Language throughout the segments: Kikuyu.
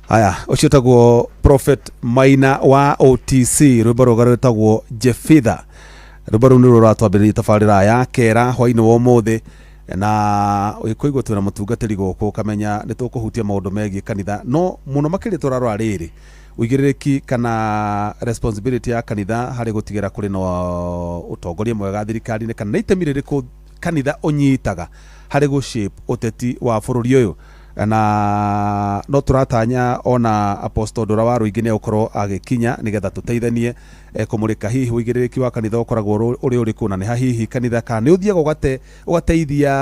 Haya, ũcio ũtagwo Prophet Maina wa OTC, rwĩmbo rũga rwĩtagwo Jefitha. Rwĩmbo rũu nĩruo rũratwambĩrĩria tabarĩra ya kera hwainĩ wa ũmũthĩ, na ũkũigua twĩna mũtungatĩri gũkũ ũkamenya nĩ tũkũhutia maũndũ megiĩ kanitha, no mũno makĩria tũrarora rĩrĩ ũigĩrĩrĩki kana responsibility ya kanitha harĩ gũtigĩra kũrĩ na ũtongoria mwega thirikari-inĩ, kana nĩ itemi rĩrĩkũ kanitha ũnyitaga harĩ gũ-shape ũteti wa bũrũri ũyũ. Na no tũratanya ona Apostle Ndũra wa Rũingĩ nĩ egũkorwo agĩkinya nĩgetha tũteithanie kũmũrĩka hihi ũigĩrĩrĩki wa kanitha ũkoragwo ũrĩ ũrĩkũ, na nĩ ha hihi kanitha kana nĩ ũthiaga ũgateithia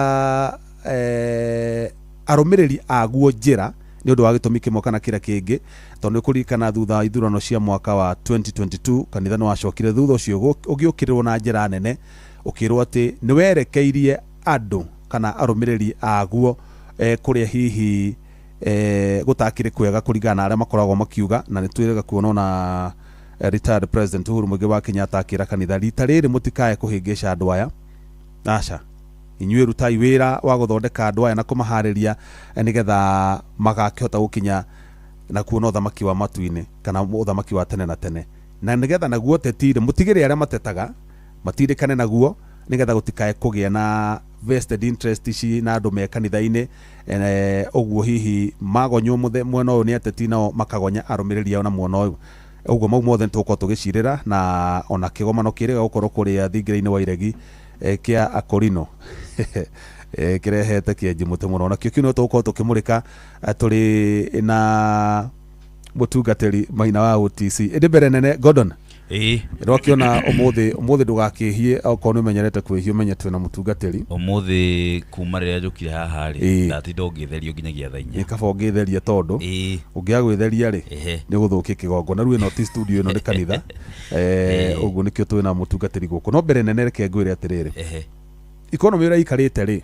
arũmĩrĩri aguo njĩra nĩ ũndũ wa gĩtũmi kĩmwe kana kĩrĩa kĩngĩ, tondũ nĩ kũririkana thutha wa ithurano cia mwaka wa 2022 kanitha nĩ wacokire thutha ũcio ũgĩũkĩrĩrwo na njĩra nene, ũkĩrwo atĩ nĩ werekeirie andũ kana arũmĩrĩri aguo kũrĩa hihi gũtakĩrĩ kwega kũringana na arĩa makoragwo makiuga. Na nĩ twĩrĩga kuona ona retired President Uhuru Muigai wa Kenyatta akĩra kanitha rita rĩrĩ mũtikae kũhĩngĩca andũ aya, aca, inyuĩ rutai wĩra wa gũthondeka andũ aya na kũmaharĩria nĩgetha magakĩhota gũkinya na kuona ũthamaki wa matu-inĩ kana ũthamaki wa tene na tene, na nĩgetha naguo ũteti-rĩ mũtigĩrĩre arĩa matetaga matindĩkane naguo nĩgetha gũtikae kũgĩa na vested interest ici na andũ me kanitha-inĩ, ũguo hihi magonywo mwena ũyũ nĩ ateti nao makagonya arũmĩrĩri ao na mwena ũyũ. Ũguo mau mothe nĩtũgũkorwo tũgĩcirĩra, na ona kĩgomano kĩrĩga gũkorwo kũrĩa thingira-inĩ wa Iregi kĩa Akorino kĩrehete kĩenji mũtĩ mũno, nakĩo kĩu no tũgũkorwo tũkĩmũrĩka tũrĩ na mũtungatĩri Maina wa OTC. Ĩndĩ mbere nene, Gordon, rwakiona ũmũthĩ ndũgakĩhie, okorwo nĩ ũmenyerete kwĩhia ũmenye twĩna mũtungatĩri. Ũmũthĩ kuma rĩrĩa njũkire haha rĩ, ndatinda ũngĩtherio nginyagia thaa 4. Nĩ kaba ũngĩtheria, tondũ ũngĩaga gwĩtheria rĩ, nĩ ũgũthũkia kĩgongona. Rĩu ĩno ti studio, ĩno nĩ kanitha. Ũguo nĩkĩo twĩna mũtungatĩri gũkũ. No mbere nene reke ngwĩre atĩrĩrĩ, economy ũrĩa ikarĩte rĩ,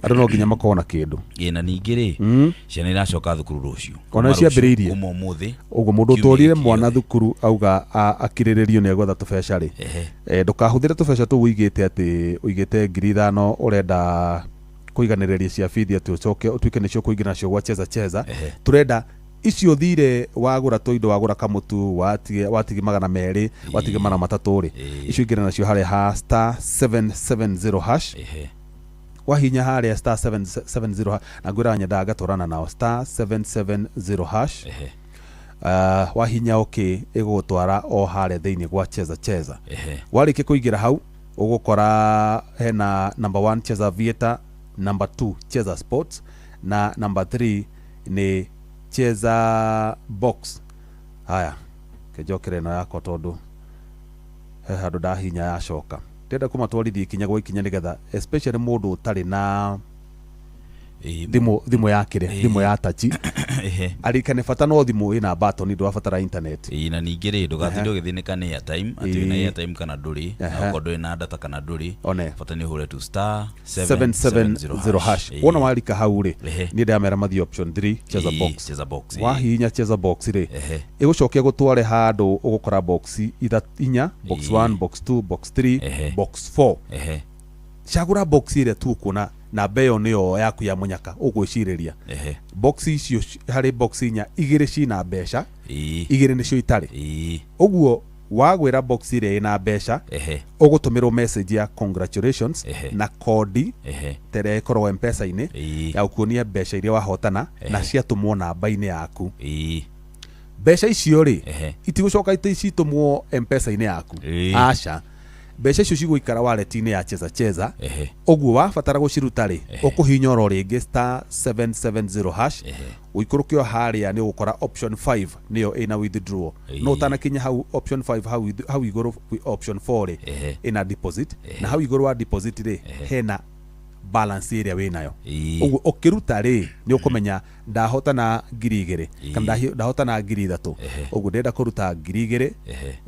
andũ no nginya makorwo na kĩndũ. Ĩĩ, na ningĩ rĩ, ciana iracoka thukuru rũciũ. Ona ciambĩrĩirie. Kuma ũmũthĩ. Ũguo mũndũ Kiumia ũtwarire gĩkĩ mwana gĩothe. thukuru auga akirĩrĩrio nĩ egwetha tũbeca rĩ, ndũkahũthĩre tũbeca tũu ũigĩte atĩ ũigĩte 5,000 ũrenda kũiganĩrĩria cia bithi atĩ ũcoke ũtuĩke nĩcio kũingĩra nacio gwa Cheza Cheza. Tũrenda icio thire wagũra tũindo, wagũra kamũtu, watigi 200, watigi 300 rĩ, icio ingĩra nacio harĩa ha star 770 hash. Wahinya harĩa star 770 hash, na ngwĩra nyendaga ngatwarana nao star 770 hash. Wahinya okay, ĩgũgũtwara o harĩa thĩinĩ gwa Cheza Cheza. Warĩkia kũingĩra hau ũgũkora hena number 1 Cheza Aviator, number 2 Cheza Sports, na number 3 nĩ Cheza Box. Haya, kĩnjokere ĩno yakwa tondũ he handũ ndahinya yacoka. Ndĩrenda kũmatwarithia ikinya gwa ikinya nĩgetha especially mũndũ ũtarĩ na thimũ ya kĩrĩa, thimũ ya tachi, arikane bata no thimũ ĩna button, ndũrabatara internet. Ĩĩ, na ningĩ rĩ, ndũgatinde ũgĩthĩnĩka nĩ airtime atĩ wĩna airtime kana ndũrĩ, na okorwo ndũrĩ na data kana ndũrĩ, One. bata nĩ ũhũre tu star 770 hash. Wona warika hau rĩ, niĩ ndamera mathiĩ option 3, Cheza Box. Cheza Box, ĩĩ. Wahihinya Cheza Box rĩ, ĩgũcokia gũtware handũ ũgũkora box inya, box 1, box 2, box 3, box 4. Cagũra box ĩrĩa tu ũkuona namba ĩyo nĩyo yaku ya mũnyaka ũgwĩcirĩria. Box icio harĩ box inya, igĩrĩ cina mbeca, igĩrĩ nĩcio itarĩ. Ũguo wagwĩra box ĩrĩa ĩna mbeca, ũgũtũmĩrwo message ya congratulations na kodi ta ĩrĩa ĩkoragwo M-Pesa-inĩ ya gũkuonia mbeca iria wahotana na ciatũmwo namba-inĩ yaku. Mbeca icio rĩ, itigũcoka itĩ citũmwo M-Pesa-inĩ yaku. Aca, mbeca icio cigũikara wallet-inĩ ya Cheza Cheza. Ũguo wabatara gũciruta rĩ, ũkũhihinya oro rĩngĩ star 770 hash, ũikũrũke o harĩa nĩ ũgũkora option 5 nĩyo ĩna withdraw. No ũtanakinya hau option 5, hau igũrũ option 4 rĩ, ĩna deposit, na hau igũrũ wa deposit rĩ, hena balance ĩrĩa wĩnayo. Ũguo ũkĩruta rĩ, nĩ ũkũmenya ndahotana 2,000 kana ndahotana 3,000. Ũguo ndĩrenda kũruta 2,000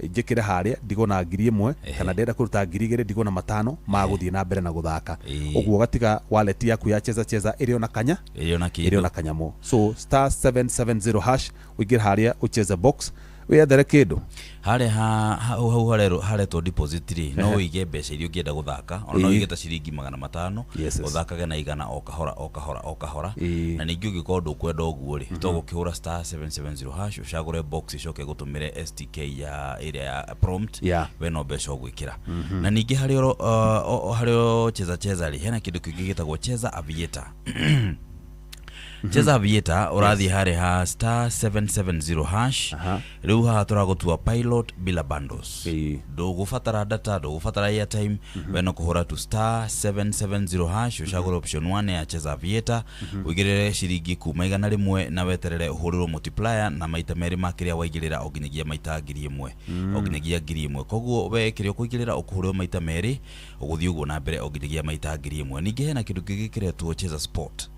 njĩkĩre harĩa ndigwo na 1,000, kana ndĩrenda kũruta 2,000 ndigwo na 500 ma gũthiĩ na mbere na gũthaka. Ũguo ũgatiga wallet yaku ya Cheza Cheza ĩrĩ ona kanya, ĩrĩ ona ĩrĩ ona kĩndũ. Kanyamũ. So star 770 hash, ũingĩre harĩa ũcheze box. Wĩethere kĩndũ. Harĩa hau hau haretwo deposit rĩ, no ũige mbeca iria ũngĩenda gũthaka, ona no ũige ta ciringi 500, ũthakage na 100 o kahora o kahora o kahora. Na ningĩ ũngĩkorwo ndũkwenda ũguo rĩ, to gũkĩhũra *770# ũcagũre box ĩcoke ĩgũtũmĩre STK ya ĩrĩa ya prompt, we no mbeca ũgwĩkĩra. Na ningĩ harĩ oro harĩ o cheza cheza rĩ, hena kĩndũ kĩngĩ gĩtagwo cheza aviator. Cheza aviator ũrathiĩ harĩa ha *770#. Rĩu haha tũragũtua pilot bila bundles. Ndũgũbatara data, ndũgũbatara airtime, we no kũhũra tu *770# ũcagũre option 1 ya cheza aviator, ũigĩrĩre ciringi kuma 100 na weterere ũhũrĩrwo multiplier na maita merĩ ma kĩrĩa waigĩrĩra o nginyagia maita 1000, o nginyagia 1000. Koguo we kĩrĩa ũkũigĩrĩra ũkũhũrĩrwo maita merĩ, ũgũthiĩ ũguo na mbere o nginyagia maita 1000. Ningĩ hena kĩndũ kĩngĩ kĩretwo cheza sport.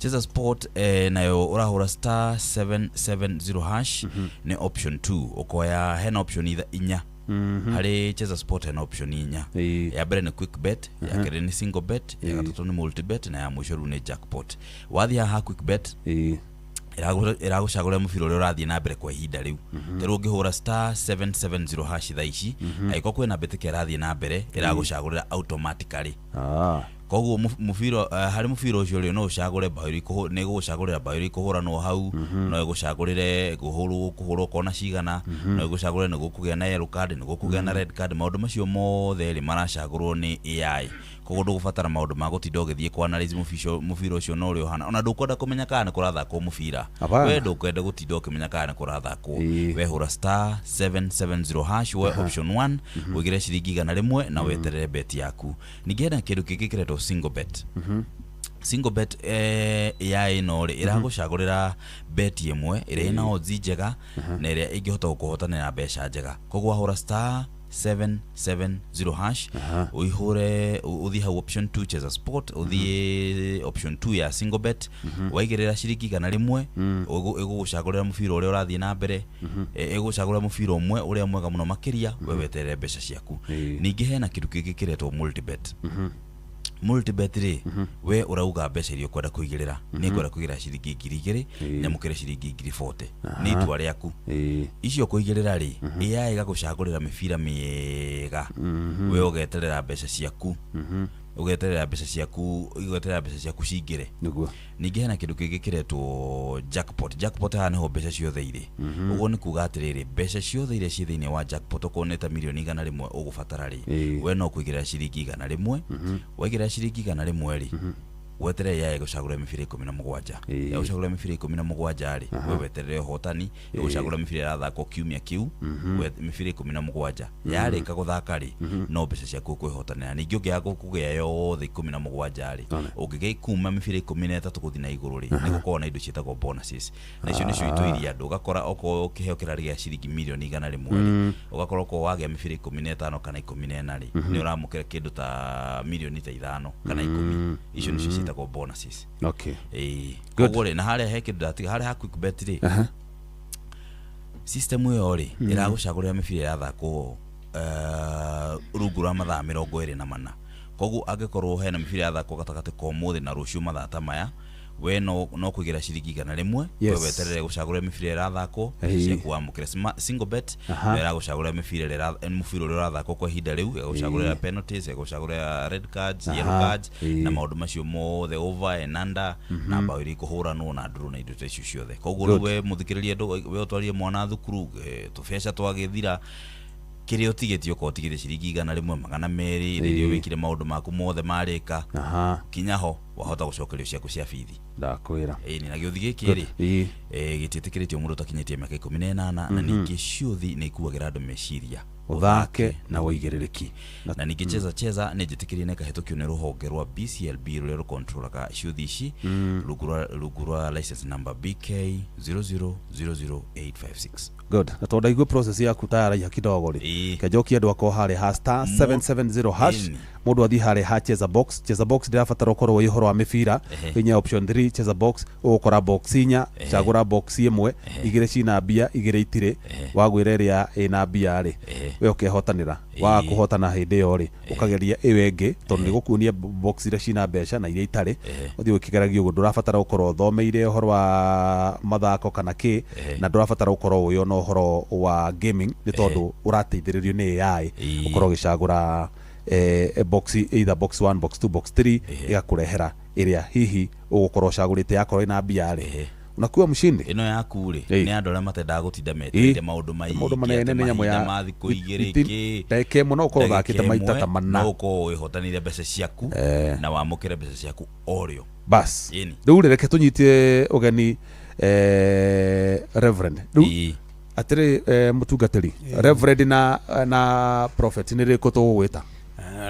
Cheza sport nayo ũrahũra *770# nĩ option 2, ũkoya hena option inya. Harĩ cheza sport hena option inya. Ya mbere nĩ quick bet, ya kerĩ nĩ single bet, ya gatatũ nĩ multi bet, na ya mũico rĩu nĩ jackpot. Wathiĩ haha quick bet, ĩragũcagũrĩra mũbira ũrĩa ũrathiĩ na mbere kwa ihinda rĩu. Ta rĩu ũngĩhũra *770# thaa ici, angĩkorwo kwĩna mbĩtĩka ĩrathiĩ na mbere, ĩragũcagũrĩra automatically. Koguo mũbira, harĩ mũbira ũcio rĩ, no ũcagũre bao iria nĩ ĩgũgũcagũrĩra bao iria ikũhũranwo hau, no ĩgũcagũrĩre kũhũrwo kũhũrwo kona cigana, no ĩgũcagũrĩre nĩ gũkũgĩa na yellow card, nĩ gũkũgĩa na red card. Maũndũ macio mothe rĩ maracagũrwo nĩ AI. Koguo ndũgũbatara maũndũ ma gũtinda ũgĩthiĩ kũ analyze mũbira ũcio na ũrĩa ũhana. Ona ndũkwenda kũmenya kana nĩ kũrathakwo mũbira. We ndũkwenda gũtinda ũkĩmenya kana nĩ kũrathakwo. We hũra *770# woe option 1, ũigĩre ciringi 100 na weterere bet yaku. Ningĩ hena kĩndũ kĩngĩ kĩretwo single bet. Single bet ya ĩno rĩ, ĩragũcagũrĩra bet ĩmwe ĩrĩa ĩna odds njega na ĩrĩa ĩngĩhota gũkũhotanĩra mbeca njega. Koguo wahũra *770# ũihũre, ũthiĩ hau option 2 cheza sport, ũthiĩ option 2 ya single bet, waigĩrĩra ciringi 100, ĩgũgũcagũrĩra mũbira ũrĩa ũrathiĩ na mbere, ĩgũgũcagũrĩra mũbira ũmwe ũrĩa mwega mũno makĩria, we weterere mbeca ciaku. Ningĩ hena kĩndũ kĩngĩ kĩretwo multibet. Multibet rĩ, we ũrauga mbeca iria ũkwenda kũigĩrĩra, nĩ ngwenda kũigĩrĩra ciringi 2000, nyamũkĩre ciringi 40,000, nĩ itua rĩaku. Icio kũigĩrĩra rĩ, AI ĩgagũcagũrĩra mĩbira mĩega, we ũgeterera mbeca ciaku, ũgeterera mbeca ciaku, ũgeterera mbeca ciaku cingĩre. Ningĩ hena kĩndũ kĩngĩ kĩretwo jackpot. Jackpot haha nĩho mbeca ciothe irĩ. Ũguo nĩ kuga atĩrĩrĩ, mbeca ciothe iria ciĩ thĩinĩ wa jackpot, okorwo nĩ ta 100,000,000 ũgũbatara rĩ, we no kũigĩrĩra ciringi 100, waigĩrĩra ciringi 100 rĩ, weterere yae gũcagũra mĩbira 17. Ya gũcagũra mĩbira 17 rĩ, we weterere ũhotani, ĩgũcagũra mĩbira ĩrathakwo kiumia kĩu, mĩbira 17. Yarĩka gũthaka rĩ, no mbeca ciaku ũkwĩhotanĩra. Ningĩ ũngĩaga kũgĩa yothe 17 rĩ, ũngĩgĩa kuma mĩbira 13 gũthiĩ na igũrũ rĩ, nĩ gũkoragwo na indo ciĩtagwo bonuses. Na icio nĩcio itũiria andũ. Ũgakora okorwo kĩheo kĩrarĩ gĩa ciringi 100,000,000 rĩ, ũgakora okorwo wagĩa mĩbira 15 kana 14 rĩ, nĩ ũramũkĩra kĩndũ ta mirioni ta 5 kana 10. Icio nĩcio ciĩtagwo bonuses. Koguo rĩ, na harĩa he kĩndũ ndatiga, harĩa ha quick bet rĩ, system ĩyo rĩ, ĩragũcagũrĩra mĩbira ĩrathakwo, rungu rwa mathaa 24. Koguo angĩkorwo hena mĩbira ĩrathakwo gatagatĩ ka ũmũthĩ na rũciũ mathaa ta maya, we no kũigĩra ciringi 100, we weterere gũcagũra mĩbira ĩrathakwo, ciaku wamũkĩre. Single bet, ĩragũcagũrĩra mĩbira ĩrĩa mũbira ũrĩa ũrathakwo kwa ihinda rĩu, ĩgagũcagũrĩra penalties, ĩgagũcagũrĩra red cards, yellow cards, na maũndũ macio mothe, over and under, na bao iria ikũhũranwo na ndũrũ na indo ta icio ciothe. Koguo rĩu we mũthikĩrĩria, we ũtwarire mwana thukuru, tũbeca twagĩthira, kĩrĩa ũtigĩtie okorwo ũtigĩtie ciringi 100, 200, rĩrĩa wĩkire maũndũ maku mothe marĩka, kinya ho wahota gũcokerio ciaku cia bithi. Ndakwĩra. Ĩĩ, na gĩũthi gĩkĩ rĩ, gĩtiĩtĩkĩrĩtio mũndũ ũtakinyĩtie mĩaka 18, na ningĩ ciũthi nĩ ikuagĩra andũ meciria. Ũthake na ũigĩrĩrĩki. Na ningĩ cheza cheza nĩ njĩtĩkĩrie na ĩkahĩtũkio nĩ rũhonge rwa BCLB rũrĩa rũkontrolaga ciũthi ici, rungu rwa license number BK zero zero zero zero eight five six. Good. Na tondũ ndaigua process yaku ta yaraiha kidogo rĩ, kenjokia andũ akwa harĩa ha star 770 hash, mũndũ athiĩ harĩa ha cheza box. Cheza box ndĩrabatara ũkorwo wĩ ũhoro wa mĩbira, Ehe. hihinya option 3 cheza box, ũgũkora box inya, cagũra box ĩmwe, igĩrĩ cina mbia, igĩrĩ itirĩ. Wagwĩra ĩrĩa ĩna mbia rĩ, we ũkehotanĩra. Waga kũhotana hĩndĩ ĩyo rĩ, ũkageria ĩyo ĩngĩ, tondũ nĩ gũkuonia box iria cina mbeca na iria itarĩ. Ũthiĩ ũkĩgeragia ũguo, ndũrabatara gũkorwo ũthomeire ũhoro wa mathako kana kĩ, na ndũrabatara gũkorwo ũĩ ona ũhoro wa gaming, nĩ tondũ ũrateithĩrĩrio nĩ AI. Ũkorwo ũgĩcagũra box, either box 1, box 2, box 3, ĩgakũrehera ĩrĩa hihi ũgũkorwo ũcagũrĩte. Yakorwo ĩna mbia rĩ, unakuwa mshindi. Ĩno yaku rĩ, nĩ andũ arĩa matendaga gũtinda metereire maũndũ maingĩ, maũndũ manene, atĩ nĩ nyamũ ya mahinda ma thikũ igĩrĩ kĩ. Ndagĩka ĩmwe no ũkorwo Ndagĩka ũthakĩte maita ĩmwe, ta mana. no ũkorwo wĩhotanĩire mbeca ciaku na wamũkĩre mbeca ciaku o rĩo. Bas. Ĩni. Rĩu rĩ, reke tũnyite ũgeni reverend rĩu. Atĩrĩ, mũtungatĩri reverend na prophet, nĩ rĩkũ tũgũgwĩta?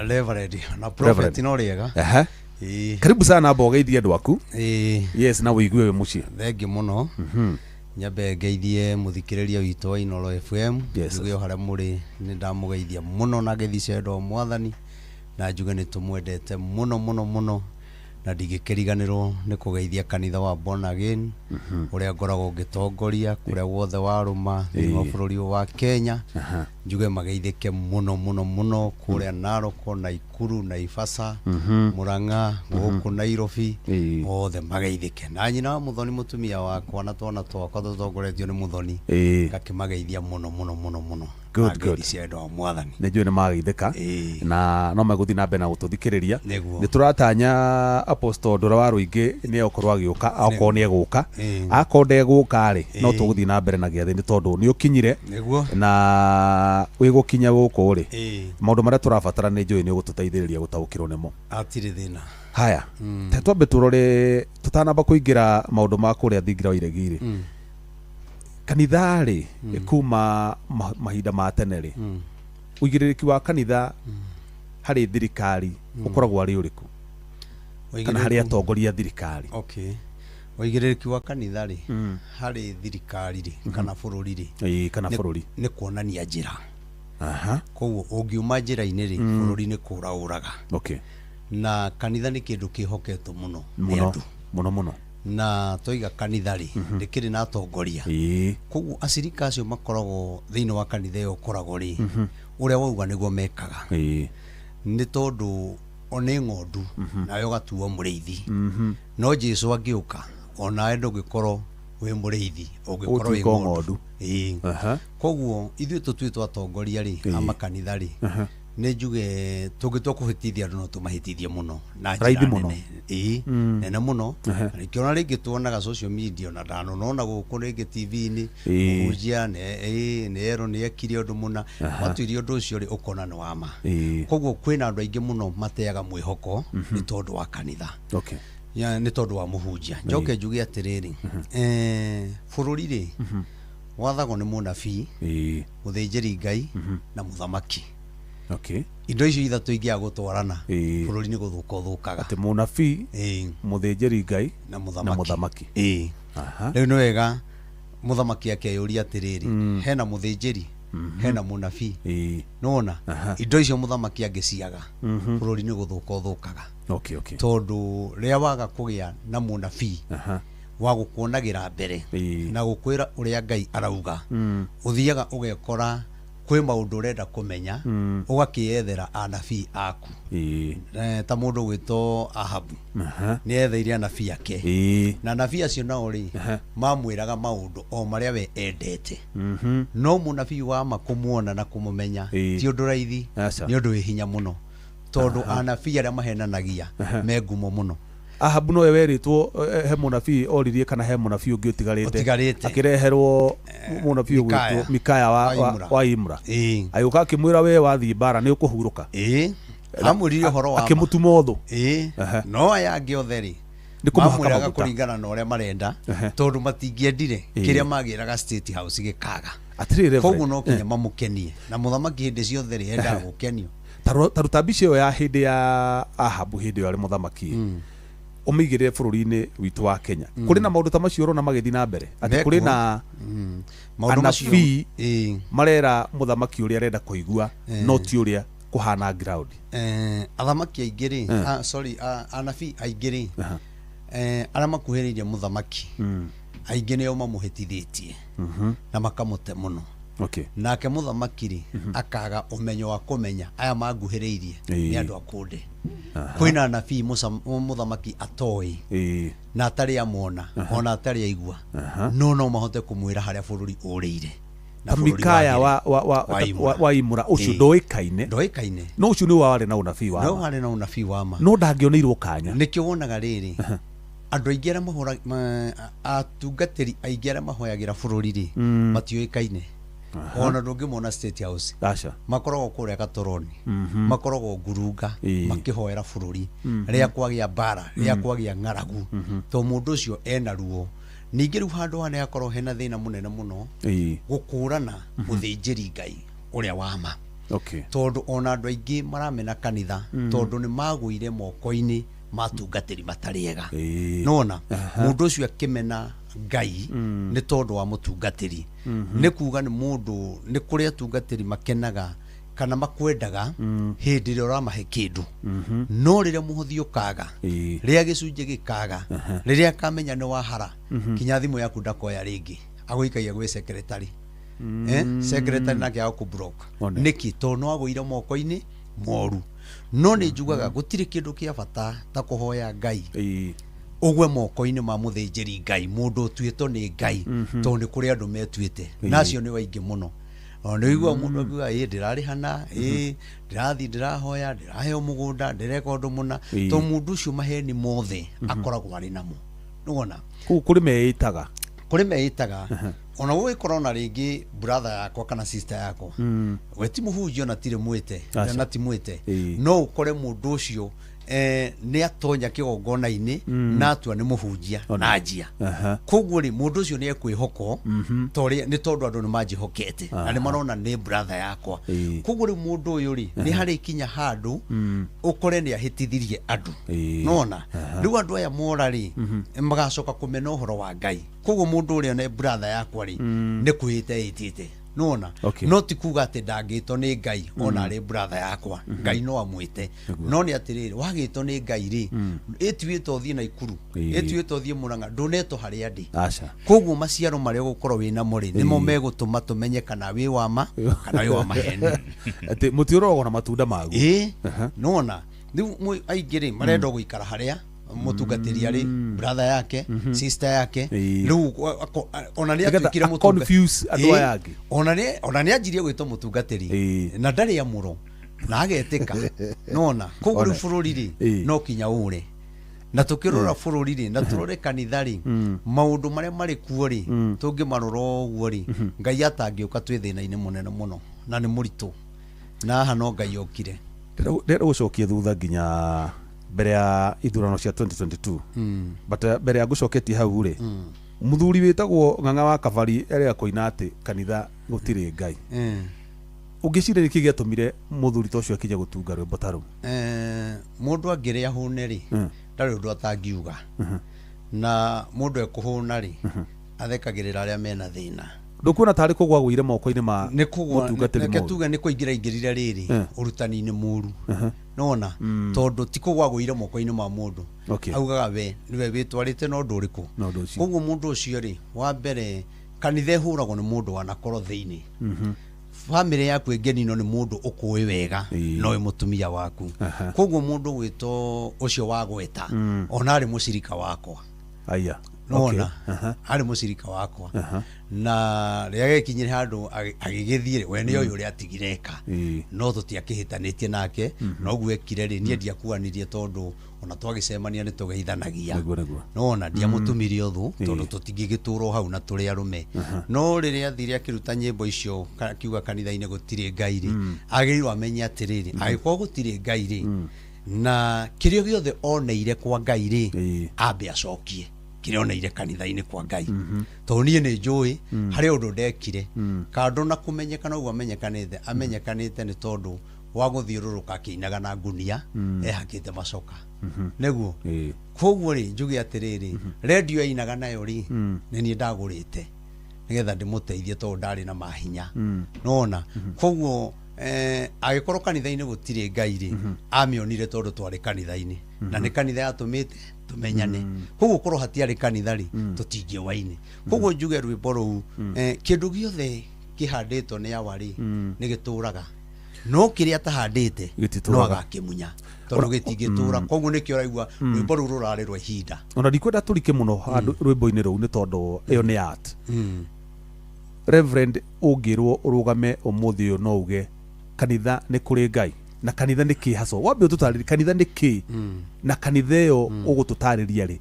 Reverend na prophet. Reverend. No rĩega. Ehe. Ĩĩ. Karibu sana, amba ũgeithie andũ aku. Ĩĩ. Yes, na wĩigue wĩ mũciĩ. Thengiũ mũno. Nyambe ngeithie mũthikĩrĩria witũ wa Inoro FM. Njuge o harĩa mũrĩ nĩ ndamũgeithia mũno na ngeithi cia wendo wa mwathani, na njuge nĩ tũmwendete mũno mũno mũno, na ndingĩkĩriganĩrwo nĩ kũgeithia kanitha wa Born Again ũrĩa ngoragwo ngĩtongoria kũrĩa guothe warũma thĩinĩ wa bũrũri ũyũ wa Kenya. Njuge mageithĩke mũno mũno mũno kũrĩa Narok, Naikuru, Naivasha, Murang'a, gũkũ Nairobi, othe mageithĩke, na nyina wa Mũthoni, mũtumia wakwa, na twana twakwa tũtongoretio nĩ Mũthoni. Ngakĩmageithia mũno mũno mũno mũno Good, na ngeithi good. cia wendo wa mwathani. Nĩ njũĩ nĩ mageithĩka na no megũthiĩ na mbere na gũtũthikĩrĩria. Nĩ tũratanya Apostle Ndũra wa Rũingĩ nĩ egũkorwo agĩũka, akorwo nĩ egũka. Akorwo ndegũka rĩ, no tũgũthiĩ na mbere na gĩathĩ, nĩ tondũ nĩ ũkinyire na wĩgũkinya gũkũ rĩ, maũndũ marĩa tũrabatara nĩ njũĩ nĩ ũgũtũteithĩrĩria gũtaũkĩrwo nĩmo. Hatirĩ thĩna. Haya, te twambe tũrore, tũtanamba kũingĩra maũndũ ma kũrĩa thingira wa iregi rĩ, kanitha rĩ, kuma mahinda ma tene rĩ, ũigĩrĩrĩki wa kanitha harĩ thirikari ũkoragwo arĩ ũrĩkũ, kana harĩ atongoria a thirikari? Okay, ũigĩrĩrĩki wa kanitha rĩ, harĩ thirikari rĩ, kana bũrũri rĩ, Ĩĩ, kana bũrũri. Nĩ kuonania njĩra. Koguo ũngiuma njĩra-inĩ rĩ, bũrũri nĩ kũra ũraga. Na kanitha nĩ kĩndũ kĩhoketwo mũno nĩ Mũno. andũ. Mũno mũno. Na twaiga kanitha rĩ, ndĩkĩrĩ na atongoria. Koguo acirika acio makoragwo thĩinĩ wa kanitha ĩyo ũkoragwo rĩ, ũrĩa wauga nĩguo mekaga. Nĩ tondũ o nĩ ng'ondu, nawe ũgatuo mũrĩithi. No Jesu angĩũka, onawe ndũngĩkorwo wĩ mũrĩithi, ũngĩkorwo wĩ Ũtuĩka o ng'ondu. Ng'ondu. Koguo ithuĩ tũtuĩtwo atongoria rĩ, a makanitha rĩ, nĩ njuge tũngĩtua kũhĩtithia andũ no tũmahĩtithie mũno na njĩra Raithi mũno. nene. Ĩĩ, nene mũno. Na nĩkĩo ona rĩngĩ tuonaga social media, ona ndanonona gũkũ rĩngĩ TV-inĩ, mũhunjia nĩ erwo nĩ ekire ũndũ mũna, watuirie ũndũ ũcio rĩ, ũkona nĩ wa ma. Koguo kwĩna andũ aingĩ mũno mateaga mwĩhoko nĩ tondũ wa kanitha. Ya, nĩ tondũ wa mũhunjia. Njoke njuge atĩrĩrĩ, bũrũri rĩ, wathagwo nĩ mũnabii, mũthĩnjĩri Ngai na mũthamaki. Indo icio ithatũ ingĩaga gũtwarana, bũrũri nĩ gũthũka ũthũkaga. Atĩ mũnabii, mũthĩnjĩri Ngai na na mũthamaki. Mũthamaki. Rĩu nĩ wega mũthamaki akeyũria atĩrĩrĩ, hena mũthĩnjĩri, hena mũnabii, nona indo icio mũthamaki angĩciaga, bũrũri nĩ gũthũka ũthũkaga. Tondũ rĩrĩa waga kũgĩa na mũnabii wa gũkuonagĩra mbere na gũkwĩra ũrĩa Ngai arauga, ũthiaga ũgekora kwĩ maũndũ ũrenda kũmenya, ũgakĩyethera anabii aku. Ta mũndũ gwĩtwo Ahabu nĩ etheire anabii ake, na anabii acio nao rĩ, mamwĩraga maũndũ o marĩa we endete. No mũnabii wa ma kũmuona na kũmũmenya ti ũndũ raithi. Aca. Nĩ ũndũ wĩ hinya mũno, tondũ anabii arĩa mahenanagia me ngumo mũno. Ahabu nowe werĩtwo he mũnabii oririe kana he mũnabii ũngĩ ũtigarĩte. Ũtigarĩte. Akĩreherwo mũnabii Mikaya. ũgwĩtwo Mikaya wa, Wa wa, Imra. wa Imra. Agĩũka akĩmwĩra, we wathiĩ mbara nĩ ũkũhurũka. Amwĩrire ũhoro wa ma. Akĩmũtuma ũthũ. No aya angĩ othe rĩ, Nĩ kũmũhaka mamwĩraga maguta. kũringana na ũrĩa marenda, tondũ matingĩendire kĩrĩa magĩraga State House gĩkaga. Atĩrĩrĩ Reverend, Koguo no kinya mamũkenie, na mũthamaki hĩndĩ ciothe rĩ, endaga gũkenio. Ta ruta mbica ĩyo ya hĩndĩ ya Ahabu, hĩndĩ ĩyo arĩ mũthamaki, ũmĩigĩrĩre bũrũri-inĩ witũ wa Kenya. Kũrĩ na maũndũ ta macio ũrona magĩthiĩ na mbere, atĩ Mekuo. kũrĩ na Maũndũ macio anabii marera mũthamaki ũrĩa arenda kũigua, no ti ũrĩa kũhana ground. Athamaki aingĩ rĩ, sorry, anabii aingĩ rĩ, arĩa makuhĩrĩirie mũthamaki aingĩ nĩo mamũhĩtithĩtie na makamũte mũno. Okay. Nake mũthamaki rĩ, akaga ũmenyo wa kũmenya aya manguhĩrĩirie nĩ andũ a kũndĩ. Kwĩna anabii mũthamaki atoĩ na atarĩ amona ona atarĩ aigua, no mahote kũmwĩra harĩa bũrũri ũrĩire. Na Mikaya wa Imura ũcio ndoĩkaine, no ũcio nĩ warĩ na ũnabii wa ma, no warĩ na ũnabii wa ma, no ndangĩoneirwo kanya. Nĩkĩo wonaga rĩrĩ, andũ aingĩ arĩa mahũra, atungatĩri aingĩ arĩa mahoyagĩra bũrũri rĩ, matiũĩkaine. Ona ndũngĩmona State House. Aca. Makoragwo kũrĩa Gatoroni, makoragwo Ngurunga, makĩhoera bũrũri. Rĩrĩa kwagĩa mbara, rĩrĩa kwagĩa ng'aragu, to mũndũ ũcio ena ruo. Ningĩ rĩu handũ haha nĩhakorwo hena thĩna mũnene mũno, gũkũrana mũthĩnjĩri Ngai ũrĩa wa ma. Okay. Tondũ ona andũ aingĩ maramena kanitha, tondũ nĩ magũire moko-inĩ ma atungatĩri matarĩ ega. Nona mũndũ ũcio akĩmena Ngai nĩ tondũ wa mũtungatĩri. Nĩ kuga nĩ mũndũ, nĩ kũrĩ atungatĩri makenaga kana makwendaga hĩndĩ ĩrĩa ũramahe kĩndũ. No rĩrĩa mũhothi ũkaga, rĩrĩa gĩcunjĩ gĩkaga, rĩrĩa akamenya nĩ wahara, kinya thimũ yaku ndakoya rĩngĩ, agũikagia gwĩ secretary. Secretary nake agũkũ-block. Nĩkĩ? Tondũ no agũire moko-inĩ moru. No nĩ njugaga gũtirĩ kĩndũ kĩa bata ta kũhoya Ngai ũgwe moko-inĩ ma mũthĩnjĩri Ngai, mũndũ ũtuĩtwo nĩ Ngai, tondũ nĩ kũrĩ andũ metuĩte, na acio nĩ waingĩ mũno. Ona nĩ ũiguaga mũndũ akiuga, ĩ ndĩrarĩhana, ĩ ndĩrathiĩ ndĩrahoya, ndĩraheo mũgũnda, ndĩreka ũndũ mũna. Tondũ mũndũ ũcio maheni mothe akoragwo arĩ namo. Nĩwona? Kũu kũrĩ meĩtaga. Kũrĩ meĩtaga. Ona gũgĩkorwo na rĩngĩ brother yakwa kana sister yakwa, we ti mũhunjia ona tirĩ mwĩte, na ti mwĩte, no ũkore mũndũ ũcio nĩ atonya kĩgongona-inĩ na atua nĩ mũhunjia na anjia. Koguo rĩ, mũndũ ũcio nĩ ekwĩhokwo nĩ tondũ andũ nĩ manjĩhokete na nĩ marona nĩ brother yakwa. Koguo rĩu mũndũ ũyũ rĩ, nĩ harĩ kinya handũ ũkore nĩ ahĩtithirie andũ. Nona rĩu andũ aya mora rĩ, magacoka kũmena ũhoro wa Ngai. Koguo mũndũ ũrĩa nĩ brother yakwa rĩ, nĩ kwĩhĩta ĩtĩte. Nona no ti kuga atĩ ndangĩtwo nĩ Ngai ona arĩ brother yakwa, Ngai no amwĩte. No nĩ atĩrĩrĩ, wagĩtwo nĩ Ngai rĩ, ĩtuĩtwo ũthiĩ Naikuru, ĩtuĩtwo ũthiĩ Murang'a, ndũnetwo harĩa ndĩ. Koguo maciaro marĩa ũgũkorwo wĩ namo rĩ, nĩmo megũtũma tũmenye kana wĩ wa ma kana wĩ wa maheni. Atĩ mũtĩ ũroragwo na matunda maguo. Nona rĩu aingĩ rĩ, marenda gũikara harĩa mũtungatĩri arĩ, brother yake, sister yake, rĩu ona nĩ atuĩkire confuse andũ aya angĩ. Ona nĩ anjirie gwĩtwo mũtungatĩri na ndarĩ amũro na agetĩka. Nona koguo rĩu bũrũri rĩ, no kinya ũre. Na tũkĩrora bũrũri rĩ, na tũrore kanitha rĩ, maũndũ marĩa marĩ kuo rĩ, tũngĩmarora ũguo rĩ, Ngai atangĩũka twĩ thĩna-inĩ mũnene mũno na nĩ mũritũ. Na haha no Ngai okire. Ndĩrenda gũcokia thutha nginya mbere ya ithurano cia 2022. But mbere ya ngũcoketie hau rĩ, mũthuri wĩtagwo Ng'ang'a wa Kabari erega kũina atĩ kanitha gũtirĩ Ngai. Ũngĩciria nĩkĩ gĩatũmire mũthuri ta ũcio akinye gũtunga rwĩmbo ta rũu? Mũndũ angĩrĩa hũne rĩ, ndarĩ ũndũ atangiuga. Na mũndũ ekũhũna rĩ, athekagĩrĩra arĩa mena thĩna. Ndũkuona tarĩ kũgwa gũire moko-inĩ ma mũtungatĩri mũũru? Reke tuge nĩ kũingĩra ingĩrire rĩrĩ ũrutani-inĩ mũũru. Nona tondũ ti kũgwa gũire moko-inĩ ma mũndũ. Augaga we nĩwe wĩtwarĩte na ũndũ ũrĩkũ. Koguo mũndũ ũcio rĩ, wa mbere kanitha ĩhũragwo nĩ mũndũ wanakorwo thĩinĩ. Famĩlĩ yaku ĩngĩninwo nĩ mũndũ ũkũĩ wega, no wĩ mũtumia waku. Koguo mũndũ gwĩtwo ũcio wa gweta, ona arĩ mũcirika wakwa. Aya. Nona arĩ mũcirika wakwa. Na rĩrĩa gĩkinyire handũ agĩgĩthiĩ rĩ, we nĩ oĩ ũrĩa atigire eka. No tũtiakĩhĩtanĩtie nake, noguo ekire rĩ, niĩ ndiakuanirie tondũ ona twagĩcemania nĩ tũgeithanagia. Nona ndiamũtũmire ũthũ tondũ tũtingĩgĩtũra hau na tũrĩ arũme. No rĩrĩa athire akĩruta nyĩmbo icio akiuga kanitha-inĩ gũtirĩ Ngai rĩ, agĩrĩirwo amenye atĩrĩrĩ, angĩkorwo gũtirĩ Ngai rĩ, na kĩrĩa gĩothe oneire kwa Ngai rĩ, ambe acokie kĩrĩa oneire kanitha-inĩ kwa Ngai. Tondũ niĩ nĩ njũĩ harĩ ũndũ ndekire, kando na kũmenyekana ũguo amenyekanĩte, amenyekanĩte nĩ tondũ wa gũthiũrũrũka akĩinaga na ngunia ehakĩte macoka. Nĩguo koguo rĩ, njuge atĩrĩrĩ, redio yainaga nayo rĩ, nĩ niĩ ndagũrĩte nĩgetha ndĩmũteithie tondũ ndarĩ na mahinya. Nona koguo Angĩkorwo kanitha-inĩ gũtirĩ Ngai rĩ, amĩonire tondũ twarĩ kanitha-inĩ, na nĩ kanitha yatũmĩte tũmenyane. Koguo korwo hatiarĩ kanitha rĩ, tũtingĩoaine. Koguo njuge rwĩmbo rũu, kĩndũ gĩothe kĩhandĩtwo nĩ awa rĩ, nĩ gĩtũraga, no kĩrĩa atahandĩte Gĩtitũraga. no agakĩmunya tondũ gĩtingĩtũra. Koguo nĩkĩo ũraigua rwĩmbo rũu rũrarĩ rwa ihinda. Ona ndikwenda tũrike mũno handũ rwĩmbo-inĩ rũu, nĩ tondũ ĩyo nĩ art. Reverend, ũngĩrwo ũrũgame ũmũthĩ ũyũ, no uge kanitha nĩ kũrĩ Ngai na kanitha nĩ kĩ? Haco wambe ũtũtarĩrie kanitha nĩ kĩ, na kanitha ĩyo ũgũtũtarĩria rĩ,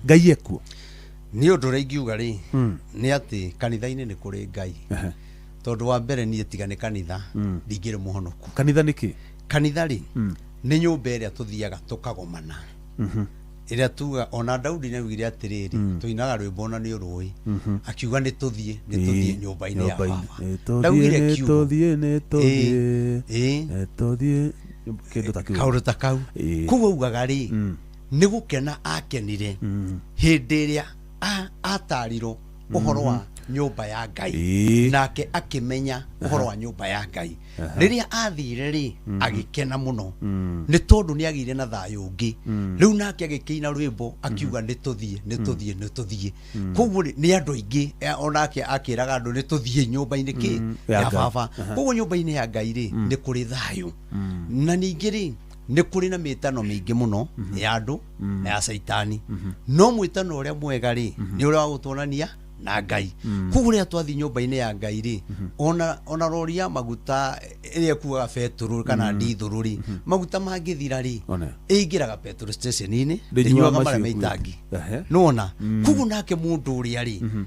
Ngai ekuo? Nĩ ũndũ ũrĩa ingiuga rĩ, nĩ atĩ kanitha-inĩ nĩ kũrĩ Ngai, tondũ wa mbere niĩ tiga nĩ kanitha ndingĩrĩ mũhonoku. Kanitha nĩ kĩ? Kanitha rĩ, nĩ nyũmba ĩrĩa tũthiaga tũkagomana, ĩrĩa tuga ona Daudi nĩ augire atĩrĩrĩ, tũinaga rwĩmbo ona nĩ ũrũĩ, akiuga nĩ tũthiĩ, nĩ tũthiĩ nyũmba-inĩ ya Nyũmba-inĩ. baba. Nĩ tũthiĩ, Ndaugire nĩ kiugo. tũthiĩ, nĩ tũthiĩ, Ĩĩ. nĩ tũthiĩ, kĩndũ ta kĩu. Kaũndũ ta kau. Koguo augaga rĩ, nĩ gũkena akenire hĩndĩ ĩrĩa atarirwo ũhoro wa nyũmba ya Ngai, nake akĩmenya ũhoro wa nyũmba ya Ngai. Rĩrĩa athire rĩ, agĩkena mũno nĩ tondũ nĩ agĩire na thayũ ũngĩ. Rĩu nake agĩkĩina rwĩmbo akiuga nĩ tũthiĩ, nĩ tũthiĩ, nĩ tũthiĩ. Koguo rĩ, nĩ andũ aingĩ, onake akĩraga andũ nĩ tũthiĩ nyũmba-inĩ kĩ ya ya Ngai. baba. Koguo nyũmba-inĩ ya Ngai rĩ, nĩ kũrĩ thayũ, na ningĩ rĩ, nĩ kũrĩ na mĩtano mĩingĩ mũno ya andũ na ya caitani, no mwĩtano ũrĩa mwega rĩ, nĩ ũrĩa wa gũtuonania na Ngai. Koguo rĩrĩa twathiĩ nyũmba-inĩ ya Ngai rĩ, ona rori ya maguta ĩrĩa ĩkuaga betũrũ kana ndithũrũ rĩ, maguta mangĩthira rĩ, One. ĩingĩraga petrol station-inĩ, Ndĩnyuaga ndĩnyuaga macio marĩa ĩkuĩte. maitangi. Nona koguo nake mũndũ ũrĩa rĩ,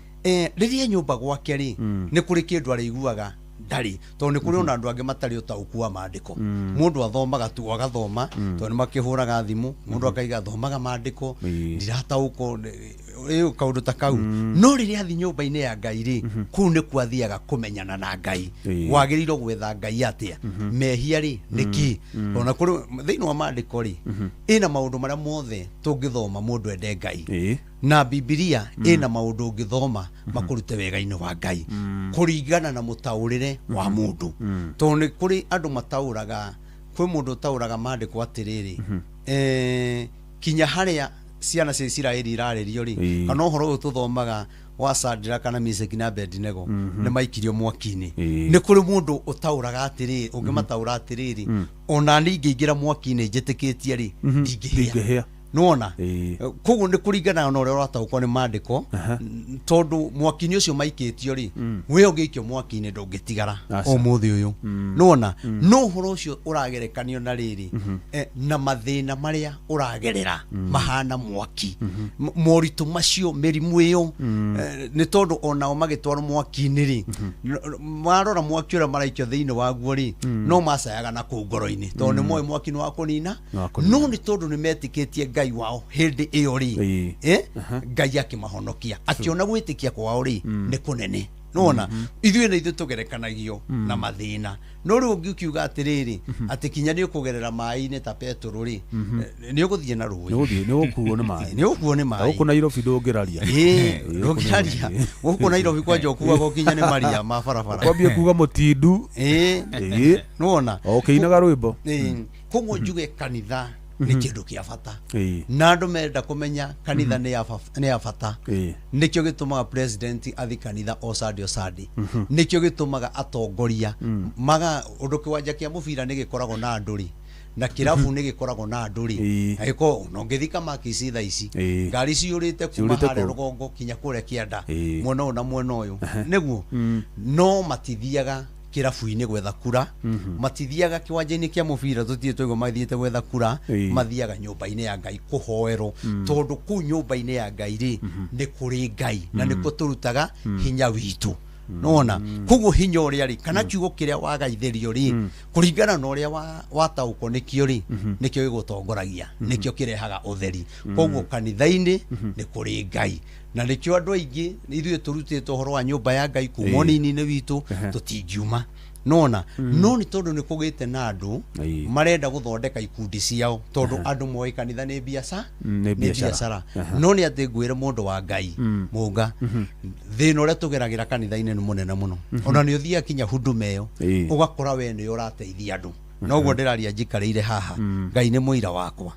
rĩrĩa nyũmba gwake rĩ, nĩ kũrĩ kĩndũ arĩiguaga ndarĩ, tondũ nĩ kũrĩ ona andũ angĩ matarĩ ũtaũku wa maandĩko. Mũndũ athomaga tu agathoma, tondũ nĩ makĩhũraga thimũ, mũndũ akaiga thomaga maandĩko, ndirataũkwo ĩyo kaũndũ ta kau. No rĩrĩa athiĩ nyũmba-inĩ ya Ngai rĩ, kũu nĩkuo athiaga kũmenyana na Ngai. Wagĩrĩirwo gwetha Ngai atĩa, mehia rĩ nĩ kĩ? Ona kũrĩ thĩinĩ wa maandĩko rĩ, ĩna maũndũ marĩa mothe tũngĩthoma mũndũ ende Ngai, na Bibilia ĩna maũndũ ũngĩthoma makũrute wega-inĩ wa Ngai, kũringana na mũtaũrĩre wa mũndũ, tondũ nĩ kũrĩ andũ mataũraga. Kwĩ mũndũ ũtaũraga maandĩko atĩrĩrĩ, kinya harĩa ciana cia Isiraeli irarĩrio rĩ, kana ũhoro ũyũ tũthomaga wa Sadraka na Meshaki na Abednego nĩ maikirio mwaki-inĩ. Nĩ kũrĩ mũndũ ũtaũraga atĩrĩrĩ, ũngĩmataũra atĩrĩrĩ, ona niĩ ingĩingĩra mwaki-inĩ njĩtĩkĩtie rĩ, ndingĩhĩa. Ndingĩhĩa. Nĩwona? Koguo nĩ kũringana na ũrĩa ũrataũkwo nĩ maandĩko, tondũ mwaki-inĩ ũcio maikĩtio rĩ, we ũngĩikio mwaki-inĩ ndũngĩtigara Aca. ũmũthĩ ũyũ. Nĩwona? No ũhoro ũcio ũragerekanio na rĩrĩ, na mathĩna marĩa ũragerera mahana mwaki, moritũ macio, mĩrimũ ĩyo, nĩ tondũ onao magĩtwarwo mwaki-inĩ rĩ, marora mwaki ũrĩa maraikio thĩinĩ waguo rĩ, no macayaga na kũu ngoro-inĩ, tondũ nĩ moĩ mwaki nĩ wa kũnina. Nĩ wa kũnina. No nĩ tondũ nĩ metĩkĩtie Ngai wao hĩndĩ ĩyo rĩ, Ngai akĩmahonokia, akĩona gwĩtĩkia kwao rĩ nĩ kũnene. Nona ithuĩ na ithuĩ tũgerekanagio na mathĩna, no rĩu ũngĩkiuga atĩrĩrĩ, atĩ kinya nĩ ũkũgerera maĩ-inĩ ta Petũrũ rĩ, nĩ ũgũthiĩ na rũĩ. Nĩ gũthiĩ, nĩ gũkuo nĩ maĩ. Nĩ ũkuo nĩ maĩ. Gũkũ Nairobi ndũngĩraria. Ndũngĩraria gũkũ Nairobi, kwanja ũkuagwo kinya nĩ maria ma barabara. Kwambia kuga mũtindu. Nĩwona? O ũkĩinaga rwĩmbo. Koguo njuge kanitha nĩ kĩndũ kĩa bata, na andũ menda kũmenya kanitha nĩ ya bata. Nĩkĩo gĩtũmaga president athi kanitha o Sunday o Sunday, nĩkĩo gĩtũmaga atongoria maga ũndũ. Kĩwanja kĩa mũbira nĩ gĩkoragwo na andũ rĩ, na kĩrabu nĩ gĩkoragwo na andũ rĩ, agĩkorwo na ũngĩthika makici thaa ici, ngari ciyũrĩte kuma Ciyũrĩte harĩa kũu. rũgongo kinya kũrĩa kĩanda, mwena ũyũ na mwena ũyũ nĩguo. No matithiaga kĩrabu-inĩ gwetha kura, matithiaga kĩwanja-inĩ kĩa mũbira, tũtirĩ twaigua mathiĩte gwetha kura. Mathiaga nyũmba-inĩ ya Ngai kũhoerwo, tondũ kũu nyũmba-inĩ ya Ngai rĩ, nĩ kũrĩ Ngai na nĩkuo tũrutaga hinya witũ. Nona koguo hinya ũrĩa rĩ, kana kiugo kĩrĩa wagaithĩrio rĩ, kũringana na ũrĩa wataũkwo nĩkĩo rĩ, nĩkĩo gĩgũtongoragia, nĩkĩo kĩrehaga ũtheri. Koguo kanitha-inĩ nĩ kũrĩ Ngai. Na nĩkĩo andũ aingĩ ithuĩ tũrutĩtwo ũhoro wa nyũmba ya Ngai kuma ũnini-inĩ witũ tũtingiuma. Nona no nĩ tondũ nĩ kũgĩte na andũ marenda gũthondeka ikundi ciao tondũ andũ moĩ kanitha nĩ biacara, nĩ nĩ biacara. biacara. No nĩ atĩ ngwĩre mũndũ wa Ngai mũnga, thĩna ũrĩa tũgeragĩra kanitha-inĩ nĩ mũnene mũno. Ona nĩ ũthiaga kinya huduma ĩyo ũgakora we nĩwe ũrateithia andũ. Noguo ndĩraria njikarĩire haha, Ngai nĩ mũira wakwa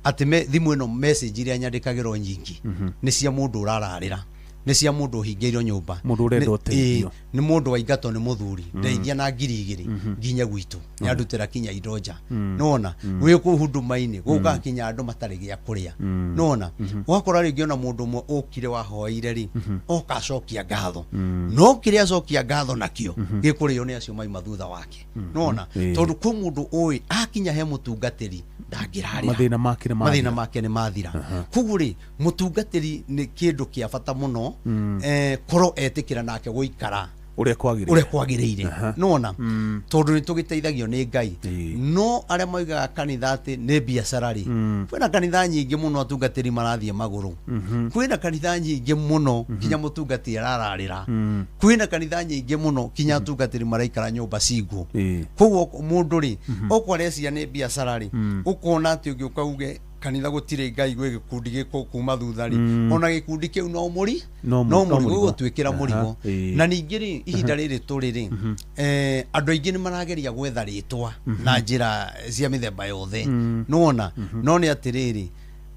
atĩ thimũ ĩno message iria nyandĩkagĩrwo nyingĩ nĩ cia mũndũ ũrararĩra, nĩ cia mũndũ ũhingĩirwo nyũmba, mũndũ ũrenda ũteithio, nĩ mũndũ waingatwo nĩ mũthuri, ndeithia na 2,000 nginya gwitũ nĩandutĩra kinya indo nja. Nĩwona wĩ kũu huduma-inĩ gũkaga kinya andũ matarĩ gĩa kũrĩa. Nĩwona ũgakora rĩngĩ ona mũndũ ũmwe ũkire wahoeire rĩ, oka acokia ngatho, no kĩrĩa acokia ngatho nakĩo gĩkũrĩo nĩ acio maima thutha wake. Nĩwona tondũ kwĩ mũndũ ũĩ akinya he mũtungatĩri ndangĩrarĩra, mathĩna make nĩ mathĩna make nĩ mathira. Koguo rĩ, mũtungatĩri nĩ kĩndũ kĩa bata mũno, korwo etĩkĩra nake gũikara ũrĩa kwagĩrĩire, ũrĩa kwagĩrĩire. Nĩwona tondũ nĩ tũgĩteithagio nĩ Ngai. No arĩa moigaga kanitha atĩ nĩ biacara rĩ, kwĩna kanitha nyingĩ mũno atungatĩri marathiĩ magũrũ, kwĩna kanitha nyingĩ mũno kinya mũtungatĩri arararĩra, kwĩna kanitha nyingĩ mũno kinya atungatĩri maraikara nyũmba cingũ. Koguo mũndũ rĩ, okorwo arecia nĩ biacara rĩ, ũkona atĩ ũngĩũka uge kanitha gũtirĩ Ngai gwĩ gĩkundi gĩkũ kuma thutha rĩ, ona gĩkundi kĩu no mũri no no mũrigo mũrigo. Gũgũtuĩkĩra mũrigo. Na ningĩ rĩ, ihinda rĩrĩ tũrĩ rĩ, andũ aingĩ nĩ marageria gwetha rĩtwa na njĩra cia mĩthemba yothe. Nĩwona no nĩ atĩrĩrĩ,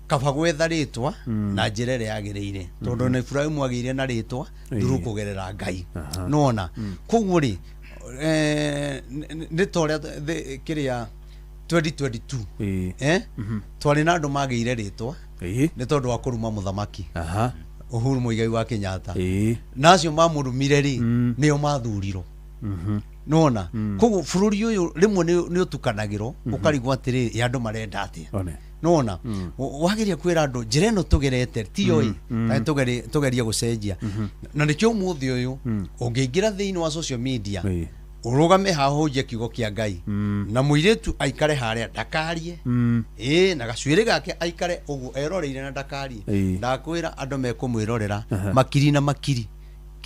kaba gwetha rĩtwa na njĩra ĩrĩa yagĩrĩire, tondũ na Ibrahimu agĩire na rĩtwa through kũgerera Ngai. Nĩwona koguo rĩ, nĩ ta ũrĩa kĩrĩa 2022 twarĩ na andũ magĩire rĩtwa nĩ tondũ wa kũruma mũthamaki Uhuru Muigai wa Kenyatta, na acio mamũrumire rĩ, nĩo mathurirwo. Nĩwona koguo bũrũri ũyũ rĩmwe nĩ ũtukanagĩrwo, ũkarigwo atĩrĩrĩ, ĩ andũ marenda atĩa? Nĩwona wageria kwĩra andũ njĩra ĩno tũgerete tiyo ĩ, tũgerie gũcenjia. Na nĩkĩo ũmũthĩ ũyũ ũngĩingĩra thĩinĩ wa social media, ũrũgame haha ũhunjie kiugo kĩa Ngai, na mũirĩtu aikare harĩa ndakarie, na gacuĩrĩ gake aikare ũguo eroreire na ndakarie, ndakwĩra andũ mekũmwĩrorera makiri na makiri.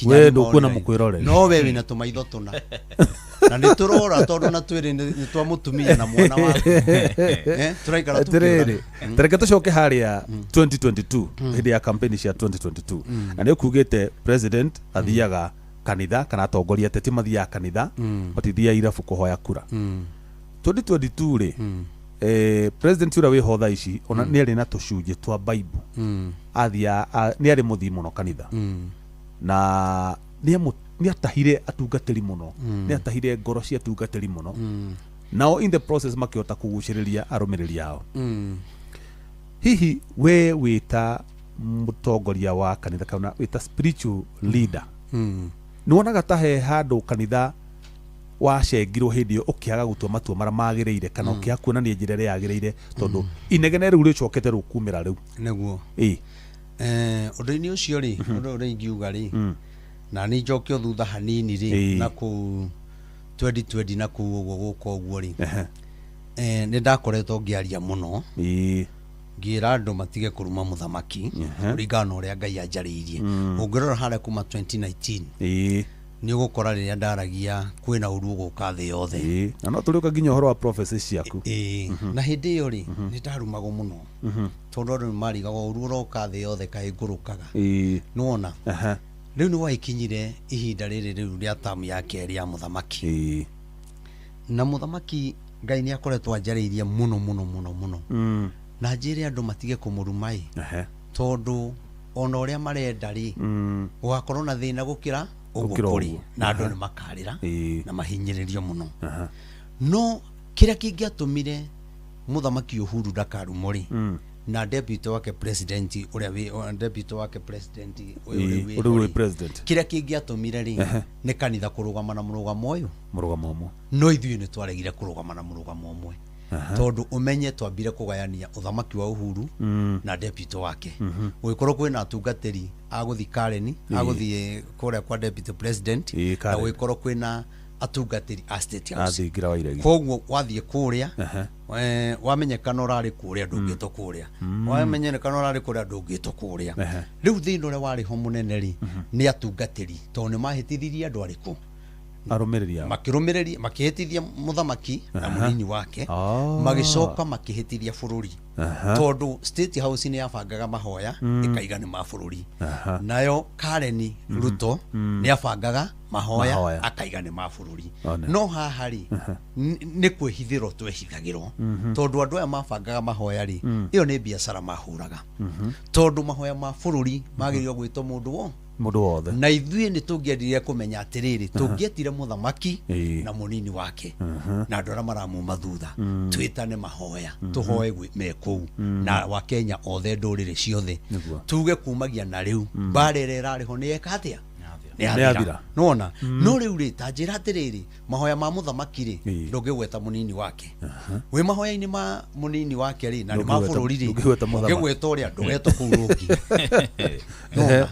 We ndũkuona mũkwĩrorera. No we wĩna tũmaitho tũna na nĩ tũrora, tondũ na twĩrĩ nĩ twa mũtumia na mwana waku. Tũraikara atĩrĩrĩ, tareke tũcoke harĩa 2022, hĩndĩ ya campaign cia 2022, na nĩ ũkugĩte president athiaga kanitha kana atongoria ateti mathiaga kanitha, matithiaga irabu kũhoya kura. 2022 rĩ, president ũrĩa wĩho thaa ici ona nĩ arĩ na tũcunjĩ twa Bible, athiaga, nĩ arĩ mũthii mũno kanitha, na nĩ atahire atungatĩri mũno, nĩ atahire ngoro cia atungatĩri mũno, nao in the process makĩhota kũgucĩrĩria arũmĩrĩri ao. Hihi we wĩta mũtongoria wa kanitha kana wĩta spiritual leader, nĩ wonaga ta he handũ kanitha wacengirwo hĩndĩ ĩyo ũkĩaga gũtua matua marĩa magĩrĩire, kana ũkĩaga kuonania njĩra ĩrĩa yagĩrĩire, tondũ inegene rĩu rĩcokete rĩu kumĩra rĩu? Nĩguo. Ũndũ-inĩ ũcio rĩ, ũndũ ũrĩa ingiuga rĩ, na nĩ njokio thutha hanini rĩ, na kũu 2020 na kũu ũguo gũka ũguo rĩ, nĩ ndakoretwo ngĩaria mũno, ngĩra andũ matige kũruma mũthamaki kũringana na ũrĩa Ngai anjarĩirie. Ũngĩrora harĩa kuma 2019, nĩ ũgũkora rĩrĩa ndaragia kwĩna ũru ũgũka thĩ yothe. Na no tũrĩũka nginya ũhoro wa prophecy ciaku. Na hĩndĩ ĩyo rĩ, nĩ ndarumagwo mũno, tondũ andũ nĩ marigagwo ũru ũroka thĩ yothe kaĩ ngũrũkaga. Nĩwona rĩu nĩ waikinyire ihinda rĩrĩ rĩu rĩa tamu ya kerĩ ya mũthamaki. Na mũthamaki Ngai nĩ akoretwo anjarĩirie mũno mũno mũno mũno, na njĩre andũ matige kũmũruma ĩ, tondũ ona ũrĩa marenda rĩ, gũgakorwo na thĩna gũkĩra ũguo kũrĩ, na andũ nĩ makarĩra na mahinyĩrĩrio mũno. No kĩrĩa kĩngĩatũmire mũthamaki Uhuru ndakarumwo rĩ, na deputy wake president ũrĩa wĩ deputy wake president ũyũ wĩ president, kĩrĩa kĩngĩatũmire rĩ, nĩ kanitha kũrũgama na mũrũgamo ũyũ, mũrũgamo ũmwe. No ithuĩ nĩ twaregire kũrũgama na mũrũgamo ũmwe, tondũ ũmenye twambire kũgayania ũthamaki wa Uhuru na deputy wake. Gũgĩkorwo kwĩna atungatĩri agũthiĩ Karen, agũthiĩ kũrĩa kwa deputy president, na gũgĩkorwo kwĩna Atungatĩri a State House. Athingira wa iregi. Koguo wathiĩ kũrĩa, wamenyekana ũrarĩ kũrĩa, ndũngĩtwo kũrĩa, wamenyekana ũrarĩ kũrĩa, ndũngĩtwo kũrĩa. Rĩu thĩna ũrĩa warĩ ho mũnene rĩ, nĩ atungatĩri, tondũ nĩ mahĩtithirie andũ arĩkũ? Arũmĩrĩri ao. Makĩrũmĩrĩria, makĩhĩtithia mũthamaki na mũnini wake. Magĩcoka makĩhĩtithia bũrũri, tondũ State House nĩ yabangaga mahoya ĩkaiga nĩ ma bũrũri. Nayo Karen Ruto nĩ abangaga mahoya, Mahoya. akaiga nĩ ma bũrũri. One. No haha rĩ, nĩ kwĩhithĩrwo twehithagĩrwo, tondũ andũ aya mabangaga mahoya rĩ, ĩyo nĩ biacara mahũraga, tondũ mahoya ma bũrũri magĩrĩirwo gwĩtwo mũndũ wo Mũndũ wothe. Na ithuĩ nĩ tũngĩendire kũmenya atĩrĩrĩ, tũngĩetire mũthamaki na mũnini wake na andũ arĩa maramuma thutha, twĩtane mahoya, tũhoe me kũu na Wakenya othe, ndũrĩrĩ ciothe. Tuge kumagia na rĩu mbara ĩrĩa ĩrarĩ ho nĩ yeka atĩa? Nĩ Nĩ yathira. yathira. Nĩwona? No rĩu rĩ, ta njĩra atĩrĩrĩ, mahoya ma mũthamaki rĩ, ndũngĩgweta mũnini wake wĩ mahoya-inĩ ma mũnini wake rĩ, na nĩ ma bũrũri rĩ. Ndũngĩgweta mũthamaki. Ũngĩgweta ũrĩa ndũgetwo kũu rũngĩ. Nĩwona?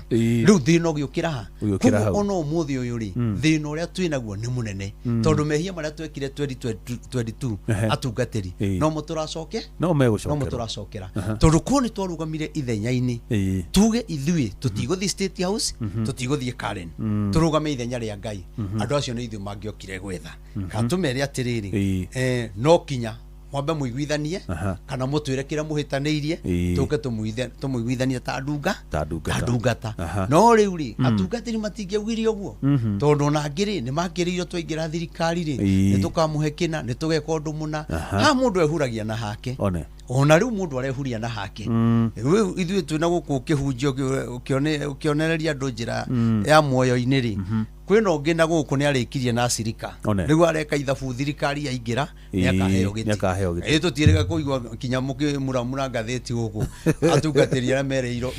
Rĩu thĩna ũgĩũkĩra ha? Ũgĩũkĩra Koguo hau. ona ũmũthĩ ũyũ rĩ, thĩna ũrĩa twĩ naguo nĩ mũnene, tondũ mehia marĩa twekire 2022, atungatĩri, no mo tũracoke no no mo megũcokera. Tũracokera, tondũ kuo nĩ twarũgamire ithenya-inĩ, tuge ithuĩ tũtigũthiĩ State House, tũtigũthiĩ Karen, tũrũgame ithenya rĩa Ngai. Andũ acio nĩ ithuĩ mangĩokire gwetha kana tũmere atĩrĩrĩ, no kinya mwambe mũiguithanie kana mũtwĩre kĩrĩa mũhĩtanĩirie, tũke tũmũiguithanie ta ndunga Ta ndungata. Ta ndungata. No rĩu rĩ, atungatĩri matingĩaugire ũguo, tondũ ona angĩ rĩ, nĩ makĩrĩirwo twaingĩra thirikari rĩ, nĩ tũkamũhe kĩna, nĩ tũgeka ũndũ mũna. Ha mũndũ ehuragia na hake. One. Ona rĩu mũndũ arehuria na hake. Rĩu ithuĩ twĩna gũkũ ũkĩhunjia, ũkĩonereria andũ njĩra ya muoyo-inĩ rĩ, kwĩna ũngĩ na gũkũ nĩ arĩkirie na cirika. One. Rĩu areka ithabu, thirikari yaingĩra nĩ akaheo gĩtĩ. Nĩakaheo gĩtĩ. Ĩ tũtiĩrĩga kũigua kinya mũkĩmuramura ngathĩti gũkũ, atungatĩri arĩa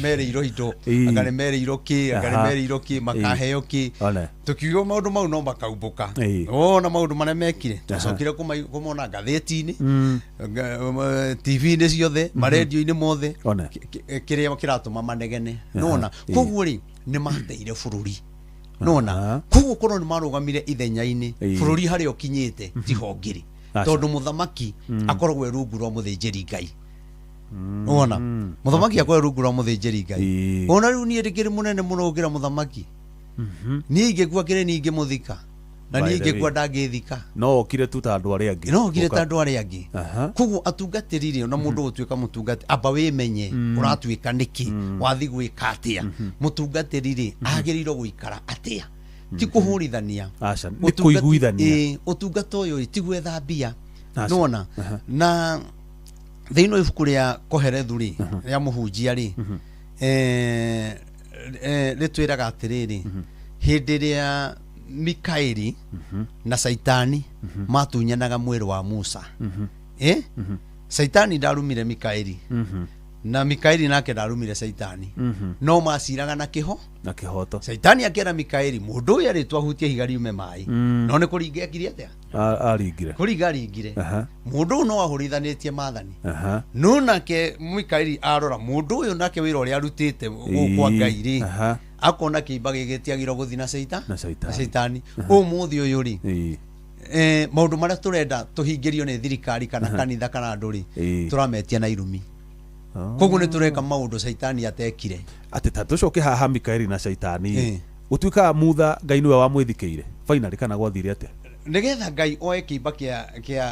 merĩirwo indo, anga nĩ merĩirwo kĩ, anga nĩ merĩirwo kĩ, makaheo kĩ. One. Tũkiuga maũndũ mau no makaumbũka. Wona maũndũ marĩa mekire, twacokire kũmona ngathĩti-inĩ, TV-inĩ ciothe, marendio-inĩ mothe. One. Kĩrĩa kĩratũma manegene nona. Koguo rĩ, nĩ mateire bũrũri nona. Koguo korwo nĩ marũgamire ithenya-inĩ, bũrũri harĩa ũkinyĩte tiho ngĩrĩ. Tondũ mũthamaki akoragwo e rungu rwa mũthĩnjĩri Ngai. Wona mũthamaki akoragwo rungu rwa mũthĩnjĩri Ngai. Ona rĩu niĩ ndĩkĩrĩ mũnene mũno gũkĩra mũthamaki. Niĩ ingĩkua kĩrĩ niĩ ingĩmũthika, na By niĩ the way. ingĩkua ndangĩthika. No okire tu ta andũ arĩa angĩ. No ngire ta andũ arĩa angĩ. Koguo atungatĩri rĩ, ona mũndũ gũtuĩka mũtungati, amba wĩmenye ũratuĩka nĩkĩ, wathi gwĩka atĩa. Mũtungatĩri rĩ, agĩrĩirwo gũikara atĩa? Ti kũhũrithania. Aca, nĩ kũiguithania. Ĩĩ, ũtungata ũyũ rĩ, ti gwetha mbia. Aca. Nĩwona? Na thĩinĩ wa ibuku rĩa Koherethu rĩ, rĩa mũhunjia rĩ, rĩtwĩraga atĩrĩrĩ, hĩndĩ ĩrĩa Mikaeli na Saitani matunyanaga mwĩrĩ wa Musa, Saitani ndarumire Mikaeli, na Mikaeli nake ndarumire Saitani, no maciraga na kĩho Na kĩhoto. Saitani akĩra Mikaeli, mũndũ ũyũ arĩtwo ahutie ihiga riume maĩ, no nĩ kũringa ekire atĩa? Aringire. Kũringa aringire. Mũndũ ũyũ no ahũrithanĩtie maathani. No nake Mikaeli arora mũndũ ũyũ, nake wĩra ũrĩa arutĩte gũkũ kwa Ngai rĩ, akona kĩimba gĩgĩtiagĩrwo gũthiĩ na seita Na Caitani. Na Caitani. Ũmũthĩ ũyũ rĩ, maũndũ marĩa tũrenda tũhingĩrio nĩ thirikari kana kanitha kana andũ rĩ, tũrametia na irumi. Koguo nĩ tũreka maũndũ Caitani atekire. Atĩ ta tũcoke haha Mikaeli na Caitani, gũtuĩkaga mutha Ngai nĩwe wamwĩthikĩire finally, kana gwathire atĩa? Nĩgetha Ngai oe kĩimba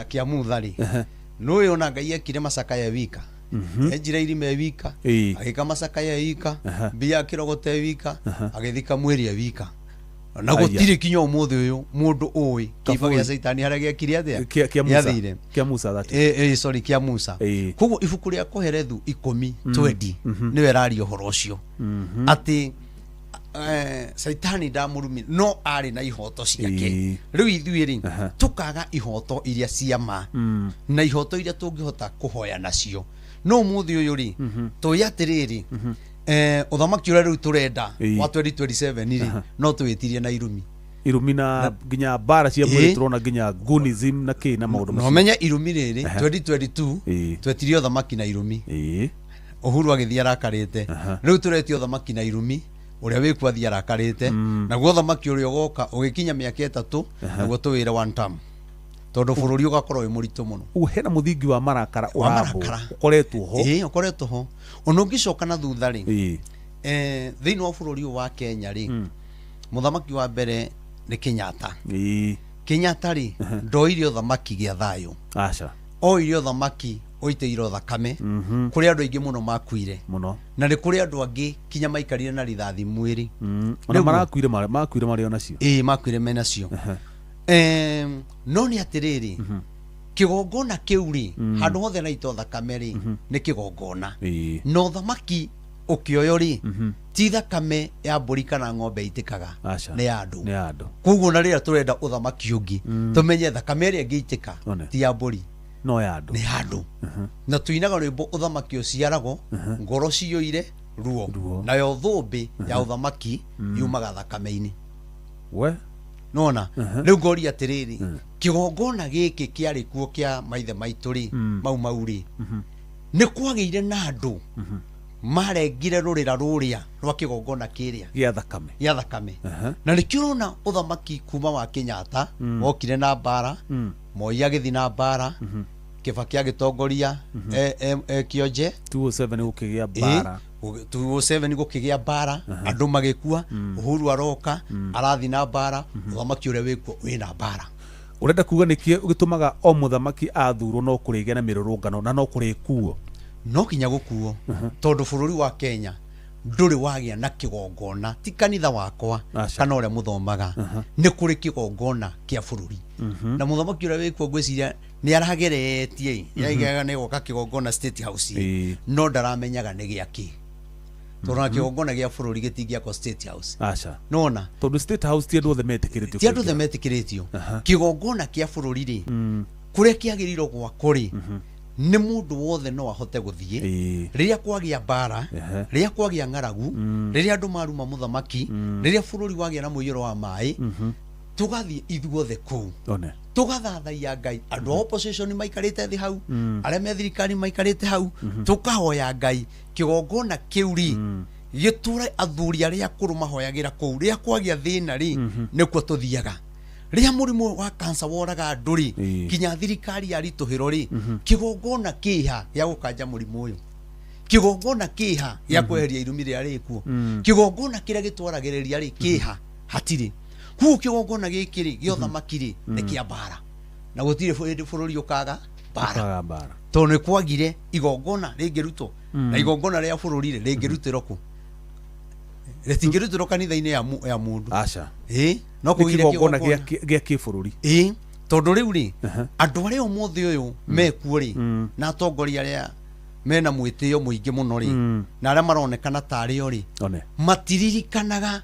kĩa mutha rĩ, nũĩ ona Ngai ekire macakaya e wika, enjire irima e wika, agĩka macakaya e wika, mbia akĩrogota e wika, agĩthika mwĩrĩ e wika, na Aya. gũtirĩ kinya ũmũthĩ ũyũ mũndũ ũĩ kĩimba Kaburi. gĩa Caitani harĩa gĩekire atĩa. Kĩa Musa. Gĩathire. Kĩa Musa, that is. Sorry, kĩa Musa. Koguo ibuku rĩa Koherethu 10:20 nĩwe ĩraria ũhoro ũcio, atĩ Caitani ndamũrumi, no arĩ na ihoto ciake. Rĩu ithuĩ rĩ, tũkaga ihoto iria cia ma na ihoto iria tũngĩhota kũhoya nacio. No ũmũthĩ ũyũ rĩ, tũĩ atĩrĩrĩ, ũthamaki ũrĩa rĩu tũrenda wa 2027 rĩ, no tũwĩtirie na irumi. Irumi na nginya mbara cia mwĩrĩ, tũrona nginya gunism na kĩ na maũndũ No macio. menye irumi rĩrĩ, 2022 twetirie ũthamaki na irumi. Uhuru agĩthiĩ arakarĩte. Rĩu tũretio ũthamaki na irumi. Ũrĩa wĩkuo athiĩ arakarĩte. Naguo ũthamaki ũrĩa ũgoka ũgĩkinya mĩaka 3 naguo tũwĩre one term, tondũ bũrũri ũgakorwo wĩ mũritũ mũno. Ũguo hena mũthingi wa marakara ũrambwo, ũkoretwo ho. Ĩĩ, ũkoretwo ho. Ona ũngĩcoka na thutha rĩ, thĩinĩ wa bũrũri ũyũ wa Kenya rĩ, mũthamaki wa mbere nĩ Kenyatta. Kenyatta rĩ, ndoire ũthamaki gĩa thayũ. Aca. Oire ũthamaki ũitĩirwo thakame, kũrĩ andũ aingĩ mũno makuire mũno, na nĩ kũrĩ andũ angĩ kinya maikarire na rithathi mwĩrĩ. Ona marakuire makuire marĩ onacio. Ĩĩ, makuire menacio. No nĩ atĩrĩrĩ, kĩgongona kĩu rĩ, handũ hothe naitwo thakame rĩ, nĩ kĩgongona. Na ũthamaki ũkĩoywo rĩ, ti thakame ya mbũri kana ng'ombe itĩkaga, nĩ ya andũ. Nĩ ya andũ. Koguo na rĩrĩa tũrenda ũthamaki ũngĩ, tũmenye thakame ĩrĩa ĩngĩitĩka ti ya mbũri, no ya andũ. Nĩ ya andũ. Na tũinaga rwĩmbo ũthamaki ũciaragwo ngoro ciyũire ruo, nayo thũmbĩ ya ũthamaki yumaga thakame-inĩ. We nona rĩu ngoria atĩrĩrĩ, kĩgongona gĩkĩ kĩarĩ kuo kĩa maithe maitũ rĩ, mau mau rĩ, nĩ kwagĩire na andũ marengire rũrĩra rũrĩa rwa kĩgongona kĩrĩa gĩa thakame, gĩa thakame. Na nĩkĩo ũrona ũthamaki kuma wa Kenyatta wokire na mbara, Moi agĩthiĩ na mbara, Kibaki agĩtongoria Kionje, 2007 gũkĩgĩa mbara, 2007 gũkĩgĩa mbara, andũ magĩkua, Uhuru aroka arathiĩ na mbara, ũthamaki ũrĩa wĩkuo wĩna mbara. Ũrenda kuga nĩkĩ gĩtũmaga o mũthamaki athurwo no kũrĩgĩa na mĩrũrũngano na no kũrĩkuo? No kinya gũkuo, tondũ bũrũri wa Kenya ndũrĩ wagĩa na kĩgongona, ti kanitha wakwa kana ũrĩa mũthomaga, nĩ kũrĩ kĩgongona kĩa bũrũri. Na mũthamaki ũrĩa wĩkuo ngwĩciria nĩ arageretie, yaigaga nĩ goka kĩgongona State House, no ndaramenyaga nĩ gĩakĩ, tondũ na kĩgongona gĩa bũrũri gĩtingĩakwo State House. Aca. Nona tondũ State House ti andũ othe metĩkĩrĩtio, ti andũ othe metĩkĩrĩtio. Kĩgongona kĩa bũrũri rĩ, kũrĩa kĩagĩrĩirwo gwakwo rĩ, nĩ mũndũ wothe no ahote gũthiĩ. Rĩrĩa kwagĩa mbara, rĩrĩa kwagĩa ng'aragu, rĩrĩa andũ maruma mũthamaki, rĩrĩa bũrũri wagĩa na mũiyũro wa maĩ, tũgathiĩ ithuothe kũu, tũgathathaiya Ngai. Andũ a opposition maikarĩte thĩ hau, arĩa me thirikari maikarĩte hau, tũkahoya Ngai. Kĩgongona kĩu rĩ, gĩtũre athuri arĩa akũrũ mahoyagĩra kũu. Rĩrĩa kwagĩa thĩna rĩ, nĩkuo tũthiaga. Rĩrĩa mũrimũ wa kansa woraga andũ rĩ, kinya thirikari yaritũhĩrwo rĩ, kĩgongona kĩha gĩa gũkanja mũrimũ ũyũ, kĩgongona kĩha gĩa kweheria irumi rĩrĩa rĩkuo, kĩgongona kĩrĩa gĩtwaragĩrĩria rĩ, kĩha hatirĩ. Koguo kĩgongona gĩkĩ rĩ, gĩa ũthamaki rĩ, nĩ kĩa mbara, na gũtirĩ hĩndĩ bũrũri ũkaga mbara, tondũ nĩ kwagire igongona rĩngĩrutwo. Na igongona rĩa bũrũri rĩ, rĩngĩrutĩrwo kũ? Rĩtingĩrutĩrwo kanitha-inĩ ya mũndũ. Aca. Ĩĩ, no kũgire kĩgongona gĩa kĩbũrũri. Ĩĩ, tondũ rĩu rĩ, andũ arĩa ũmũthĩ ũyũ mekuo rĩ, na atongoria arĩa mena mwĩtĩo mũingĩ mũno rĩ, na arĩa maronekana tarĩ o rĩ, matiririkanaga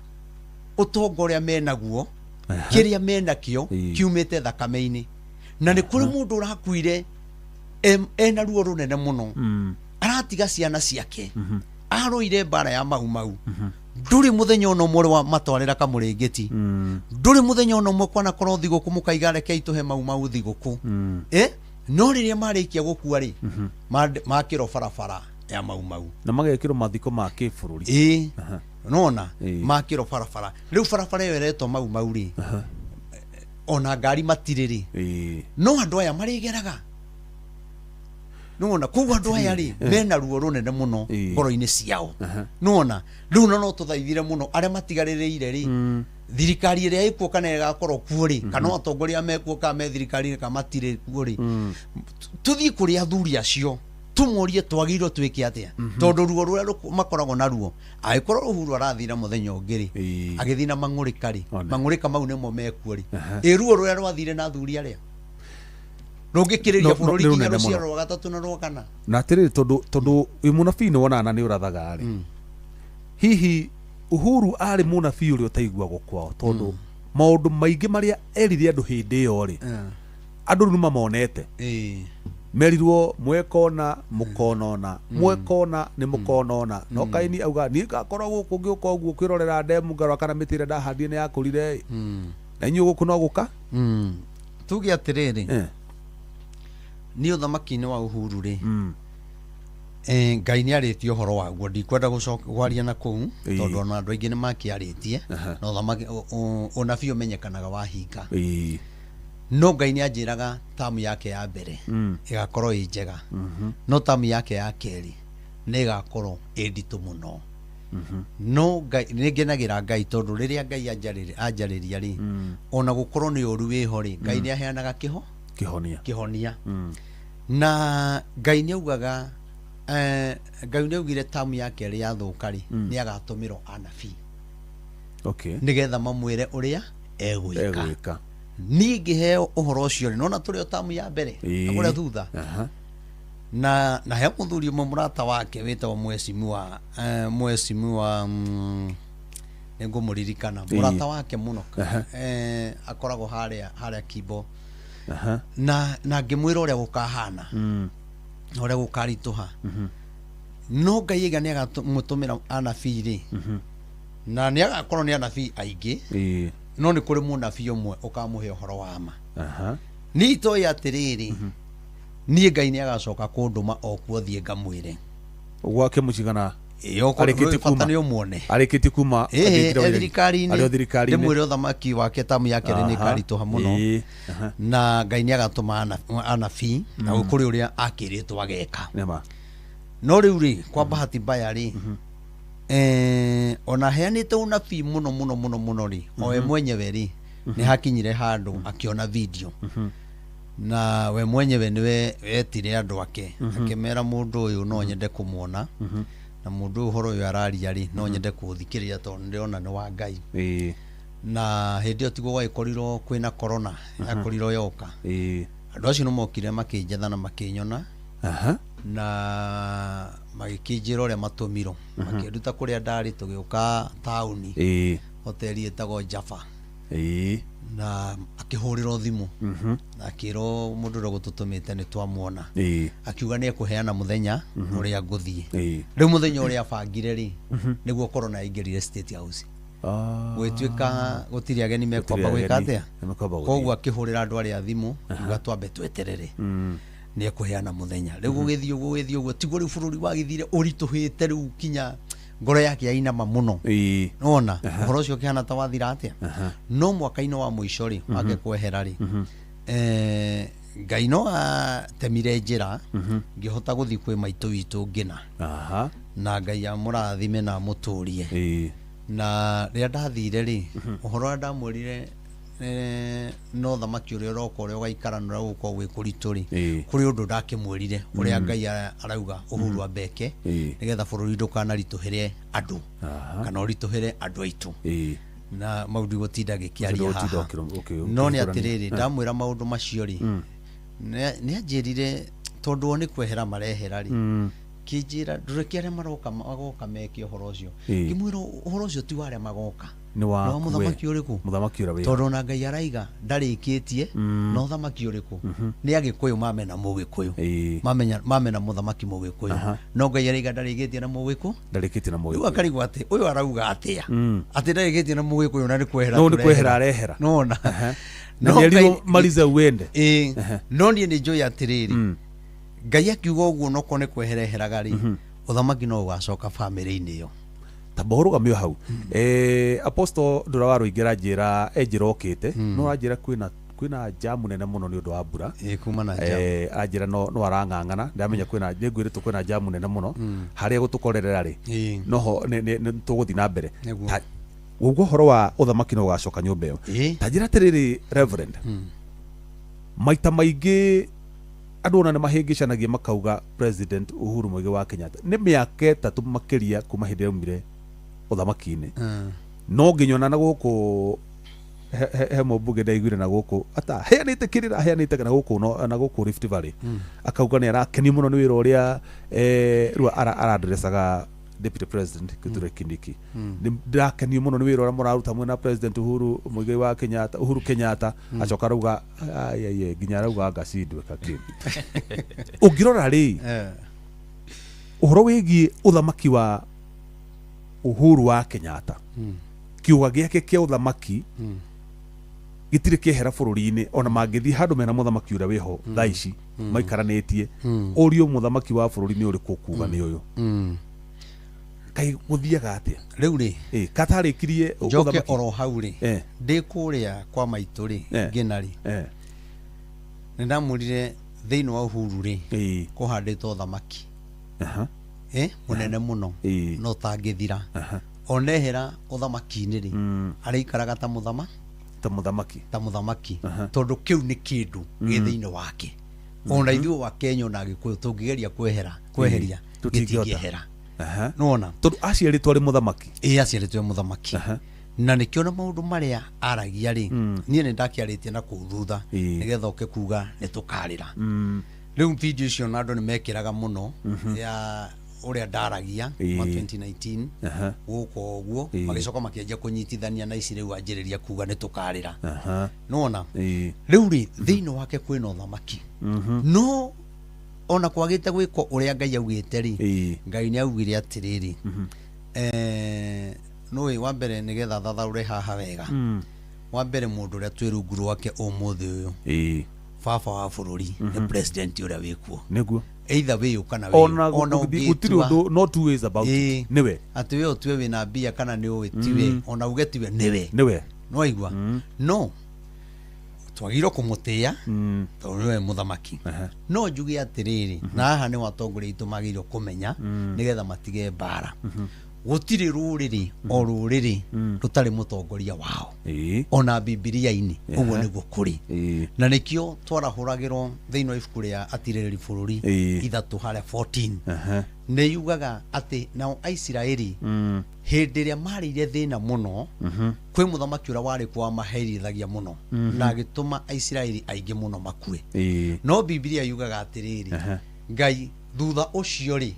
ũtonga ũrĩa menaguo, kĩrĩa menakĩo kiumĩte thakame-inĩ. Na nĩ kũrĩ mũndũ ũrakuire ena ruo rũnene mũno, aratiga ciana ciake, arũire mbara ya mau mau, ndũrĩ mũthenya ona ũmwe wa matwarĩra kamũrĩngĩti, ndũrĩ mũthenya ona ũmwe kwanakorwo thigũkũ mũkaiga rekei tũhe mau mau thigũkũ. No rĩrĩa marĩkia gũkua rĩ, makĩrwo barabara ya mau mau, na magekĩrwo mathiko ma kĩbũrũri. Ĩĩ, nona makĩrwo barabara. Rĩu barabara ĩyo ĩretwo mau mau rĩ, ona ngari matirĩ rĩ, no andũ aya marĩgeraga. Nona koguo andũ aya rĩ, mena ruo rũnene mũno ngoro-inĩ ciao. Nona rĩu no tũthaithire mũno arĩa matigarĩrĩire rĩ, thirikari ĩrĩa ĩkuo kana ĩgakorwo kuo rĩ, kana atongoria mekuo kana me thirikari kana matirĩ kuo rĩ, tũthiĩ kũrĩ athuri acio tũmorie twagĩrĩirwo twĩke atĩa, tondũ ruo rũrĩa makoragwo naruo, angĩkorwo Uhuru arathiĩ na mũthenya ũngĩ rĩ, agĩthiĩ na mang'ũrĩka rĩ, mang'ũrĩka mau nĩmo mekuo rĩ, ĩ ruo rũrĩa rwathire na athuri arĩa rũngĩkĩrĩria bũrũri nginya rũciaro rwa gatatũ na rwa kana. Na atĩrĩrĩ, tondũ wĩ mũnabii nĩ wonaga na nĩ ũrathaga rĩ, hihi Uhuru arĩ mũnabii ũrĩa ũtaiguagwo kwao, tondũ maũndũ maingĩ marĩa erire andũ hĩndĩ ĩyo rĩ, andũ rĩu nĩmamonete. Merirwo mwekona mũkonona, mwekona nĩ mũkonona. No Kaini auga niĩ ngakorwo gũkũ ngĩũka ũguo kwĩrorera ndemu ngarora kana mĩtĩ ĩrĩa ndahandire nĩ yakũrire, na inyuĩ gũkũ no gũka. Tuge atĩrĩrĩ, niĩ ũthamaki-inĩ wa Uhuru rĩ, Ngai nĩ arĩtie ũhoro waguo, ndikwenda gũcoka kwaria na kũu, tondũ ona andũ aingĩ nĩ makĩarĩtie, na ũthamaki ũnabii ũmenyekanaga wahinga. No Ngai nĩ anjĩraga tamu yake ya mbere ĩgakorwo ĩ njega, no tamu yake ya kerĩ nĩ ĩgakorwo ĩ nditũ mũno. No Ngai nĩ ngenagĩra Ngai, tondũ rĩrĩa Ngai anjarĩria rĩ, ona gũkorwo nĩ ũru wĩho rĩ, Ngai nĩ aheanaga kĩho Kĩhonia. Kĩhonia. Na Ngai nĩ augaga, Ngai nĩ augire tamu ya kerĩ yathũka rĩ, nĩ agatũmĩrwo anabii nĩgetha mamwĩre ũrĩa egwĩka. Egwĩka. Niĩ ngĩheo ũhoro ũcio rĩ, nona tũrĩ o tamu ya mbere na kũrĩa thutha. Na he mũthuri ũmwe mũrata wake wĩtagwo mwecimiwa, mwecimiwa, nĩ ngũmũririkana, mũrata wake mũno, akoragwo harĩa Kimbo. Na ngĩmwĩra ũrĩa gũkahana na ũrĩa gũkaritũha, no Ngai aiga nĩ agamũtũmĩra anabii rĩ, na nĩ agakorwo nĩ anabii aingĩ, no nĩ kũrĩ mũnabii ũmwe ũkamũhe ũhoro wa ma. Niĩ itoĩ atĩrĩrĩ, niĩ Ngai nĩ agacoka kũndũma o kuo thiĩ ngamwĩre. Gwake mũcigana? Ĩĩ, okorwo Arĩkĩtie bata kuma. nĩ ũmuone. Arĩkĩtie kuma Ĩhĩ, athiĩ e thirikari-inĩ. Arĩ o thirikari-inĩ. Ndĩmwĩre ũthamaki wake tamu ya kerĩ nĩ ĩkaritũha mũno. Na Ngai nĩ agatũma anabii na kũrĩ ũrĩa akĩrĩtwo ageka. Nĩma. No rĩu rĩ, kwa bahati mbaya rĩ, ona heanĩte ũnabii mũno mũno mũno mũno rĩ, o we mwenyewe rĩ, nĩ hakinyire handũ akĩona video, na we mwenyewe nĩwe wetire andũ ake akĩmera, mũndũ ũyũ no nyende kũmuona, na mũndũ ũyũ ũhoro ũyũ araria rĩ, no nyende kũũthikĩrĩria tondũ nĩndĩrona nĩ wa Ngai. Na hĩndĩ ĩyo tiguo gwagĩkorirwo kwĩna corona yakorirwo yoka. Andũ acio nĩ mokire makĩnjetha na makĩnyona, na magĩkĩnjĩra ũrĩa matũmirwo, makĩnduta kũrĩa ndarĩ, tũgĩũka taũni, hoteli ĩtagwo Jaffa, na akĩhũrĩrwo thimũ na akĩrwo mũndũ ũrĩa gũtũtũmĩte nĩ twamuona. Akiuga nĩ ekũheana mũthenya ũrĩa ngũthiĩ. Rĩu mũthenya ũrĩa abangire rĩ, nĩguo corona yaingĩrire State House. Gwĩtuĩka gũtirĩ ageni mekwamba Gũtirĩ gwĩka ageni atĩa. mekwamba gũthiĩ. Koguo akĩhũrĩra andũ arĩa thimũ, akiuga twambe tweterere, nĩ ekũheana mũthenya. Rĩu gũgĩthiĩ ũguo, gũgĩthiĩ ũguo, tiguo rĩu bũrũri wagĩthire ũritũhĩte, rĩu kinya ngoro yake yainama mũno. Nona ũhoro ũcio ũkĩhana ta wathira atĩa, no mwaka-inĩ wa mũico rĩ wake kwehera rĩ, Ngai no atemire njĩra ngĩhota gũthiĩ kwĩ maitũ witũ ngĩna, na Ngai amũrathime na amũtũrie. Na rĩrĩa ndathire rĩ, ũhoro ũrĩa ndamwĩrire, no thamaki ũrĩa ũroka, ũrĩa ũgaikara na ũrĩa gũkorwo gwĩ kũritũ rĩ, kũrĩ ũndũ ndakĩmwĩrire ũrĩa Ngai arauga Uhuru ambeke nĩgetha bũrũri ndũkanaritũhĩre andũ kana ũritũhĩre andũ aitũ. Na mau ndigũtinda ngĩkĩaria Ũcio haha. ndũgũtinda No nĩ ũkĩhingũrania. atĩrĩrĩ, ndamwĩra maũndũ macio rĩ, nĩ anjĩrire tondũ o nĩ kwehera marehera rĩ, kĩnjĩra ndũreke arĩa maroka magoka meke ũhoro ũcio. Ngĩmwĩra ũhoro ũcio ti wa arĩa magoka, Nĩ wa nĩ wa mũthamaki ũrĩkũ? Mũthamaki ũrĩa wĩ Tondũ ona Ngai araiga ndarĩkĩtie na ũthamaki ũrĩkũ, nĩ Agĩkũyũ mamena Mũgĩkũyũ, mamenya mamena mũthamaki Mũgĩkũyũ, no Ngai araiga ndarĩkĩtie na Mũgĩkũ Ndarĩkĩtie na Rĩu Mũgĩkũyũ. akarigwo atĩ ũyũ arauga atĩa atĩ ndarĩkĩtie na Mũgĩkũyũ na nĩ kwehera No nĩ tũrehera. kwehera arehera. Nona Na No nĩerirwo malize uende. Ĩĩ, no niĩ nĩ njũĩ atĩrĩrĩ, Ngai akiuga ũguo nokorwo nĩ kwehera eheraga rĩ, ũthamaki no ũgacoka bamĩrĩ-inĩ ĩyo. Tamba ũrũgamio hau. Apostle ndũra wa rũingĩ njĩra enjĩra okĩte, no aranjĩra kwĩna jamu nene mũno nĩ ũndũ wa mbura. Ĩĩ, kuma na jam. Anjĩra no arang'ang'ana, ndamenya kwĩna, nĩngwĩrĩtwo kwĩna jamu nene mũno harĩa gũtũkorerera rĩ, noho nĩ tũgũthiĩ na mbere. Nĩguo. Ũguo ũhoro wa ũthamaki no ũgacoka nyũmba ĩyo. Ta njĩra atĩrĩrĩ, Reverend, maita maingĩ andũ ona nĩ mahĩngĩcanagia makauga President Uhuru Muigai wa Kenyatta nĩ mĩaka 3 makĩria kuma hĩndĩ ĩrĩa aumire ũthamaki-inĩ, no nginya ona na gũkũ he mũmbunge ndaiguire na gũkũ ata heanĩte kĩrĩra heanĩte na gũkũ, no na gũkũ Rift Valley, akauga nĩ arakenio mũno nĩ wĩra ũrĩa, rĩu aradresaga Deputy President Kithure Kindiki, nĩ ndĩrakenio mũno nĩ wĩra ũrĩa mũraruta mwena President Uhuru Muigai wa Kenyatta, Uhuru Kenyatta. Acoka arauga ai ai ai, nginya arauga ngacindwe kakĩ. Ũngĩrora rĩ, ũhoro wĩgiĩ ũthamaki wa Uhuru wa Kenyatta, kiuga gĩake kĩa ũthamaki. Gĩtirĩ kĩehera bũrũri-inĩ, ona mangĩthiĩ handũ mena mũthamaki ũrĩa wĩho thaa ici maikaranĩtie, ũrio mũthamaki wa bũrũri nĩ ũrĩkũ, kuga nĩ ũyũ. Kaĩ gũthiaga atĩa? Rĩu rĩ, katarĩkirie njoke ũthamaki. Oro hau rĩ, ndĩ kũrĩa kwa maitũ rĩ, ngĩna rĩ, nĩ ndamwĩrire thĩinĩ wa Uhuru rĩ, kũhandĩtwo thamaki mũnene mũno, no tangĩthira onehera ũthamaki-inĩ rĩ, arĩikaraga ta mũthama Ta mũthamaki. Ta mũthamaki, tondũ kĩu nĩ kĩndũ gĩ thĩinĩ wake. Ona ithuĩ wa Kenya ona Gĩkũyũ tũngĩgeria kwehera kweheria, Tũtingĩhota. gĩtingĩehera. Nĩwona? Tondũ aciarĩtwo arĩ mũthamaki. Ĩ, aciarĩtwo e mũthamaki. Na nĩkĩo na maũndũ marĩa aragia rĩ, niĩ nĩ ndakĩarĩtie na kũu thutha, nĩgetha ũke kuga nĩ tũkarĩra. Rĩu video icio na andũ nĩ mekĩraga mũno ya ũrĩa ndaragia wa 2019 gũkũ ũguo, magĩcoka makĩanjia kũnyitithania na ici rĩu anjĩrĩria kuga nĩ tũkarĩra. Nĩwona? Rĩu rĩ, thĩinĩ wake kwĩna ũthamaki, no ona kwagĩte gwĩkwo ũrĩa Ngai augĩte rĩ, Ngai nĩ augire atĩrĩrĩ, nũĩ wa mbere, nĩgetha thathaũre haha wega, wa mbere mũndũ ũrĩa twĩ rungu rwake ũmũthĩ ũyũ, baba wa bũrũri, nĩ president ũrĩa wĩkuo. Nĩguo. Either wĩyũ kana ona wĩyũ, ona gũtirĩ ũngĩtua ũndũ, no two ways about it, nĩwe. Atĩ we ũtue wĩna mbia kana nĩ ũĩ tiwe, ona uge tiwe, nĩwe. Nĩwe. Nĩwaigua? No twagĩrĩirwo kũmũtĩĩa tondũ nĩwe mũthamaki. No njuge atĩrĩrĩ, na haha nĩ atongoria aitũ magĩrĩirwo kũmenya nĩgetha matige mbara, gũtirĩ rũrĩrĩ o rũrĩrĩ rũtarĩ mũtongoria wao. Ona Bibilia-inĩ ũguo nĩguo kũrĩ. Na nĩkĩo twarahũragĩrwo thĩinĩ wa ibuku rĩa Atirĩrĩri Bũrũri 3 harĩa 14, nĩ yugaga atĩ nao Aisiraeli hĩndĩ ĩrĩa marĩire thĩna mũno, kwĩ mũthamaki ũrĩa warĩ kuo wamaherithagia mũno na agĩtũma Aisiraeli aingĩ mũno makue. No Bibilia yugaga atĩrĩrĩ, Ngai thutha ũcio rĩ,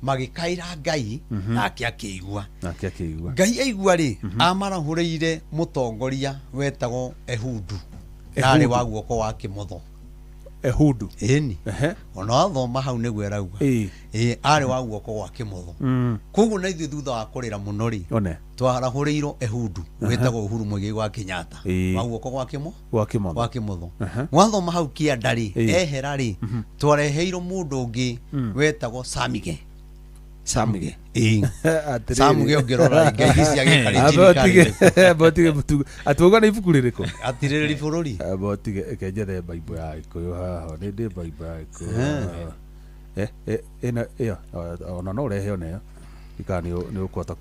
magĩkaĩra Ngai nake akĩigua. Nake akĩigua. Ngai aigua rĩ, amarahũrĩire mũtongoria wetagwo Ehudu, na arĩ wa guoko wa kĩmotho. Ehudu. Ĩni. Ona wathoma hau nĩguo ĩrauga. Ĩ, arĩ wa guoko gwa kĩmotho. Koguo na ithuĩ thutha wa kũrĩra mũno rĩ, one twarahũrĩirwo Ehudu wĩtagwo Uhuru Muigai wa Kenyatta, wa guoko gwa kĩmo gwa kĩmotho. Gwa kĩmotho. Wathoma hau kĩanda rĩ, ehera rĩ, twareheirwo mũndũ ũngĩ wetagwo Samige. Samige. Ĩĩ. Atĩrĩrĩ. Samuge ũngĩrora ngeithi cia Amba gĩkalenjin ũtige, amba ũtige mũtugo atĩ wauga nĩ ibuku rĩrĩkũ? Atirĩrĩri Bũrũri. Amba ũtige, reke njethe Bible ya Gĩkũyũ haha, nĩ ndĩ Bible ya Gĩkũyũ haha. Ĩno ĩyo ona no ũrehe ona ĩyo ikana nĩ ũkũhota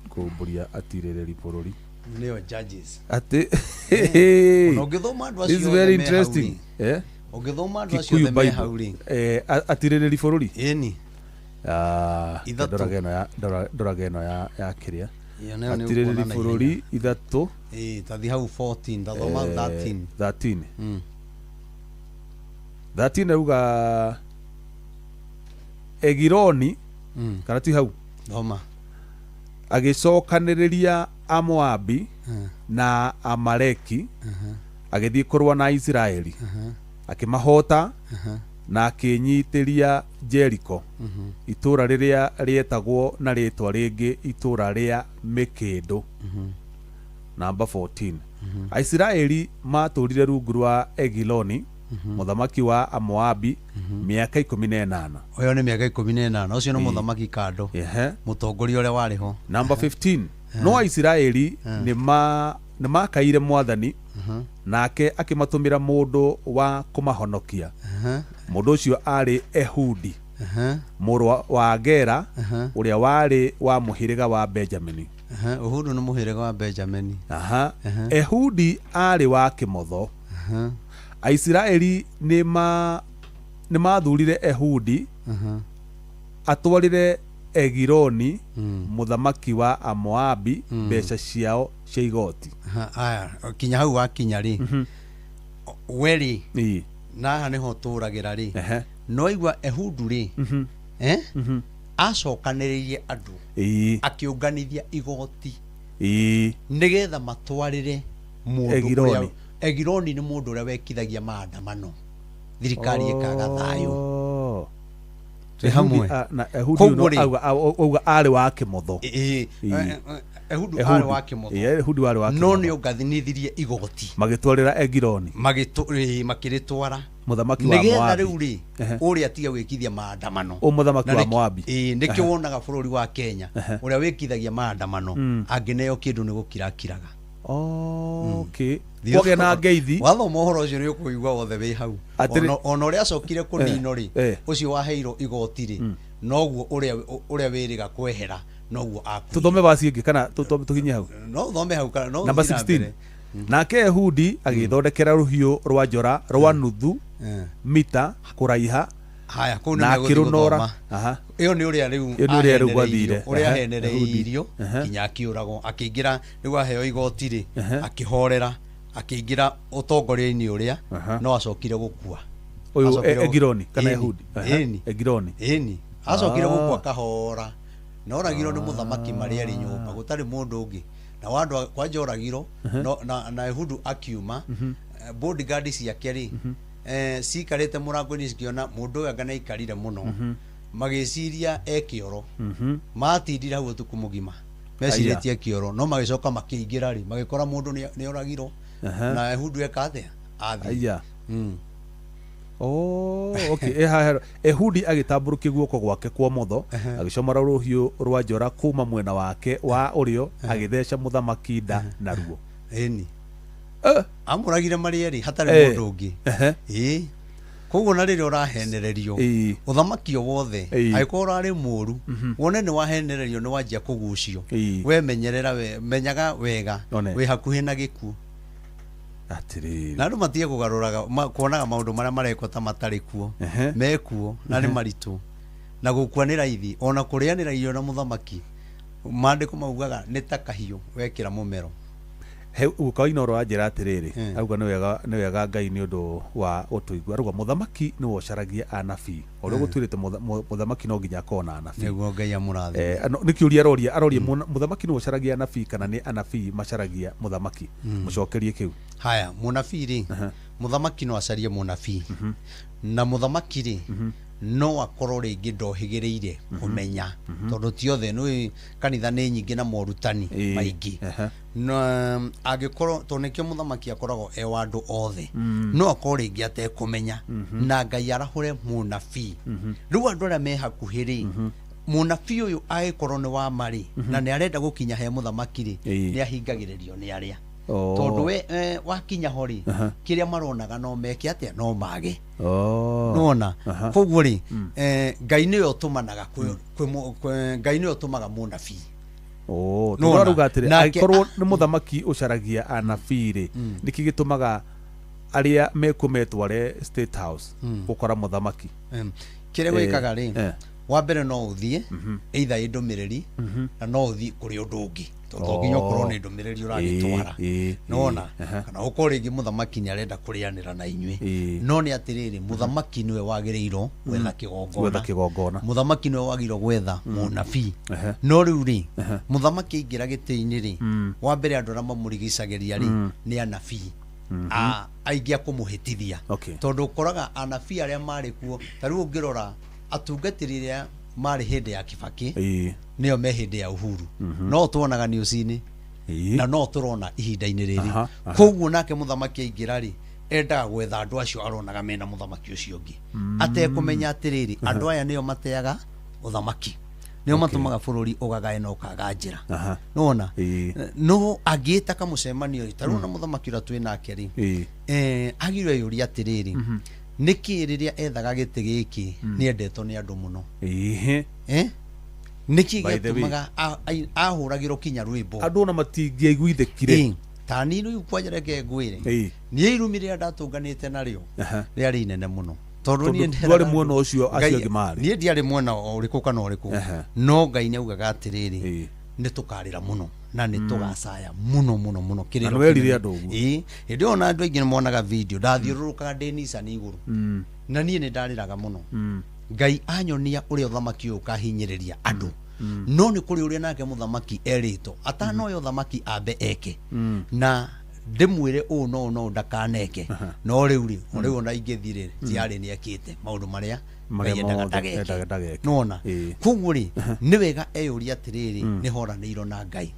kũhumbũria Atirĩrĩri Bũrũri. Nĩyo Judges. Atĩ Ona ũngĩthoma andũ this is acio very othe me hau interesting. rĩ, ũngĩthoma andũ acio Kikuyu othe me Bible. hau rĩ, Atirĩrĩri Bũrũri. Ĩni. 3. Ndorage ĩno ya ndorage ĩno ya kĩrĩa. Ĩyo nayo nĩ Atirĩrĩri ũkuona na Bũrũri 3. Ĩĩ, tathi hau 14, tathoma 13. 13. 13 auga Egironi, kana ti hau? Thoma. Agĩcokanĩrĩria Amoabi na Amaleki, agĩthiĩ kũrũa na Isiraeli, akĩmahota na akĩnyitĩria Jeriko, itũũra rĩrĩa rĩetagwo na rĩtwa rĩngĩ itũũra rĩa mĩkĩndũ. Namba 14, Aisiraeli matũũrire rungu rwa Egiloni, mũthamaki wa Amoabi, mĩaka 18. Ũyũ nĩ mĩaka 18, ũcio nĩ mũthamaki kando, mũtongoria ũrĩa warĩ ho. Namba 15, no Aisiraeli nĩ makaire Mwathani, nake akĩmatũmĩra mũndũ wa kũmahonokia. Mũndũ ũcio arĩ Ehudi, mũrũ wa Gera, ũrĩa warĩ wa mũhĩrĩga wa Benjamini. Uhuru nĩ mũhĩrĩga wa Benjamini. Aha. Ehudi arĩ wa kĩmotho. Aisiraeli nĩ mathurire Ehudi atwarĩre Egiloni, mũthamaki wa Amoabi, mbeca ciao cia igoti. Aya, kinya hau wakinya rĩ, we rĩ, na haha nĩho tũragĩra rĩ, no igua Ehudu rĩ, acokanĩrĩirie andũ, akĩũnganithia igoti nĩgetha matwarĩre mũndũ Egiloni. ũrĩa- Egiloni nĩ mũndũ ũrĩa wekithagia maandamano thirikari ĩkaga thayũ. Oh. Twĩ hamwe. Na Ehudi Koguo rĩ- auga arĩ wa kĩmotho. Ĩĩ, Ĩĩ. Ehudu arĩ wa kĩmotho. Ĩĩ, Ehudi warĩ wa No kĩmotho. nĩ ũngathinithirie igoti. Magĩtwarĩra Egiloni Makĩrĩtwara mũthamaki wa nĩgetha Moabi. rĩu rĩ ũrĩa atige gwĩkithia maandamano. Ũ mũthamaki Na wa Moabi. Ĩĩ, nĩkĩo wonaga bũrũri wa Kenya ũrĩa wĩkithagia maandamano angĩneo kĩndũ nĩ gũkirakiraga. Okay. Thiĩ Kwagĩa na ngeithi. Wathoma ũhoro ũcio nĩ ũkũigua wothe wĩ hau. Ona ũrĩa acokire kũninwo rĩ, ũcio waheirwo igoti rĩ, noguo ũrĩa wĩrĩga kwehera noguo akuire. Tũthome vaci ĩngĩ kana tũkinye hau. No ũthome hau kana no Namba ũthiĩ na 16. mbere. Nake Ehudi agĩthondekera rũhiũ rwa njora rwa nuthu mita kũraiha Haya, kũu nĩ na megũthiĩ akĩrũnora. gũthoma. Ĩyo nĩ ũrĩa rĩu Ĩyo nĩ ũrĩa rĩu gwathire. ũrĩa ahenereirio nginya akĩũragwo, akĩingĩra rĩu aheo igoti rĩ, akĩhorera, akĩingĩra ũtongoria-inĩ ũrĩa no acokire gũkua. Ũyũ Egiloni kana Ehudi. Ĩni. Egiloni. Ĩni. Acokire gũkua kahora. Na oragirwo nĩ mũthamaki marĩa arĩ nyũmba, gũtarĩ mũndũ ũngĩ. Na wandũ kwanja oragirwo na Ehudu akiuma, bodyguard ciake rĩ, cikarĩte mũrango-inĩ cikiona mũndũ ũyũ anga nĩaikarire mũno, magĩciria e kĩoro. Matindire hau ũtukũ mũgima mecirĩtie kĩoro, no magĩcoka makĩingĩra rĩ, magĩkora mũndũ nĩ oragirwo. Na Ehudu eka atĩa? Athiĩ. Aya. Oh, okay. Ehudi agĩtambũrũkia guoko gwake kwa motho, agĩcomora rũhiũ rwa njora kuma mwena wake wa ũrĩo, agĩtheca mũthamaki nda naruo. Ĩni. Amũragire marĩ erĩ hatarĩ mũndũ ũngĩ. Ĩĩ. Koguo na rĩrĩa ũrahenererio ũthamaki o wothe angĩkorwo ũrarĩ mũru, wone nĩ wahenererio nĩ wanjia kũgucio, we menyerera, we menyaga wega wĩ hakuhĩ na gĩkuũ. Atĩrĩrĩ. Na andũ matige kũgarũraga kuonaga maũndũ marĩa marekwo ta matarĩ kuo, mekuo na nĩ maritũ. Na gũkua nĩ raithi, ona kũrĩanĩra irio na mũthamaki, maandĩko maugaga nĩ ta kahiũ wekĩra mũmero. Guka Inooro anjĩra atĩrĩrĩ, auga nĩ wega Ngai nĩ ũndũ wa gũtũigua. Arauga mũthamaki nĩwe ũcaragia anabii. Ũrĩa gũtuĩrĩte mũthamaki no nginya akorwo na anabii. Nĩguo Ngai amũrathime. Nĩ kĩũria aroria, aroria mũthamaki nĩwe ũcaragia anabii kana nĩ anabii macaragia mũthamaki? Mũcokerie kĩu. Haya, mũnabii rĩ, mũthamaki no acarie mũnabii. Na mũthamaki rĩ, no akorwo rĩngĩ ndohĩgĩrĩire kũmenya, tondũ ti othe nĩ kanitha nĩ nyingĩ na morutani maingĩ. Na angĩkorwo tondũ nĩkĩo mũthamaki akoragwo e wa andũ othe, no akorwo rĩngĩ atekũmenya, na Ngai arahũre mũnabii. Rĩu andũ arĩa me hakuhĩ rĩ, mũnabii ũyũ angĩkorwo nĩ wa ma rĩ, na nĩ arenda gũkinya he mũthamaki rĩ, nĩ ahingagĩrĩrio nĩ arĩa. Tondũ we wakinya ho rĩ, kĩrĩa maronaga no meke atĩa, no mage. Nĩwona? Koguo rĩ, Ngai nĩwe ũtũmanaga Ngai nĩwe ũtũmaga mũnabii. Tondũ arauga atĩrĩ, angĩkorwo nĩ mũthamaki ũcaragia anabii rĩ, nĩkĩ gĩtũmaga arĩa mekuo metware State House gũkora mũthamaki? Kĩrĩa gwĩkaga rĩ, wa mbere no ũthiĩ either ĩ ndũmĩrĩri, na no ũthiĩ kũrĩ ũndũ ũngĩ, tondũ nginya ũkorwo nĩ ndũmĩrĩri ũragĩtwara. Nĩwona? Kana ũkorwo rĩngĩ mũthamaki nĩ arenda kũrĩanĩra na inyuĩ. No nĩ atĩrĩrĩ, mũthamaki nĩwe wagĩrĩirwo gwetha kĩgongona. Mũthamaki nĩwe wagĩrĩirwo gwetha mũnabii. No rĩu rĩ, mũthamaki aingĩra gĩtĩ-inĩ rĩ, wa mbere andũ arĩa mamũrigicagĩria rĩ, nĩ anabii. Aingĩ a kũmũhĩtithia. Tondũ ũkoraga anabii arĩa marĩ kuo, ta rĩu ũngĩrora atungatĩri arĩa marĩ hĩndĩ ya Kibaki, nĩo me hĩndĩ ya Uhuru. No tuonaga news-inĩ, na no tũrona ihinda-inĩ rĩrĩ. Koguo nake mũthamaki aingĩra rĩ, endaga gwetha andũ acio aronaga mena mũthamaki ũcio ũngĩ. Atekũmenya atĩrĩrĩ, andũ aya nĩo mateaga ũthamaki. Nĩo matũmaga bũrũri ũgagae na ũkaga njĩra. Nĩwona? No angĩĩta kamũcemanio rĩ, ta rĩu ona mũthamaki ũrĩa twĩ nake rĩ, agĩrĩirwo eyũrie atĩrĩrĩ, nĩkĩ rĩrĩa ethaga gĩtĩ gĩkĩ nĩendetwo nĩ andũ mũno? Nĩkĩ gĩatũmaga ahũragĩrwo kinya rwĩmbo? Andũ ona matingĩaiguithĩkire. Ta niĩ rĩu kwanja reke ngwĩre, niĩ irumi rĩrĩa ndatũnganĩte narĩo rĩarĩ inene mũno. Tondũ niĩ ndwarĩ mwena ũcio acio angĩ marĩ. Niĩ ndiarĩ mwena o ũrĩkũ kana ũrĩkũ. No Ngai nĩaugaga atĩrĩrĩ, nĩ tũkarĩra mũno na nĩ tũgacaya mũno mũno mũno kĩrĩro. Na nĩwerire andũ ũguo. Hĩndĩ ĩyo ona andũ aingĩ nĩmonaga video, ndathiũrũrũkaga ndĩ Nissan igũrũ. Na niĩ nĩ ndarĩraga mũno. Ngai anyonia ũrĩa ũthamaki ũyũ ũkahinyĩrĩria andũ. No nĩ kũrĩ ũrĩa nake mũthamaki erĩtwo atanoya ũthamaki ambe eke. Na Ndĩmwĩre ũũ no no ndakaneke. No rĩu rĩ, o rĩu ona ingĩthiĩ rĩ, tiarĩ nĩ ekĩte maũndũ marĩa Marĩa Ngai endaga mothe ndageke. endaga ndageke. Nĩwona? Koguo rĩ, nĩ wega eyũrie atĩrĩrĩ, nĩ horanĩirwo na Ngai.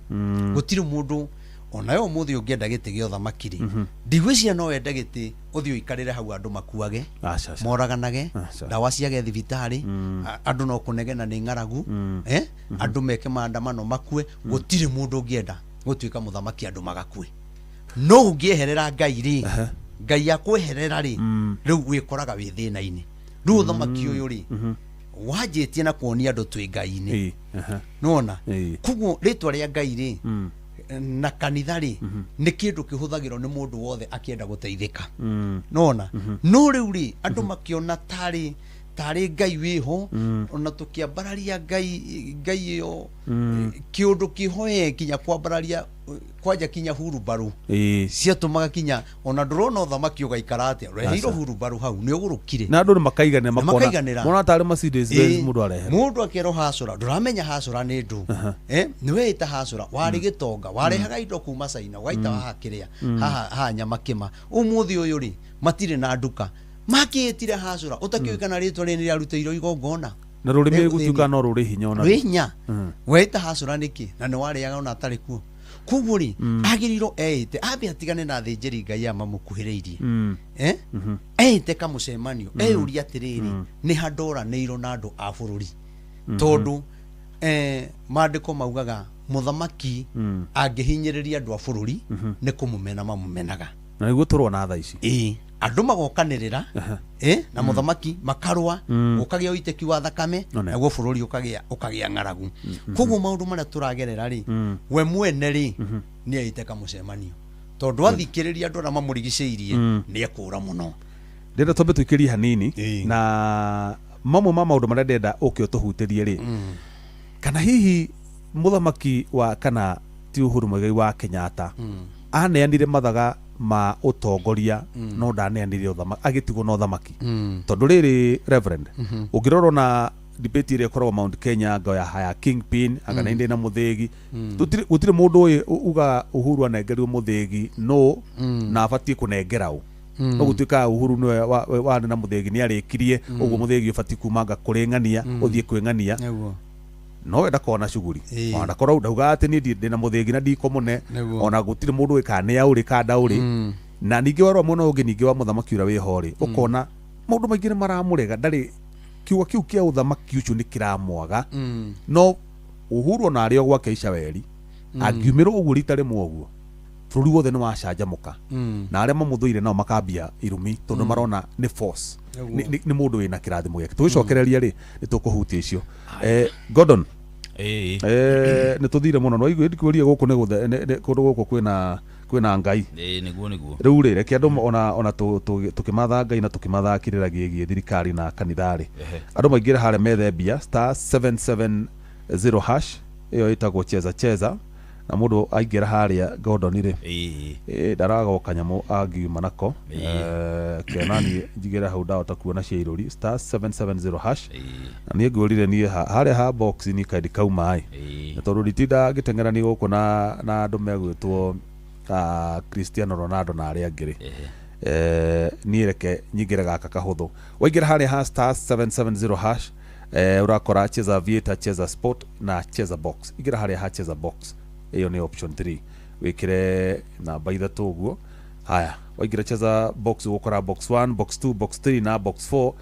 Gũtirĩ mũndũ onawe ũmũthĩ ũngĩenda gĩtĩ gĩa ũthamaki rĩ, ndigwĩciria no wende gĩtĩ ũthiĩ ũikarĩre hau andũ makuage, Aca, aca. moraganage, Aca. ndawa ciage thibitarĩ, andũ no kũnegena nĩ ng'aragu, andũ meke maandamano makue. Gũtirĩ mũndũ ũngĩenda gũtuĩka mũthamaki andũ magakue. No ũngĩeherera Ngai rĩ, Ngai akweherera rĩ, rĩu wĩkoraga wĩ thĩna-inĩ. Rĩu ũthamaki ũyũ rĩ, wanjĩtie na kuonia andũ twĩ Ngai-inĩ. Nĩwona? Koguo rĩtwa rĩa Ngai rĩ, na kanitha rĩ, nĩ kĩndũ kĩhũthagĩrwo nĩ mũndũ wothe akĩenda gũteithĩka. Nĩwona? No rĩu rĩ, andũ makĩona tarĩ tarĩ Ngai wĩho, ona tũkĩambararia Ngai, Ngai ĩyo kĩũndũ kĩhoe kinya kwambararia kwanja kinya hurumbarũ ciatũmaga kinya ona ndũrona ũthamaki ũgaikara atĩa, ũreheirwo hurumbarũ hau nĩ ũgũrũkire. Na andũ nĩ makaiganĩra, makona makaiganĩra. Mona tarĩ Mercedes Benz mũndũ arehe. Mũndũ akerwo hacũra, ndũramenya hacũra nĩ ndũ. Nĩ weĩta hacũra, warĩ gĩtonga, warehaga indo kuma China, ũgaita haha kĩrĩa, haha haha nyamakĩma. Ũmũthĩ ũyũ rĩ, matirĩ na nduka, makĩĩtire hacũra, ũtakĩũĩ kana rĩtwa rĩrĩ nĩrĩarutĩirwo igongona. Na rũrĩmĩ Nĩ gũtuĩka no rũrĩ hinya ona rwĩ hinya. Weĩta hacũra nĩkĩ na nĩ warĩaga ona atarĩ kuo? Koguo rĩ, agĩrĩirwo eĩte ambe atigane na athĩnjĩri Ngai aya mamũkuhĩrĩirie, eĩte kamũcemanio, eyũrie atĩrĩrĩ, nĩ ha ndoranĩirwo na andũ a bũrũri? Tondũ maandĩko maugaga mũthamaki angĩhinyĩrĩria andũ a bũrũri, nĩ kũmũmena mamũmenaga. Na nĩguo tũrona thaa ici. Ĩĩ, andũ magokanĩrĩra na mũthamaki makarũa, gũkagĩa ũitĩki wa thakame, naguo bũrũri ũkagĩa ũkagĩa ng'aragu. Koguo maũndũ marĩa tũragerera rĩ, we mwene rĩ, nĩ eĩte kamũcemanio, tondũ athikĩrĩria andũ arĩa mamũrigicĩirie nĩ ekũra mũno. Ndĩrenda twambe tũikĩrie hanini na mamwe ma maũndũ marĩa ndĩrenda ũke ũtũhutĩrie rĩ, kana hihi mũthamaki wa kana ti Uhuru Muigai wa Kenyatta aneanire mathaga ma ũtongoria, no ndaneanire ũthamaki, agĩtigwo na ũthamaki. Tondũ rĩrĩ, Reverend, ũngĩrora ona debate ĩrĩa ĩkoragwo Mount Kenya, ngo ya haya kingpin anga nĩ ndĩ na mũthĩgi, gũtirĩ mũndũ ũĩ uga Uhuru anengerirwo mũthĩgi no na abatiĩ kũnengera ũ. No gũtuĩka Uhuru nĩwe warĩ na mũthĩgi, nĩ arĩkirie ũguo, mũthĩgi ũbatiĩ kumanga kũrĩ ng'ania ũthiĩ kwĩ ng'ania. No we ndakorwo na cuguri, ona ndakorwo ndaugaga atĩ niĩ ndĩ na mũthĩgi na ndikũmũne. Ona gũtirĩ mũndũ ũĩ kana nĩ aũrĩ kana ndaũrĩ. Na ningĩ warora mwena ũngĩ ningĩ wa mũthamaki ũrĩa wĩho rĩ, ũkona maũndũ maingĩ nĩ maramũrega, ndarĩ kiugo kĩu kĩa ũthamaki ũcio nĩ kĩramwaga. No Uhuru ona arĩ o gwake Icaweri, angiumĩrwo ũguo rita rĩmwe ũguo, bũrũri wothe nĩ wacanjamũka, na arĩa mamũthũire nao makambia irumi, tondũ marona nĩ force, nĩ mũndũ wĩna kĩrathimo gĩake. Tũgĩcokereria rĩ, nĩ tũkũhutia icio. Gordon, nĩ tũthire mũno, no ndikuũrie gũkũ nĩ kũndũ gũkũ kwĩna Ngai. Ĩĩ, nĩguo nĩguo. Rĩu rĩ, reke andũ ona tũkĩmatha Ngai na tũkĩmatha kĩrĩra gĩgiĩ thirikari na kanitha rĩ, andũ maingĩre harĩa methe mbia *770#, ĩyo ĩtagwo Cheza Cheza, na mũndũ aingĩra harĩa, Gordon rĩ, ndaraga kanyamũ angiuma nako. Kĩona niĩ njigĩre hau, ndahota kuona cia irũri *770#. Na niĩ ngwĩrire niĩ harĩa ha box niĩ kandi kauma ĩ, na tondũ nditindaga ngĩteng'erania gũkũ na andũ megwĩtwo Cristiano Ronaldo na arĩa angĩ rĩ, niĩ reke nyingĩre gaka kahũthũ. Waingĩra harĩa ha *770# ũrakora Cheza Aviator, Cheza Sport na Cheza Box. Ingĩra harĩa ha Cheza Box, ĩyo nĩ option 3, wĩkĩre namba ithatũ ũguo. Haya, waingĩra Cheza Box ũgũkora box 1, box 2, box 3 na box 4.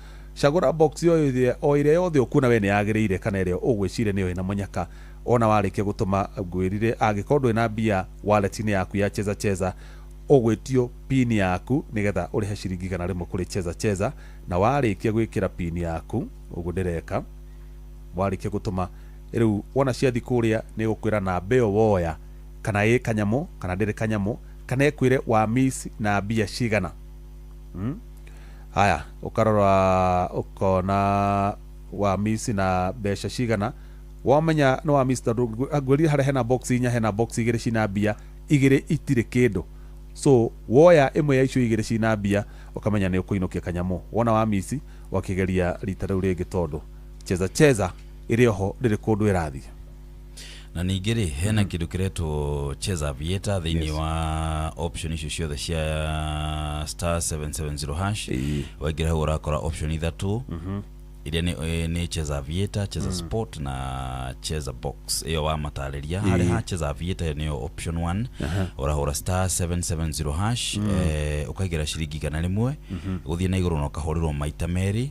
Cagũra box yo o ĩrĩa yothe ũkuona we nĩ yagĩrĩire, kana ĩrĩa ũgwĩciria nĩyo ĩna mũnyaka. Ona warĩkia gũtũma, ngwĩrire angĩkorwo ndũrĩ na mbia wallet-inĩ yaku ya Cheza Cheza, ũgwĩtio pin yaku nĩgetha ũrĩhe ciringi 100 kũrĩ Cheza Cheza. Na warĩkia gwĩkĩra pin yaku ũguo ndĩreka, warĩkia gũtũma rĩu, wona ciathi kũrĩa nĩ gũkwĩra namba ĩyo woya kana ĩ kanyamũ kana ndĩrĩ kanyamũ, kana ĩkwĩre wa miss na mbia cigana. Haya, ũkarora ũkona wa miss na mbeca cigana, wamenya nĩ wa miss, tondũ ngwĩrire harĩa hena box inya, hena box igĩrĩ cina mbia, igĩrĩ itirĩ kĩndũ. So woya ĩmwe ya icio igĩrĩ cina mbia, ũkamenya nĩ ũkũinũkia kanyamũ. Wona wa miss, wakĩgeria rita rĩu rĩngĩ, tondũ Cheza Cheza ĩrĩ oho, ndĩrĩ kũndũ ĩrathiĩ. Na ningĩ rĩ, hena kĩndũ kĩretwo Cheza Aviator thĩinĩ wa option icio ciothe cia star 770 hash. Waingĩra hau ũrakora option ithatũ iria nĩ Cheza Aviator, Cheza Sport na Cheza Box ĩyo wamatarĩria. Harĩ ha Cheza Aviator, ĩyo nĩyo option 1. Ũrahũra star 770 hash, ũkaingĩra ciringi 100 gũthiĩ na igũrũ na ũkahũrĩrwo maita merĩ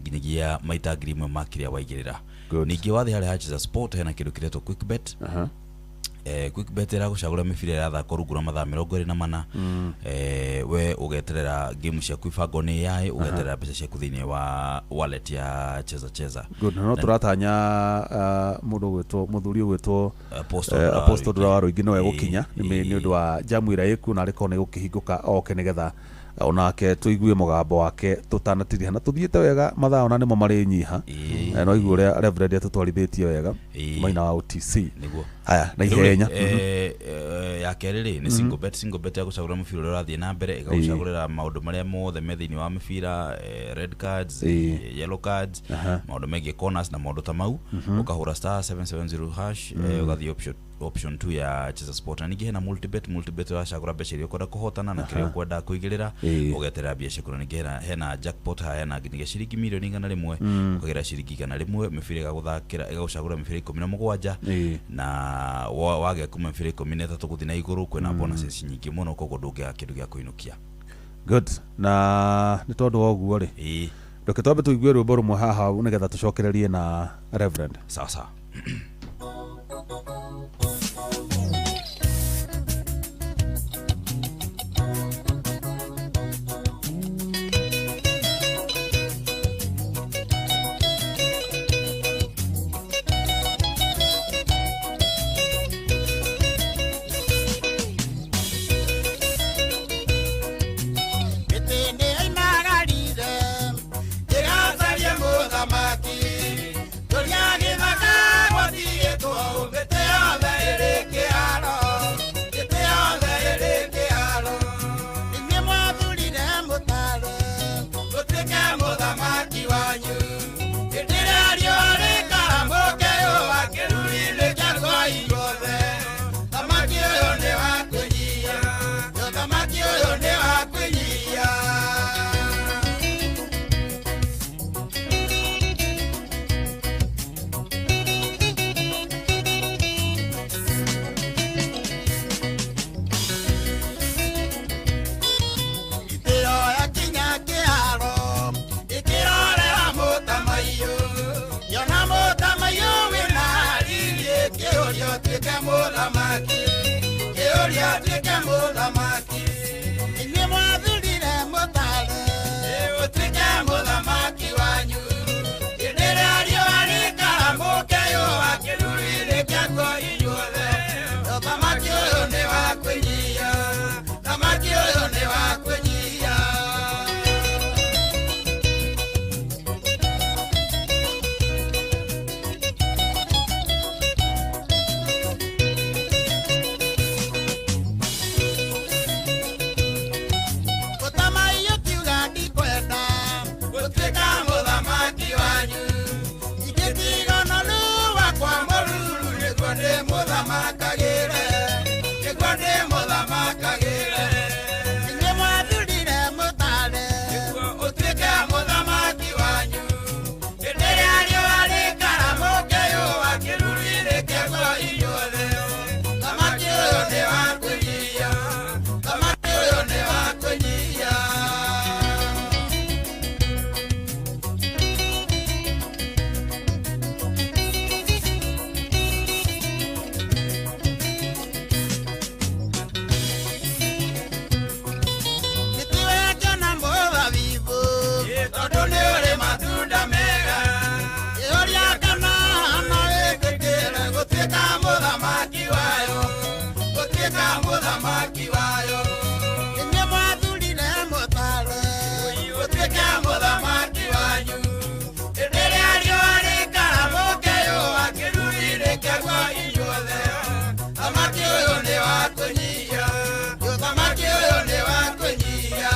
nginyagia maita 1000 ma kĩrĩa waigĩrĩra. Ningĩ wathiĩ harĩa ha Cheza Sport, hena kĩndũ kĩretwo quick bet. Quick bet ĩragũcagũra mĩbira ĩrathakwo rungu rwa mathaa 24. We ũgeterera game ciaku ibangwo nĩ AI, ũgeterera mbeca ciaku thĩinĩ wa wallet ya Cheza Cheza. Good. Na no tũratanya mũndũ ũgwĩtwo, mũthuri ũgwĩtwo Apostle Apostle Ndura Ndura wa Rũingĩ no Ĩĩ, egũkinya nĩ ũndũ wa jamu ĩrĩa ĩkuo, na arĩkorwo nĩ gũkĩhingũka oke nĩgetha onake tũigue mũgambo wake tũtanatiriha, na tũthiĩte wega mathaa ona nĩmo marĩ nyiha. No igue ũrĩa Reverend atũtwarithĩtie wega maina wa OTC. Nĩguo. Haya, na Rĩu rĩ, ihenya. Ya kerĩ rĩ nĩ single bet. Single bet ya gũcagũra mũbira ũrĩa ũrathiĩ na mbere, ĩgagũcagũrĩra maũndũ marĩa mothe me thĩinĩ wa mĩbira, red cards, yellow cards, maũndũ megiĩ corners na maũndũ ta mau. Ũkahũra star 770 hash, ũgathiĩ option 2 ya Cheza Sport. Na ningĩ hena multibet. Multibet ũracagũra mbeca iria ũkwenda kũhotana na kĩrĩa ũkwenda kũigĩrĩra, ũgeterera mbia ciaku. Na ningĩ hena jackpot haha, hena nginyagia ciringi mirioni 100. Ũkagĩra ciringi 100, mĩbira ĩgagũthakĩra, ĩgagũcagũra mĩbira 17. Na wagĩa kuma mĩbira 13 gũthiĩ na igũrũ, kwĩna bonuses nyingĩ mũno, koguo ndũngĩaga kĩndũ gĩa kũinũkia. Good. Na nĩ tondũ wa ũguo rĩ, reke twambe tũigue rwĩmbo rũmwe haha nĩgetha tũcokererie na Reverend. Sawa sawa. Mĩtĩ nĩ yoimagarire ĩgacarie mũthamaki, tũria gĩthaka gwatigĩtwo, mĩtĩ yothe ĩrĩ kĩharo, mĩtĩ yothe ĩrĩ kĩharo. Inyuĩ mwathurire mũtare gũtuĩke mũthamaki wanyu, hĩndĩ ĩrĩa riũa rĩkara mũkeyũa kĩruru-inĩ kĩakwa inyuothe. Thamaki ũyũ nĩ wa kwĩnyihia, thamaki ũyũ nĩ wa kwĩnyihia. Itĩo yakinya kĩharo ĩkĩrorera mũtamaiyũ, yona mũtamaiyũ wĩna riri, kĩũria ũtuĩke mũthamaki, kĩũria ũtuĩke mũthamaki. Inyuĩ mwathurire mũtare ũtuĩke mũthamaki wanyu, hĩndĩ ĩrĩa riũa rĩkara mũkeyũa kĩruru-inĩ kĩakwa inyuothe. Thamaki ũyũ nĩ wa kwĩnyihia, thamaki ũyũ nĩ wa kwĩnyihia. Mũtamaiyũ kiuga ndikwenda gũtuĩka mũthamaki wanyu, ingĩtigana wakwa mũruru nĩguo ndĩmũthamakagĩre, nĩguo ndĩmũthamakagĩre. Inyuĩ mwathurire mũtare nĩguo ũtuĩke mũthamaki wanyu, hĩndĩ ĩrĩa riũa rĩkara mũkeyũa kĩruru-inĩ kĩakwa inyuothe. Thamaki ũyũ nĩ wa kwĩnyihia, thamaki ũyũ nĩ wa kwĩnyihia. Mĩtĩ wekena mũthabibũ tondũ nĩ ũrĩ matunda mega, ĩũria kana no ĩtĩkĩre gũtuĩka mũthamaki wayo, gũtuĩka mũthamaki wayo. Inyuĩ mwathurire mũtare gũtuĩke mũthamaki wanyu, hĩndĩ ĩrĩa riũa rĩkara mũkeyũa kĩruru-inĩ kĩakwa inyuothe. Thamaki ũyũ nĩ wa kwĩnyihia, thamaki ũyũ nĩ wa kwĩnyihia.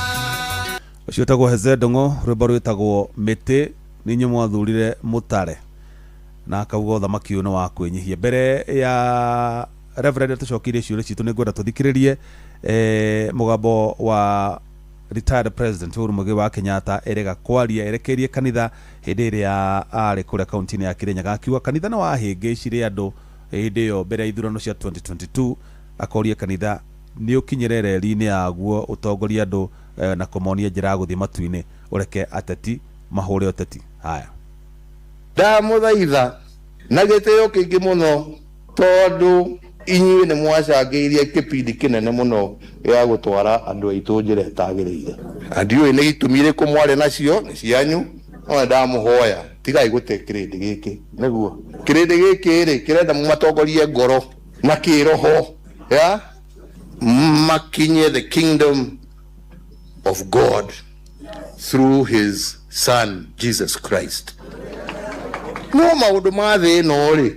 Ũcio wĩtagwo Heze Ndong'o, rwĩmbo rwĩtagwo Mĩtĩ nĩ inyuĩ mwathurire mũtare. Na akauga ũthamaki ũyũ nĩ wa kwĩnyihia. Mbere ya Reverend tũcokeire ciũria citũ, nĩ ngwenda tũthikĩrĩrie mũgambo wa retired president Uhuru Muigai wa Kenyatta erega kwaria erekeirie kanitha hĩndĩ ĩrĩa arĩ kũrĩa kaunti-inĩ ya Kirinyaga, akiuga kanitha nĩ wahĩngĩcire andũ hĩndĩ ĩyo mbere ya ithurano cia 2022. Akoria kanitha nĩ ũkinyĩre reri-inĩ yaguo ũtongorie andũ na kũmonia njĩra ya gũthiĩ matu-inĩ, ũreke ateti mahũre ũteti. Haya, ndamũthaitha na gĩtĩo kĩingĩ mũno, tondũ inyuĩ nĩ mwacangĩirie kĩbindi kĩnene mũno gĩa gũtwara andũ aitũ njĩra ĩtagĩrĩire. Na ndiũĩ nĩ itũmi irĩkũ mwarĩ nacio, nĩ cianyu, no nĩ ndamũhoya tigai gũte kĩrĩndĩ gĩkĩ. Nĩguo kĩrĩndĩ gĩkĩ rĩ kĩrenda mũmatongorie ngoro na kĩroho ya makinye the kingdom of God through his son Jesus Christ. No maũndũ ma thĩ ĩno rĩ,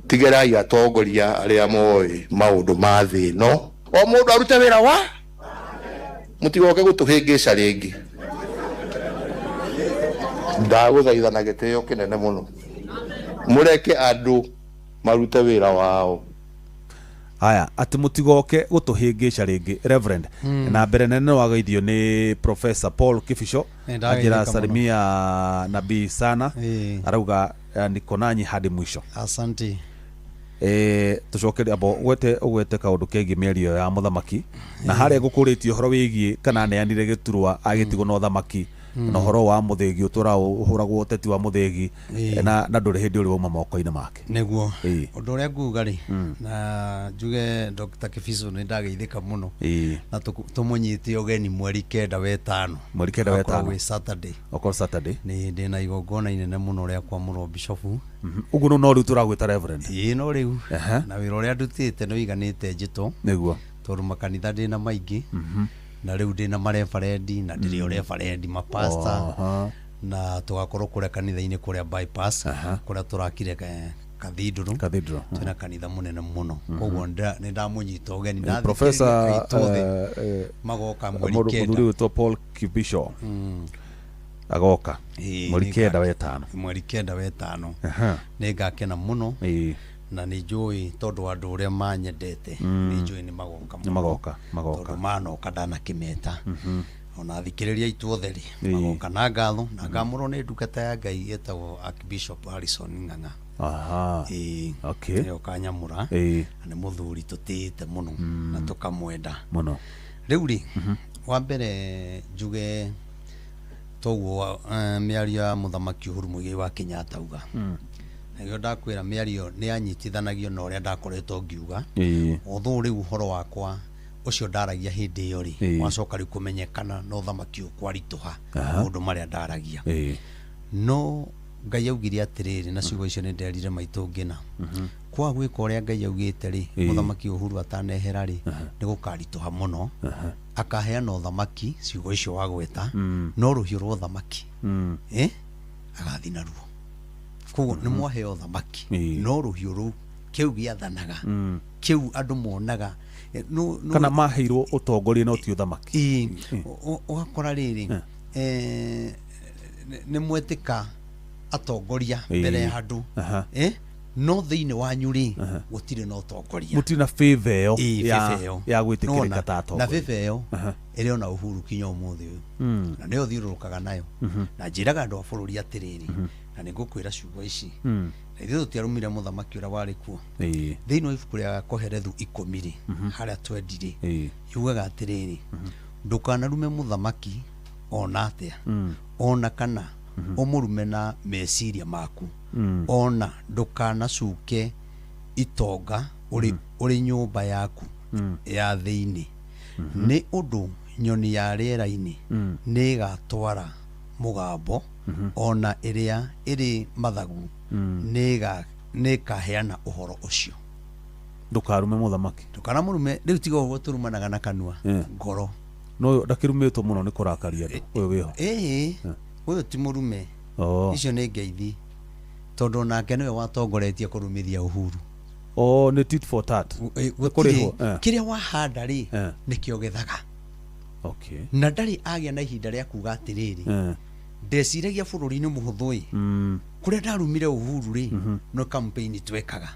tigerai atongoria arĩa moĩ maũndũ ma thĩ ĩno, o mũndũ arute wĩra wa mũtigoke gũtũhĩngĩca rĩngĩ. Ndagũthaitha na gĩtĩo kĩnene mũno, mũreke andũ marute wĩra wao. Haya, atĩ mũtigoke gũtũhĩngĩca rĩngĩ. Reverend, na mbere nene wageithio nĩ Professor Paul Kibicho. Nĩ ndageithĩka anjĩra mũno. Salimia nabii sana. Arauga niko nanyi hadi mwisho. Asante. Tucokerie abo ũgwete ũgwete kaũndũ kegiĩ mĩario ya mũthamaki na harĩa ngũkũrĩtie ũhoro wĩgiĩ kana aneanire gĩturwa agĩtigwo na ũthamaki na ũhoro wa mũthĩgi ũtũra ũhũragwo ũteti wa mũthĩgi na ndũrĩ hĩndĩ ũrĩ wauma moko-inĩ make. Nĩguo. Ũndũ ũrĩa nguga rĩ, na njuge Dr. Kibicho nĩ ndageithĩka mũno na tũmũnyite ũgeni 9 wa 5. 9 wa Akorwo 5. Gwĩ Saturday. Okorwo Saturday. Nĩ ndĩna igongona inene mũno rĩa kwamũrwo bishofu. Ũguo no rĩu tũragwĩta Reverend. Ĩĩ, no rĩu na wĩra ũrĩa ndutĩte nĩ ũiganĩte njĩtwo, tondũ makanitha ndĩna maingĩ, na rĩu ndĩna marebarendi na ndĩrĩ o rebarendi mapasta, na tũgakorwo kũrĩa kanitha-inĩ kũrĩa bypass, kũrĩa tũrakire cathedral. Cathedral. Twĩna kanitha mũnene mũno, koguo nĩ ndamũnyita ũgeni na Professor athikĩrĩria aitũ othe magoka mweri mũthuri 9. wĩtwo Paul Kibicho agoka 9 wa 5. 9 wa 5. Nĩ ngakena mũno na nĩ njũĩ tondũ andũ ũrĩa manyendete, nĩ njũĩ nĩ magoka Nĩ mũno. magoka, magoka. Tondũ manoka ndanakĩmeta, ona athikĩrĩria aitũ othe rĩ, magoka na ngatho na ngamũrwo nĩ ndungata ya Ngai ĩtagwo Archbishop Harrison Ng'ang'a. Nĩyo kanyamũra, na nĩ mũthuri tũtĩĩte mũno na tũkamwenda mũno. Rĩu rĩ, wa mbere njuge toguo mĩario ya mũthamaki Uhuru Muigai wa Kenyatta uga, nĩguo ndakwĩra mĩario nĩ yanyitithanagio na ũrĩa ndakoretwo ngiuga. Although rĩu ũhoro wakwa ũcio ndaragia hĩndĩ ĩyo rĩ, wacoka rĩu kũmenyekana na ũthamaki ũkwaritũha maũndũ marĩa ndaragia. No Ngai augire atĩrĩrĩ, na ciugo icio nĩ nderire maitũ ngĩna kwaga gwĩka ũrĩa Ngai augĩte rĩ, mũthamaki Uhuru atanehera rĩ, nĩ gũkaritũha mũno. Akaheana ũthamaki, ciugo icio wagweta, no rũhiũ rwa ũthamaki agathiĩ naruo. Koguo nĩ mwaheo ũthamaki, no rũhiũ rũu kĩu gĩathanaga, kĩu andũ monaga Kana maheirwo ũtongoria no ti ũthamaki. Ĩĩ, ũgakora rĩrĩ, nĩ mwetĩka atongoria mbere ya andũ, no thĩinĩ wanyu rĩ, gũtirĩ na ũtongoria. Mũtirĩ na favor ĩyo Favor ĩyo. ya gwĩtĩkĩrĩka Nĩwona? ta Na atongoria. favor ĩyo ĩrĩ ona Uhuru kinya ũmũthĩ ũyũ, na nĩyo thiũrũrũkaga nayo na njĩraga andũ a bũrũri atĩrĩrĩ, na nĩ ngũkwĩra ciugo ici, na ithuĩ tũtiarumire mũthamaki ũrĩa warĩ kuo. Thĩinĩ wa ibuku rĩa Koherethu 10 rĩ, harĩa twendire, yugaga atĩrĩrĩ, ndũkanarume mũthamaki ona atĩa, ona kana ũmũrume na meciria maku, ona ndũkanacuke itonga ũrĩ nyũmba yaku ya thĩinĩ, nĩ ũndũ nyoni ya rĩera-inĩ nĩ ĩgatwara mũgambo, ona ĩrĩa ĩrĩ mathagu nĩ ĩkaheana ũhoro ũcio. Ndũkarume mũthamaki. Ndũkanamũrume. Rĩu tiga ũguo tũrumanaga na kanua, ngoro. No ũyũ ndakĩrumĩtwo mũno nĩ kũrakaria andũ, ũyũ wĩho. Ĩĩ, ũyũ ti mũrume. Icio nĩ ngeithi, tondũ onake nĩwe watongoretie kũrumithia Uhuru. Oh, nĩ tit for tat. Gũtirĩ. Kũrĩhwo. Kĩrĩa wahanda rĩ, nĩkĩo gethaga. Na ndarĩ agĩa na ihinda rĩa kuga atĩrĩrĩ, ndeciragia bũrũri-inĩ mũhũthũ ĩ, Kũrĩa ndarumire Uhuru rĩ, no campaign twekaga.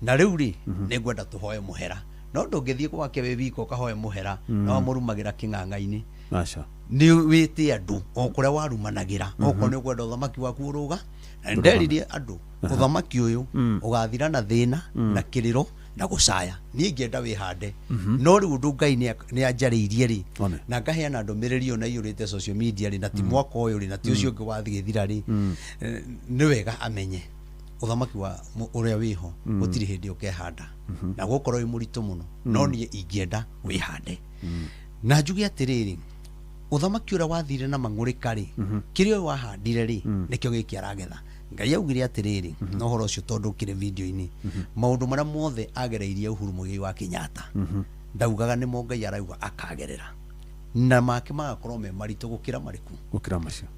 Na rĩu rĩ, nĩ ngwenda tũhoe mũhera, no ndũngĩthiĩ gwake wĩ wika ũkahoe mũhera na wamũrumagĩra kĩng'ang'a-inĩ. Aca. Nĩ wĩte andũ o kũrĩa warumanagĩra, okorwo nĩ ũkwenda ũthamaki waku ũrũga. Na nĩ nderirie andũ ũthamaki ũyũ ũgathira na thĩna na kĩrĩro na gũcaya. Niĩ ingĩenda wĩhande, no rĩu ũndũ Ngai nĩ anjarĩirie rĩ, One. na ngaheana ndũmĩrĩri ĩyo na iyũrĩte social media rĩ, na ti mwaka ũyũ rĩ, na ti ũcio ũngĩ wathigĩthira rĩ, nĩ wega amenye ũthamaki wa ũrĩa wĩho gũtirĩ hĩndĩ ũkehanda na gũkorwo wĩ mũritũ mũno. No niĩ ingĩenda wĩhande na njuge atĩrĩrĩ, ũthamaki ũrĩa wathire na mang'ũrĩka rĩ, kĩrĩa ũyũ wahandire rĩ, nĩkĩo gĩkĩ aragetha. Ngai augire atĩrĩrĩ, na ũhoro ũcio tondũ ũkĩrĩ video-inĩ, maũndũ marĩa mothe agereirie Uhuru Muigai wa Kenyatta, ndaugaga nĩmo Ngai arauga akagerera, na make magakorwo me maritũ gũkĩra marĩkũ? Gũkĩra macio.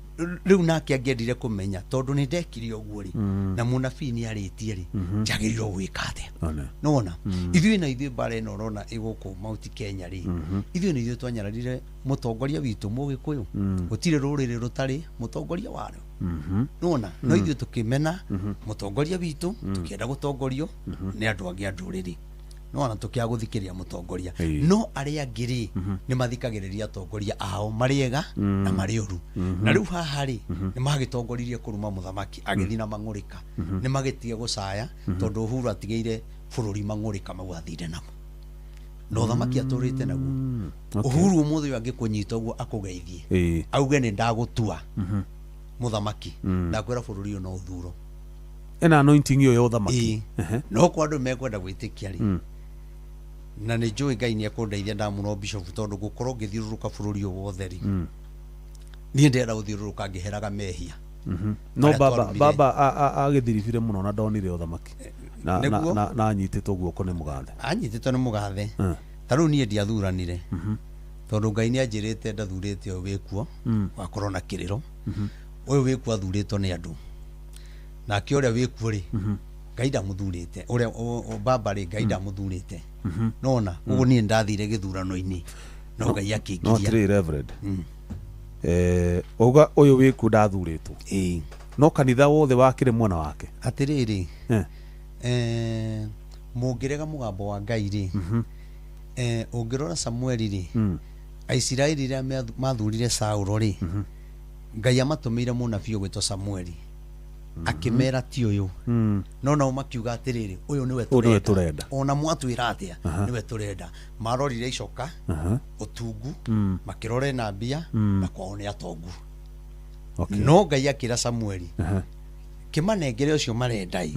Rĩu nake angĩendire kũmenya, tondũ nĩ ndekire ũguo rĩ, na mũnabii nĩ arĩtie rĩ, njagĩrĩirwo gwĩka atĩa? One. Nona ithuĩ na ithuĩ mbara ĩno ũrona ĩgũkũ Mount Kenya rĩ, ithuĩ nĩ ithuĩ twanyararire mũtongoria witũ Mũgĩkũyũ. Gũtirĩ rũrĩrĩ rũtarĩ mũtongoria warĩo. Nona no ithuĩ tũkĩmena mũtongoria witũ, tũkĩenda gũtongorio nĩ andũ angĩ a ndũrĩrĩ. Nona tũkĩaga gũthikĩrĩria mũtongoria. No arĩa angĩ rĩ, nĩ mathikagĩrĩria atongoria ao marĩ ega na marĩ ũru. Na rĩu haha rĩ, nĩ magĩtongoririe kũruma mũthamaki agĩthiĩ na mang'ũrĩka. Nĩ magĩtige gũcaya, tondũ Uhuru atigĩire bũrũri mang'ũrĩka mau athire namo, na ũthamaki atũrĩte naguo. Uhuru ũmũthĩ ũyũ angĩkũnyita ũguo akũgeithie, auge nĩ ndagũtua mũthamaki, ndakwĩra bũrũri ũyũ no ũthuro. Ena anointing ĩyo ya ũthamaki. No kwa andũ mekwenda gwĩtĩkia rĩ, na nĩ njũĩ Ngai nĩ ekũndeithia ndamũno bishop, tondũ gũkorwo ngĩthiũrũrũka bũrũri ũyũ wothe rĩ, niĩ ndĩrenda gũthiũrũrũka ngĩheraga mehia No marĩa baba twarumire. Baba agĩthiribire mũno na ndonire ũthamaki na Nĩguo. na anyitĩtwo guoko nĩ mũgathe. Anyitĩtwo nĩ mũgathe. Ta rĩu niĩ ndiathuranire, tondũ Ngai nĩ anjĩrĩte ndathurĩte ũyũ wĩkuo wakorwo na kĩrĩro. Ũyũ wĩkuo athurĩtwo nĩ andũ, nake ũrĩa wĩkuo rĩ, Ngai ndamũthurĩte. Ũrĩa baba rĩ, Ngai ndamũthurĩte. Nona ũguo niĩ ndathire gĩthurano-inĩ, no Ngai No akĩngiria. Atĩrĩrĩ Reverend, wauga ũyũ wĩkuo ndathurĩtwo, no kanitha wothe wakĩrĩ mwena wake. Atĩrĩrĩ, mũngĩrega mũgambo wa Ngai rĩ, ũngĩrora Samueli rĩ, Aisiraeli rĩrĩa mathurire Saũlũ rĩ, Ngai amatũmĩire mũnabii ũgwĩtwo Samueli akĩmera ti ũyũ, no nao makiuga atĩrĩrĩ, ũyũ nĩwe Ũyũ nĩwe tũrenda. Tũrenda. Ona mwatwĩra atĩa, nĩwe tũrenda. Marorire icoka, ũtungu, makĩrora ena mbia na kwao nĩ atongu. No Ngai akĩra Samueli, kĩmanengere ũcio marenda ĩ,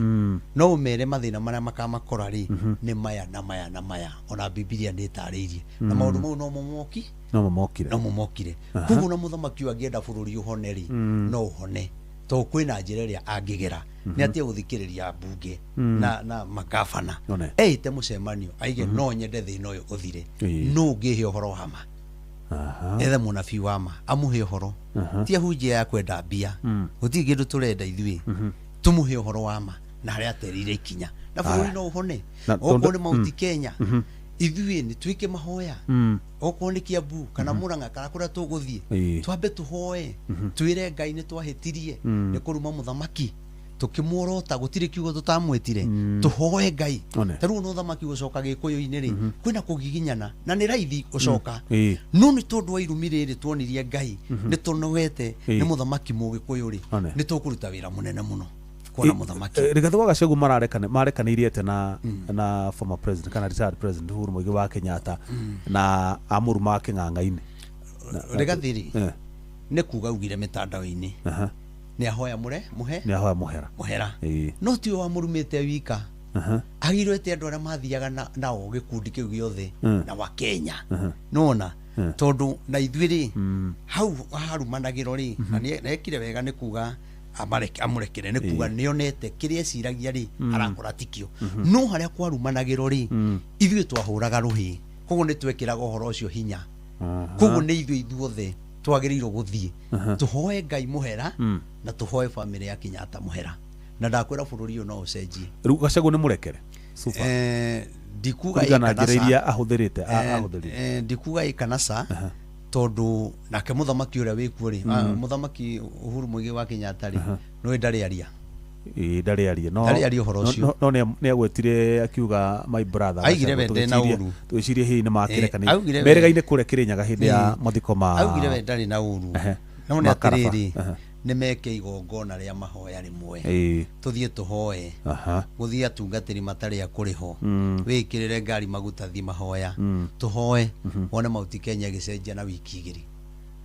no ũmere mathĩna marĩa makamakora rĩ, nĩ maya na maya na maya. Ona Bibilia nĩ ĩtarĩirie na maũndũ mau no momoki. No mamokire. No momokire. Koguo na mũthamaki ũyũ angĩenda bũrũri ũhone rĩ, no ũhone, tondũ kwĩna njĩra ĩrĩa angĩgera. Nĩ atige gũthikĩrĩria mbunge na makabana. One. Eite mũcemanio aige, no nyende thĩna ũyũ ũthire, no ũngĩhe ũhoro wa ma. Ethe mũnabii wa ma amũhe ũhoro, ti ahunjia ya kwenda mbia. Gũtirĩ kĩndũ tũrenda ithuĩ, tũmũhe ũhoro wa ma na harĩa aterire ikinya, na bũrũri no ũhone. Na Okorwo tondũ- nĩ Mount Kenya, ithuĩ nĩ twĩke mahoya, okorwo nĩ Kiambu kana Murang'a kana kũrĩa tũgũthiĩ, twambe tũhoe, twĩre Ngai nĩ twahĩtirie nĩ kũruma mũthamaki tũkĩmuorota, gũtirĩ kiugo tũtamwĩtire. Tũhoe Ngai. One. Ta rĩu no ũthamaki gũcoka gĩkũyũ-inĩ rĩ, kwĩna kũgiginyana na nĩ raithi gũcoka, no nĩ tondũ wa irumi rĩrĩ tuonirie Ngai nĩ tũnogete nĩ mũthamaki mũgĩkũyũ rĩ, One. nĩ tũkũruta wĩra mũnene mũno kuona mũthamaki. Rigathi wa Gachagua marekanĩirie atĩa na former president kana retired President Uhuru Muigai wa Kenyatta na amũruma kĩng'ang'a-inĩ? Rigathi rĩ, nĩ kuga augire mĩtandao-inĩ nĩ ahoya mũre mũhe. Nĩ ahoya mũhera. Mũhera. No tiwe wamũrumĩte wika. Agĩrĩirwo ete andũ arĩa mathiaga nao gĩkundi kĩu gĩothe na wa Kenya. Nona tondũ na ithuĩ rĩ, hau harumanagĩrwo rĩ, na nĩekire wega nĩ kuga amũrekere, nĩ kuga nĩonete kĩrĩa eciragia rĩ, arakora tikio. No harĩa kwarumanagĩrwo rĩ, ithuĩ twahũraga rũhĩ, koguo nĩ twekĩraga ũhoro ũcio hinya. Koguo nĩ ithuĩ ithuothe twagĩrĩirwo gũthiĩ tũhoe Ngai mũhera na tũhoe bamĩrĩ ya Kenyatta mũhera, na ndakwĩra bũrũri ũyũ no ũcenjie. Rĩu Gachagua nĩ mũrekere so far? Ndikuga ĩ Kũringana na kana njĩra ca. iria ahũthĩrĩte ahũthĩrire. Ndikuga ĩ kana ca, tondũ nake mũthamaki ũrĩa wĩkuo rĩ, mũthamaki Uhuru Muigai wa Kenyatta rĩ, nĩwe ndarĩ aria. Ĩĩ ndarĩ arie no Ndarĩ arie ũhoro ũcio. No nĩ agwetire akiuga my brother Aigire we ndĩ na ũru. Twĩcirie hihi nĩ makĩrekani Augire we- meregaine kũrĩa Kĩrĩnyaga hĩndĩ ya mathiko ma Augire we ndarĩ na ũru. No nĩ Ma Karaba. atĩrĩrĩ, nĩ meke igongona rĩa mahoya rĩmwe, tũthiĩ tũhoe, gũthiĩ atungatĩri matarĩ a kũrĩhwo, wĩkĩrĩre ngari maguta, thiĩ mahoya, tũhoe, wone Mount Kenya ĩgĩcenjia na wiki 2.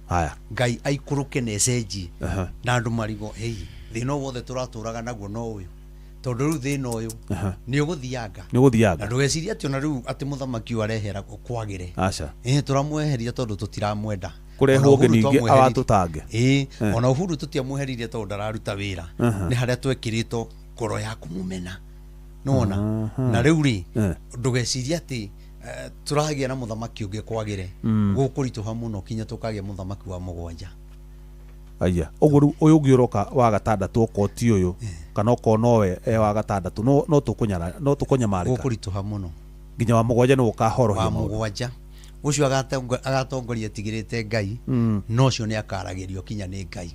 Haya. Ngai aikũrũke na ĩcenjie na andũ marigo hei thĩna ũyũ wothe tũratũraga naguo no ũyũ, tondũ rĩu thĩna ũyũ nĩ ũgũthianga. Nĩ ũgũthianga. Na ndũgecirie atĩ ona rĩu atĩ mũthamaki ũyũ arehera kwagĩre. Aca. Ĩĩ tũramweheria tondũ tũtiramwenda. Kũrehwo Ona Uhuru ũngĩ ningĩ twamweherie- awatũtange. Ĩĩ, ona Uhuru tũtiamweheririe tondũ ndararuta wĩra, nĩ harĩa twekĩrĩtwo ngoro ya kũmũmena, nĩwona? Na rĩu rĩ, ndũgecirie atĩ tũragĩa na mũthamaki ũngĩ kwagĩre, gũkũritũha mũno kinya tũkagĩa mũthamaki wa mũgwanja. Aya, ũguo rĩu ũyũ ũngĩ ũroka wa gatandatũ, okorwo ti ũyũ kana okorwo nowe e wa gatandatũ, no tũkũnyara, no tũkũnyamarĩka. Gũkũritũha mũno. Nginya wa mũgwanja nĩ ũkahorohia wa maũndũ. Mũgwanja ũcio agatongoria tigĩrĩte Ngai, no ũcio nĩ akaragĩrio kinya nĩ Ngai.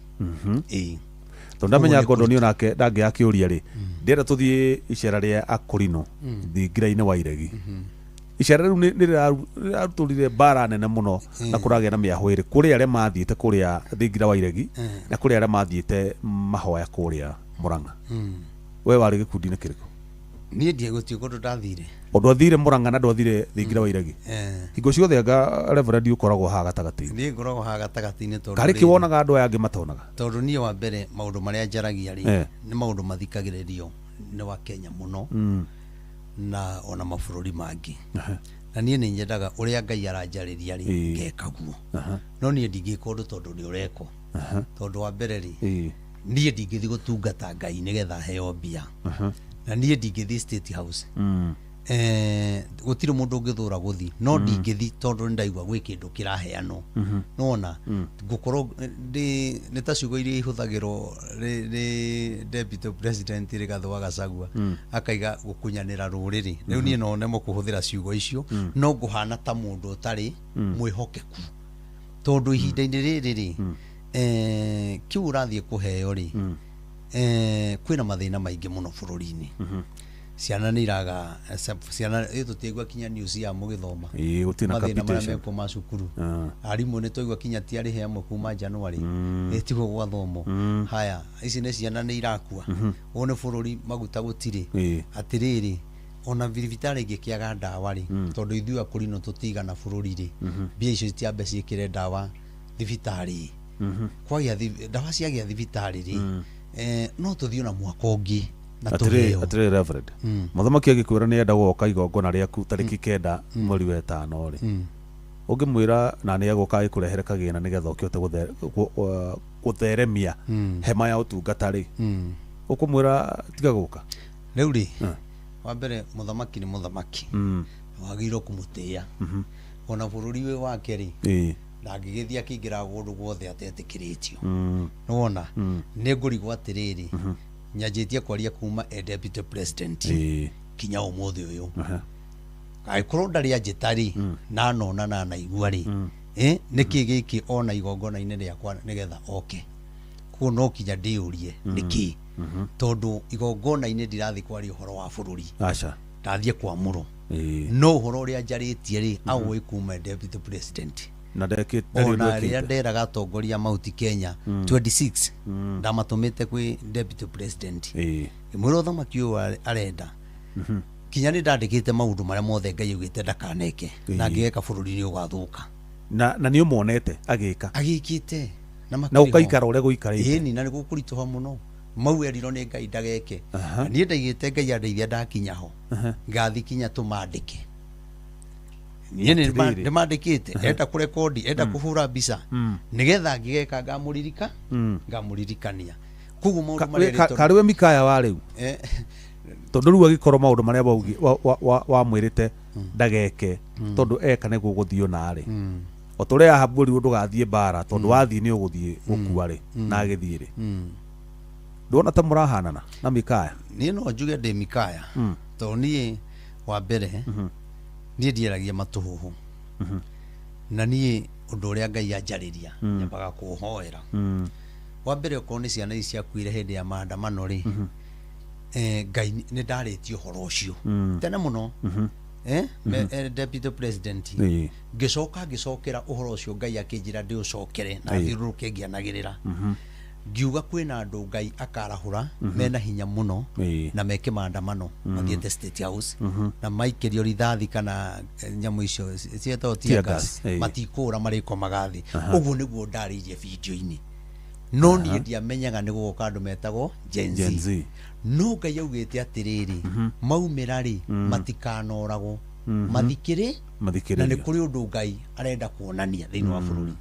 Ĩĩ. Tondũ ndamenya Ũguo nĩ Gordon onake ndangĩakĩũria rĩ, ndĩrenda tũthiĩ icera rĩa Akũrinũ thingira-inĩ wa Iregi. Icera rĩu nĩ rĩrarutũrire mbara nene mũno na kũragĩa na mĩahũ ĩrĩ kũrĩ arĩa mathiĩte kũrĩa thingira wa Iregi na kũrĩ arĩa mathiĩte mahoya kũrĩa Mũrang'a. We warĩ gĩkundi-inĩ kĩrĩkũ? Niĩ ndiegũtiĩ kũndũ ndathire. O ndwathire Mũrang'a na ndwathire thingira wa Iregi? Hingo ciothe anga Reverend ũkoragwo haha gatagatĩ-inĩ. Niĩ ngoragwo haha gatagatĩ-inĩ tondũ Karĩ rĩrĩ- kĩ wonaga andũ aya angĩ matonaga? Tondũ niĩ wa mbere maũndũ marĩa njaragia rĩ, nĩ maũndũ mathikagĩrĩrio nĩ wa Kenya mũno na ona mabũrũri mangĩ, na niĩ nĩ nyendaga ũrĩa Ngai aranjarĩria rĩ, ngeka guo. No niĩ ndingĩka ũndũ tondũ nĩ ũrekwo, tondũ wa mbere rĩ, niĩ ndingĩthiĩ gũtungata Ngai nĩgetha heo mbia, na niĩ ndingĩthiĩ State House. Gũtirĩ mũndũ ũngĩthũra gũthiĩ, no ndingĩthiĩ tondũ nĩ ndaigua gwĩ kĩndũ kĩraheanwo, nona ngũkorwo ndĩ nĩ ta ciugo iria ihũthagĩrwo nĩ deputy president Rigathĩ wa Gachagua, akaiga gũkunyanĩra rũrĩrĩ. Rĩu niĩ no nemwo kũhũthĩra ciugo icio, no ngũhana ta mũndũ ũtarĩ mwĩhokeku, tondũ ihinda-inĩ rĩrĩ rĩ, kĩu ũrathiĩ kũheo rĩ, kwĩna mathĩna maingĩ mũno bũrũri-inĩ. Ciana nĩ iraga ciana, tũtiaigua kinya news ya mũgĩthoma Ĩĩ, gũtirĩ na mathĩna marĩa capitation. mekwo ma cukuru. Arimũ nĩ twaigua kinya ti arĩhe amwe kuma January, tiguo gwathomwo. Haya, ici nĩ ciana nĩ irakua, ũyũ nĩ bũrũri maguta gũtirĩ. Atĩrĩrĩ, ona thibitarĩ ingĩkĩaga ndawa rĩ, tondũ ithuĩ akũrinũ tũtigana bũrũri rĩ, mbia icio citiambe ciĩkĩre ndawa thibitarĩ. Kwagĩa ndawa ciagĩa thibitarĩ rĩ, no tũthiĩ ona mwaka ũngĩ na Atĩrĩ tũheo. Atĩrĩ Reverend, mũthamaki agĩkwĩra nĩ enda gũgoka igongona rĩaku tarĩki 9 mweri wa 5 rĩ, ũngĩmwĩra na nĩ egũka agĩkũrehere kagĩna nĩgetha ũkĩhote gũtheremia hema ya ũtungata rĩ, ũkũmwĩra tiga gũka? Rĩu rĩ, wa mbere mũthamaki nĩ mũthamaki, wagĩrĩirwo kũmũtĩĩa, ona bũrũri wĩ wake rĩ, ndangĩgĩthiĩ akĩingĩra kũndũ guothe atetĩkĩrĩtio. Nĩwona nĩ ngũrigwo atĩrĩrĩ, nyanjĩtie kwaria kuma e deputy president kinya ũmũthĩ ũyũ, angĩkorwo ndarĩ anjĩta rĩ, na nona na naigua rĩ, nĩkĩ gĩkĩ ona igongona-inĩ rĩakwa nĩgetha oke kuo? No kinya ndĩyũrie nĩkĩ, tondũ igongona-inĩ ndirathiĩ kwaria ũhoro wa bũrũri. Aca. Ndathiĩ kwamũrwo, no ũhoro ũrĩa njarĩtie rĩ, aũĩ kuma deputy president. Na ndekĩ ndarĩ ũndũ Ona rĩrĩa ekĩte. nderaga atongoria Mount Kenya 26, ndamatũmĩte kwĩ deputy president, ngĩmwĩra ũthamaki ũyũ arenda, kinya nĩ ndandĩkĩte maũndũ marĩa mothe Ngai augĩte ndakaneke, na angĩgeka bũrũri nĩ ũgathũka. Na nĩ ũmonete agĩka? Agĩkĩte na Na makĩrĩ ho. ũkaikara ũrĩa gũikarĩte? Ĩni, na nĩ gũkũritũha mũno, mau erirwo nĩ Ngai ndageke. Na niĩ ndaigĩte Ngai andeithia ndakinya ho, ngathi kinya tũmandĩke. Niĩ nĩ Atĩrĩrĩ. ndĩmandĩkĩte, enda kũrekondi, enda kũhũra mbica, nĩgetha ngĩgeka ngamũririka, ngamũririkania. Koguo maũndũ marĩa Karĩ we Mikaya wa rĩu? Tondũ rĩu agĩkorwo maũndũ marĩa wamwĩrĩte ndageke, tondũ eka nĩguo gũthiĩ ona rĩ, o ta ũrĩa Ahabu erirwo ndũgathiĩ mbara tondũ wathiĩ nĩ ũgũthiĩ gũkua rĩ, na agĩthiĩ rĩ, ndwona ta mũrahanana na Mikaya? Niĩ no njuge ndĩ Mikaya, tondũ niĩ wa mbere niĩ ndiaragia matũhũhũ, na niĩ ũndũ ũrĩa Ngai anjarĩria nyambaga kũũhoera. Wa mbere, okorwo nĩ ciana ici ciakuire hĩndĩ ya maandamano rĩ, Ngai nĩ ndarĩtie ũhoro ũcio tene mũno, deputy president. Ngĩcoka ngĩcokera ũhoro ũcio, Ngai akĩnjĩra ndĩũcokere na thiũrũrũke ngĩanagĩrĩra, ngiuga kwĩna andũ Ngai akarahũra mena hinya mũno na meke maandamano mathiĩte State House na maikĩrio rithathi kana nyamũ icio cietagwo tear Tear gas, gas, matikũra, marĩkomaga thĩ. Ũguo nĩguo ndarĩirie video-inĩ, no niĩ ndiamenyaga nĩ gũgoka andũ metagwo Gen Z. Gen Z. No Ngai augĩte atĩrĩrĩ, maumĩra rĩ, matikanoragwo, mathikĩrĩ na nĩ Mathikĩrĩrio. kũrĩ ũndũ Ngai arenda kuonania thĩinĩ wa bũrũri.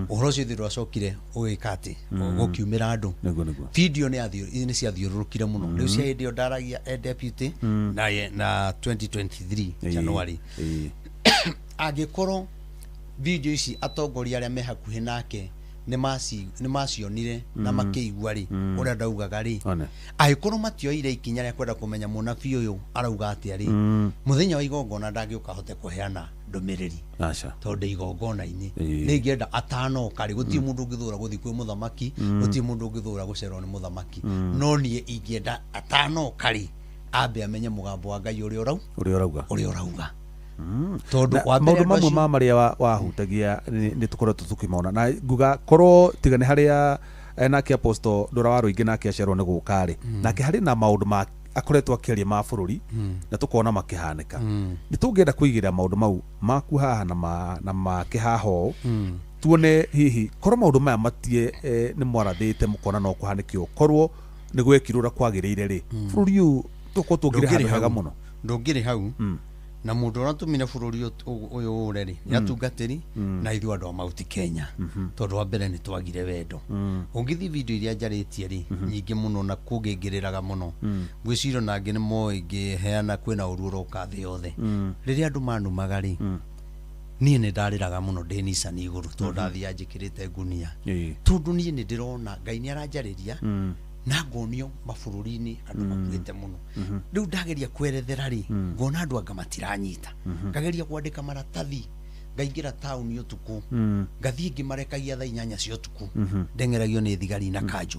Ũhoro ũcio ithuĩ ndwacokire ũgĩka atĩ gũkiumĩra andũ. Nĩguo nĩguo. Video nĩ ciathiũrũrũkire mũno. Rĩu cia hĩndĩ ĩyo ndaragia e deputy na 2023 January. Angĩkorwo video ici atongoria arĩa me hakuhĩ nake nĩ macionire na makĩigua rĩ, ũrĩa ndaugaga rĩ, One. angĩkorwo matioire ikinya rĩa kwenda kũmenya mũnabii ũyũ arauga atĩa rĩ, mũthenya wa igongona ndangĩũka ahote kũheana ndũmĩrĩri, Aca. tondũ igongona-inĩ Ĩĩ. nĩ ingĩenda atanoka rĩ, gũtirĩ mũndũ ũngĩthũra gũthiĩ kwĩ mũthamaki, gũtirĩ mũndũ ũngĩthũra gũcerwo nĩ mũthamaki, no niĩ ingĩenda atanoka rĩ, ambe amenye mũgambo wa Ngai ũrĩa ũrau Ũrĩa ũrauga. Ũrĩa ũrauga, tondũ Na wa mbere maũndũ andũ mamwe acio- ma marĩa wahutagia nĩ tũkoretwo tũkĩmona, na nguga korwo tiga nĩ harĩa nake Apostle Ndũra wa Rũingĩ nake acerwo nĩ gũka rĩ, nake harĩ na maũndũ ma akoretwo akĩaria ma bũrũri na tũkona makĩhanĩka. Nĩ tũngĩenda kũigĩrĩra maũndũ mau maku haha na make haha ũũ, tuone hihi korwo maũndũ maya matie nĩ mwarathĩte mũkona no kũhanĩke ũũ, korwo nĩ gwekirwo ũrĩa kwagĩrĩire rĩ, bũrũri ũyũ tũkorwo tũngĩrĩ handũ Ndũngĩrĩ hega hau. mũno. Ndũngĩrĩ hau, na mũndũ ũrĩa atũmire bũrũri ũyũ ũre rĩ, nĩ atungatĩri na ithuĩ andũ a Mount Kenya, tondũ wa mbere nĩ twagire wendo. Ũngĩthiĩ video iria njarĩtie rĩ, nyingĩ mũno na kũngĩngĩrĩraga mũno, ngwĩciria ona angĩ nĩ moĩ ngĩheana kwĩna ũru ũroka thĩ yothe. Rĩrĩa andũ manumaga rĩ, niĩ nĩ ndarĩraga mũno ndĩ nicani igũrũ, tondũ ndathiaga njĩkĩrĩte ngunia, tondũ niĩ nĩ ndĩrona Ngai nĩ aranjarĩria na ngonio mabũrũri-inĩ andũ makuĩte mũno. Rĩu ndageria kwerethera rĩ, ngona andũ anga matiranyita. Ngageria kwandĩka maratathi, ngaingĩra taũni ũtukũ, ngathiĩ ngĩmarekagia thaa 8 cia ũtukũ, ndeng'eragio nĩ thigari na kanjũ,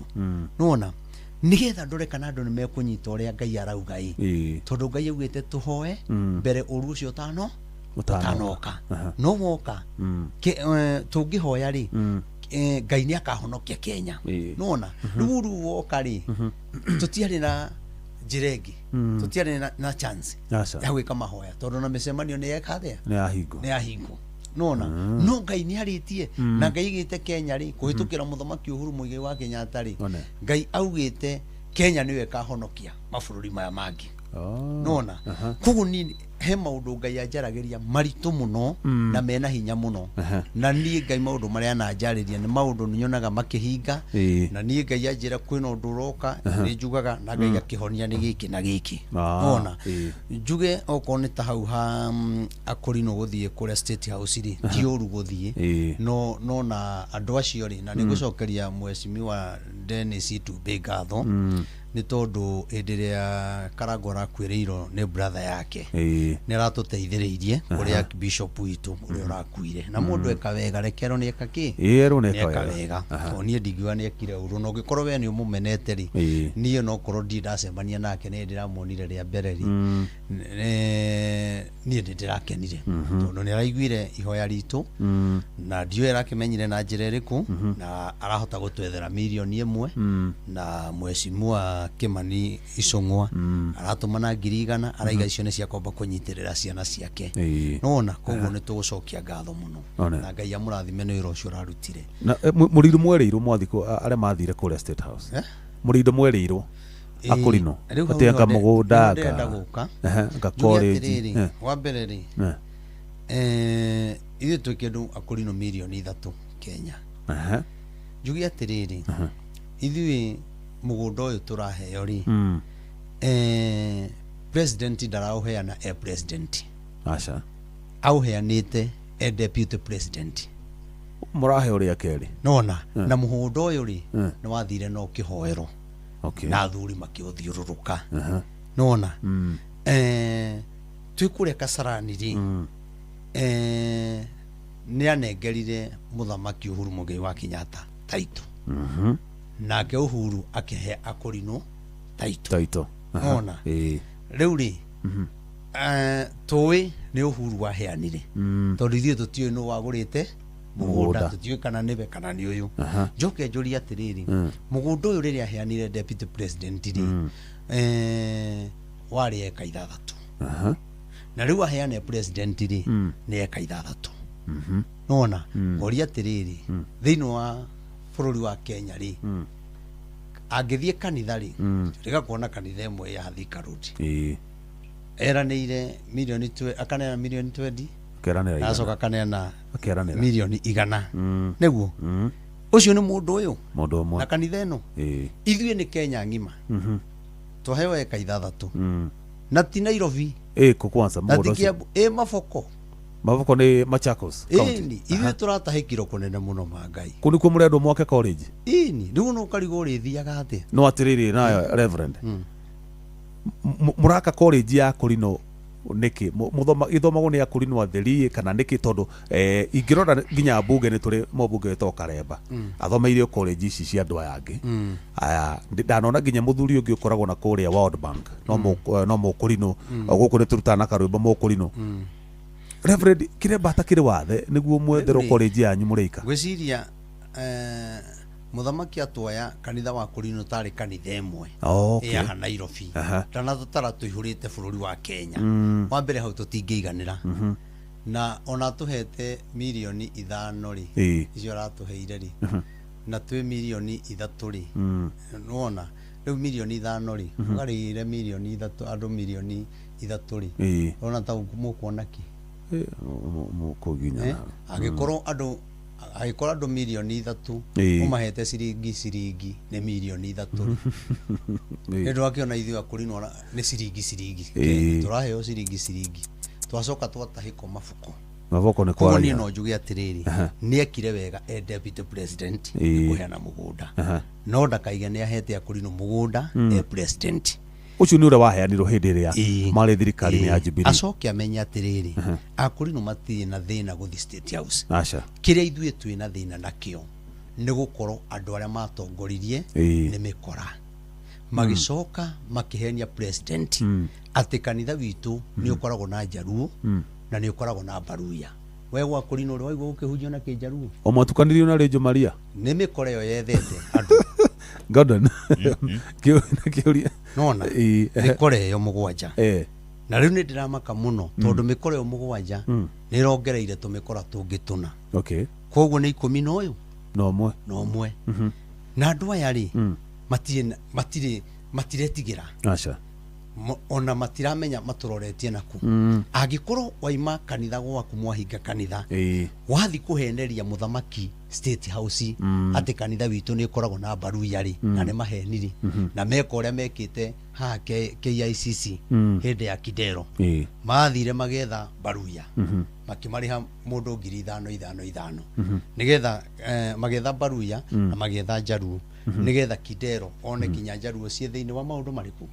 nĩwona, nĩgetha ndore kana andũ nĩ mekũnyita ũrĩa Ngai arauga ĩ, tondũ Ngai augĩte tũhoe mbere ũru ũcio ũtano Ũtanoka. Ũtanoka. No woka, tũngĩhoya rĩ, Ngai nĩ akahonokia Kenya. Nona rĩu ũru woka rĩ, tũtiarĩ na njĩra ĩngĩ, tũtiarĩ na chance Aca. ya gwĩka mahoya, tondũ na mĩcemanio nĩ yeka atĩa? Nĩ yahingwo. Nĩ yahingwo, nona. No Ngai nĩ arĩtie, na Ngai aigĩte Kenya rĩ, kũhĩtũkĩra mũthamaki Uhuru Muigai wa Kenyatta rĩ, One. Ngai augĩte Kenya nĩyo ĩkahonokia mabũrũri maya mangĩ. Oh. Nona koguo niĩ he maũndũ Ngai anjaragĩria maritũ mũno na mena hinya mũno, na niĩ Ngai maũndũ marĩa ananjarĩria nĩ maũndũ nyonaga makĩhinga. Na niĩ Ngai anjĩra kwĩna ũndũ ũroka, nĩ njugaga na Ngai akĩhonia nĩ gĩkĩ na gĩkĩ. Nona njuge okorwo nĩ ta hau ha akũrinwo gũthiĩ kũrĩa State House rĩ, ti ũru gũthiĩ. No na andũ acio rĩ, na nĩ ngũcokeria mheshimiwa Dennis Itumbĩ ngatho, nĩ tondũ hĩndĩ ĩrĩa Karangũ arakuĩrĩirwo nĩ brother yake, nĩ aratũteithĩrĩirie kũrĩa bishop witũ ũrĩa ũrakuire. Na mũndũ eka wega, rekerwo nĩ eka kĩ? Ĩrwo nĩ nĩ eka eka wega. wega, tondũ niĩ ndingiuga nĩ ekire ũru, na ũngĩkorwo we nĩ ũmũmenete rĩ, niĩ no korwo ndirĩ ndacemania nake, nĩ ndĩramuonire rĩa mbere rĩ, niĩ nĩ ndĩrakenire tondũ nĩ araiguire ihoya ritũ, na ndiũĩ arakĩmenyire na njĩra ĩrĩkũ, na arahota gũtwethera mirioni 1, na mheshimiwa Kimani Ichung'wa aratũmana 100,000, araiga icio nĩ ciakomba kũnyitĩrĩra ciana ciake. Nona koguo nĩ tũgũcokia ngatho mũno. One. Na Ngai amũrathime nĩ wĩra ũcio ũrarutire. Na mũrĩndũ mwerĩirwo mwathi arĩa mathire kũrĩa State House? Eh? Mũrĩndũ mwerĩirwo akũrinũ Rĩu hau atĩ anga nĩho mũgũnda, nĩho ndĩrenda anga gũka. Anga Njuge college. atĩrĩrĩ, wa mbere rĩ, ithuĩ twĩ kĩndũ akũrinũ mirioni 3 Kenya. Njuge atĩrĩrĩ, ithuĩ mũgũnda ũyũ tũraheo rĩ, president ndaraũheana e president. Aca. Aũheanĩte e deputy president. Mũraheo rĩa kerĩ. Nona na mũgũnda ũyũ rĩ, nĩ wathire na ũkĩhoerwo na athuri makĩũthiũrũrũka. Nona twĩ kũrĩa Kasarani rĩ, nĩ anengerire mũthamaki Uhuru Muigai wa Kenyatta taito, nake Uhuru akĩhe akũrinũ taito. Taito. Nona rĩu rĩ tũĩ nĩ Uhuru waheanire tondũ ithuĩ tũtiũĩ nũ wagũrĩte mũgũnda, tũtiũĩ kana nĩwe kana nĩ ũyũ. Njoke njũrie atĩrĩrĩ, mũgũnda ũyũ rĩrĩa aheanire deputy president rĩ, warĩ eka 6. Na rĩu aheane president rĩ nĩ eka 6. Nona ngoria atĩrĩrĩ, thĩinĩ wa bũrũri wa Kenya rĩ, angĩthiĩ kanitha rĩ, rĩga kuona kanitha ĩmwe ya Thika Road eranĩire milioni akaneana milioni 20, acoka akaneana milioni 100. Nĩguo ũcio nĩ mũndũ ũyũ na kanitha ĩno. Ithuĩ nĩ Kenya ng'ima twaheo eka 6 na ti Nairobi kwanza mũgũnda ũcio Maboko. Maboko nĩ Machakos County. Ithuĩ tũratahĩkirwo kũnene mũno ma Ngai. Kũu nĩkuo mũrendwo mwake college. Ĩni rĩu no ũkarigwo ũrĩthiaga atĩa. No atĩrĩrĩ nayo Reverend, mũraka college ya Kũrinũ nĩkĩ? Ithomagwo nĩ Akũrinũ atheri kana nĩkĩ? Tondũ ingĩrora nginya mbunge nĩ tũrĩ mũmbunge wĩtagwo Karemba athomeire college ici cia andũ aya angĩ. Aya ndanona nginya mũthuri ũngĩ ũkoragwo na kũrĩa World Bank no mũkũrinũ gũkũ nĩ tũrutaga na karwĩmbo mũkũrinũ. Reverend, Kiremba atakĩrĩ wathe nĩguo mwetherwo college yanyu mũrĩika? Ngwĩciria mũthamaki atwoya kanitha wa Kũrinũ tarĩ kanitha ĩmwe ya Nairobi tana tũtara tũihũrĩte bũrũri wa Kenya. Wa mbere hau tũtingĩiganĩra, na ona tũhete milioni 5 rĩ, icio aratũheire rĩ, na twĩ milioni 3 rĩ, nĩwona rĩu milioni 5 rĩ, ũgarĩire milioni 3 andũ milioni 3 rĩ, ona ta mũkuona kĩ? Mũkũginya. Angĩkorwo andũ angĩkorwo andũ milioni 3 ũmahete ciringi ciringi nĩ milioni 3. Nĩ ũndũ wakĩona ithuĩ Akũrinũ nĩ ciringi ciringi, tũraheo ciringi ciringi, twacoka twatahĩkwo mabuko. Maboko nĩ kwaria. Niĩ no njuge atĩrĩrĩ, nĩ ekire wega e deputy president kũheana mũgũnda, no ndakaige nĩ ahete Akũrinũ mũgũnda e president. Ũcio nĩ ũrĩa waheanirwo hĩndĩ ĩrĩa marĩ thirikari-inĩ ya Jubilee. Acoke amenye atĩrĩrĩ, Akũrinũ matirĩ na thĩna gũthiĩ State House. Aca. Kĩrĩa ithuĩ twĩ na thĩna nakĩo nĩ gũkorwo andũ arĩa matongoririe nĩ mĩkora, magĩcoka makĩhenia president atĩ kanitha witũ nĩ ũkoragwo na Njaruo na nĩ ũkoragwo na Baruya. We gwa Kũrinũ ũrĩa waigua gũkĩhunjio na Kĩnjaruo? O mwatukanirio na Rĩnjũ Maria? Nĩ mĩkora ĩyo yethete andũ. Gordon kĩũria nona mĩkora ĩyo 7. Na rĩu nĩ ndĩramaka mũno tondũ mĩkora ĩyo 7 nĩ ĩrongereire tũmĩkora tũngĩ 4. Okay. Koguo nĩ 10 na ũyũ na ũmwe. Na andũ aya rĩ matirĩ matiretigĩra. Aca. Ona matiramenya matũroretie naku. Angĩkorwo waima kanitha gwaku mwahinga kanitha, wathi kũheneria mũthamaki State House atĩ kanitha witũ nĩ ũkoragwo na Baruya rĩ, na nĩ maheniri na meka ũrĩa mekĩte haha KICC hĩndĩ ya Kidero, mathire magetha Baruya makĩmarĩha mũndũ 5,000 5 5 nĩgetha magetha Baruya na magetha Njaruo nĩgetha Kidero one kinya Njaruo ciĩ thĩinĩ wa maũndũ marĩkũ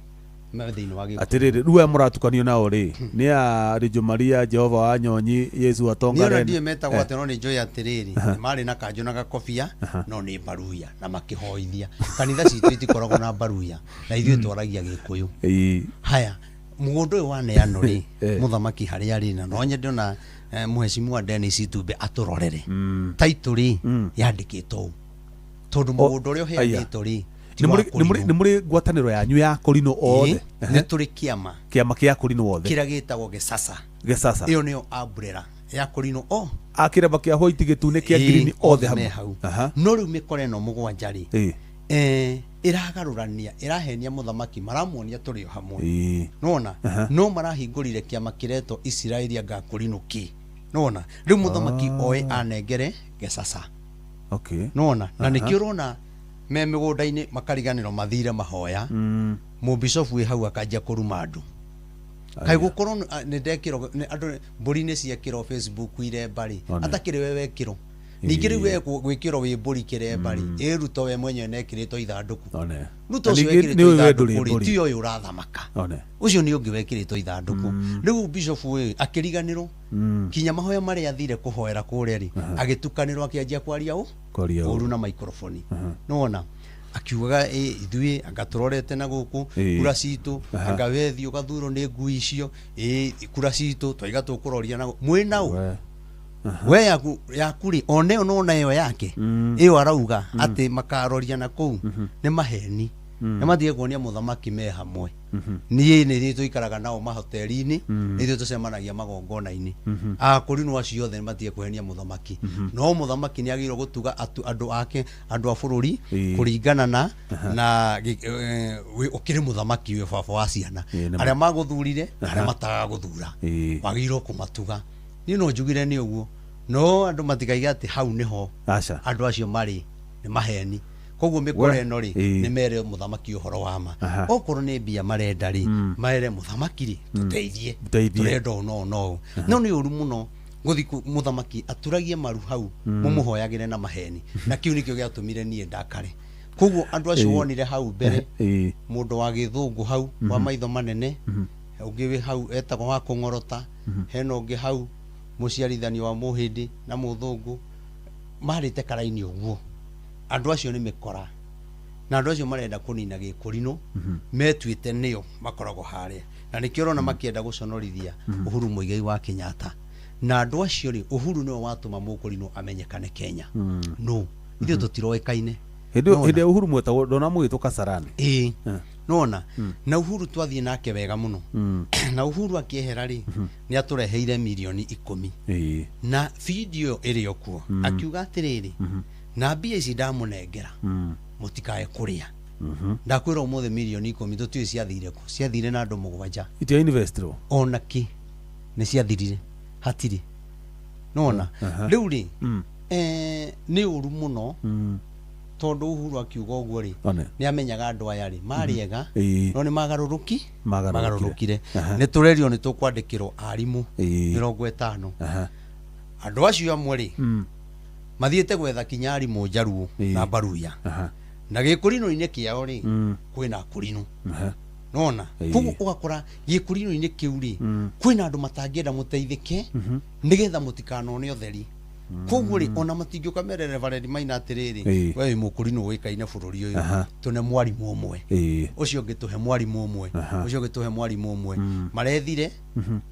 Atĩrĩrĩ, rĩu aya mũratukanio nao rĩ nĩ a Rĩnjũ Maria, Jehova wa Nyonyi, Yesu atongare. Niĩ ndiĩ metagwo atĩ no nĩ njũĩ atĩrĩrĩ, marĩ na kanjũ na gakobia no nĩ Baruya na makĩhoithia. Kanitha citũ itikoragwo na Baruya na ithuĩ twaragia Gĩkũyũ. Haya, mũgũnda ũyũ waneanwo rĩ, mũthamaki harĩa arĩ na no nyende ona mũheshimiwa Dennis Itumbe atũrorere taitũ rĩ yandĩkĩtwo ũũ, tondũ mũgũnda ũrĩa ũheanĩtwo rĩ nĩ mũrĩ ngwatanĩro yanyu ya Kũrinũ othe? Nĩ tũrĩ kĩama kĩama kĩa Kũrinũ othe kĩrĩa gĩtagwo Gĩcaca. Gĩcaca ĩyo nĩyo umbrella ya Kũrinũ o a kĩremba kĩa white gĩtune kĩa green othe hamwe hau. No rĩu mĩkora ĩno 7 rĩ ĩragarũrania, ĩrahenia mũthamaki, maramuonia tũrĩ o hamwe. Nĩwona no marahingũrire kĩama kĩretwo Isiraeli anga Kũrinũ kĩ. Nĩwona rĩu mũthamaki oe anengere Gĩcaca. Okay. Nĩwona na nĩkĩo ũrona me mĩgũnda-inĩ makariganĩrwo mathire mahoya, mũbicobu wĩ hau akanjia kũruma andũ. Kaĩ gũkorwo nĩ ndekĩrwo andũ mbũri nĩ ciekĩrwo Facebook iremba rĩ, atakĩrĩ we wekĩrwo. Ningĩ rĩu we gwĩkĩrwo wĩ mbũri kĩremba rĩ, ĩ Ruto we mwenyewe nĩekĩrĩtwo ithandũkũ. Ruto ũcio wekĩrĩtwo ithandũkũ rĩ, ti ũyũ ũrathamaka. Ũcio nĩ ũngĩ wekĩrĩtwo ithandũkũ. Rĩu bicobu ũyũ akĩriganĩrwo kinya mahoya marĩa athire kũhoera kũrĩa rĩ, agĩtukanĩrwo akĩanjia kwaria ũru na microphone. Nĩwona Akiugaga ĩ ithuĩ anga tũrorete na gũkũ kura citũ, anga wethi ũgathurwo nĩ ngui icio, ĩ kura citũ twaiga tũkũroria na mwĩ nau. We yaku yaku rĩ one ĩyo nona ĩyo yake ĩyo arauga atĩ makaroria na kũu nĩ maheni. Nĩ matige kuonia mũthamaki me hamwe. Niĩ nĩ ithuĩ tũikaraga nao mahoteri-inĩ, nĩ ithuĩ tũcemanagia magongona-inĩ. Akũrinũ acio othe nĩ matige kũhenia mũthamaki. No mũthamaki nĩ agĩrĩirwo gũtuga andũ ake, andũ a bũrũri kũringana na na ũkĩrĩ mũthamaki wĩ baba wa ciana. Arĩa magũthurire na arĩa matagagũthura. Wagĩrĩirwo kũmatuga. Niĩ no njugire nĩ ũguo. No andũ matikaiga atĩ hau nĩho andũ acio marĩ nĩ maheni. Koguo mĩkora ĩno rĩ nĩ mere mũthamaki ũhoro wa ma. Okorwo nĩ mbia marenda rĩ mere mũthamaki rĩ tũteithie, tũrenda ũũ no no. No nĩ ũru mũno gũthiĩ mũthamaki aturagie maru hau mũmũhoyagĩre na maheni. Na kĩu nĩkĩo gĩatũmire niĩ ndakare. Koguo andũ acio wonire hau mbere mũndũ wa gĩthũngũ hau wa maitho manene, ũngĩ wĩ hau etagwo wa kũng'orota, hena ũngĩ hau mũciarithanio wa mũhĩndĩ na mũthũngũ marĩte karaini ũguo. Andũ acio nĩ mĩkora na andũ acio marenda kũnina gĩkũrinũ metuĩte nĩo makoragwo harĩa, na nĩkĩo ũrona makĩenda gũconorithia Uhuru Muigai wa Kenyatta. Na andũ acio rĩ, Uhuru nĩwe watũma mũkũrinũ amenyekane Kenya. No ithuĩ tũtiroĩkaine. Hĩndĩ ĩrĩa Uhuru mwetagwo ndona mũgĩtwo Kasarani. Ĩĩ nona na Uhuru twathiĩ nake wega mũno. Na Uhuru akĩehera rĩ nĩ atũreheire mirioni 10 na video ĩrĩ o kuo akiuga atĩrĩrĩ, na mbia ici ndamũnengera mũtikae kũrĩa. Ndakwĩra ũmũthĩ mirioni 10 tũtiũĩ ciathire kũ, ciathire na andũ 7. Itia invest ro ona kĩ nĩ ciathirire hatirĩ. Nona rĩu rĩ nĩ ũru mũno tondũ Uhuru akiuga ũguo rĩ nĩ amenyaga andũ aya rĩ marĩ ega no nĩ magarũrũkire. Nĩ tũrerio nĩ tũkwandĩkĩrwo arimũ 50. Andũ acio amwe rĩ mathiĩte gwetha kinya arimũ Njaruo na Mbaruya. Na gĩkũrinũ-inĩ kĩao rĩ kwĩna akũrinũ. Nona koguo ũgakora gĩkũrinũ-inĩ kĩu rĩ kwĩna andũ matangĩenda mũteithĩke nĩgetha mũtikanone ũtheri. Koguo rĩ ona matingĩũka mere Reverend Maina atĩrĩrĩ, we wĩ mũkũrinũ ũĩkaine bũrũri ũyũ, tũne mwarimũ ũmwe, ũcio ũngĩ tũhe mwarimũ ũmwe, ũcio ũngĩ tũhe mwarimũ ũmwe. Marethire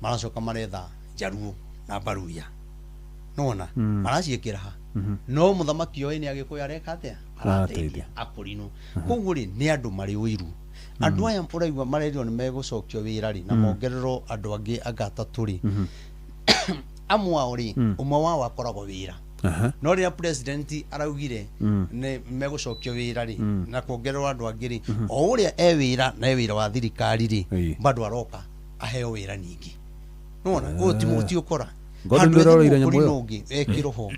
maracoka maretha Njaruo na Mbaruya. Nona maraciĩkĩra ha. No mũthamaki oĩ nĩ Agĩkũyũ areka atĩa? Arateithia akũrinũ. Koguo rĩ nĩ andũ marĩ ũiru. Andũ aya ũraigua marerirwo nĩ megũcokio wĩra rĩ na mongererwo andũ angĩ anga atatũ rĩ, amwe ao rĩ ũmwe wao akoragwo wĩra. No rĩrĩa president araugire nĩ megũcokio wĩra rĩ na kuongererwo andũ angĩ rĩ, o ũrĩa e wĩra na e wĩra wa thirikari rĩ bado aroka aheo wĩra ningĩ. Nona ũyũ ti ũkora. Handũ mũkũrinũ ũngĩ ekĩrwo ho.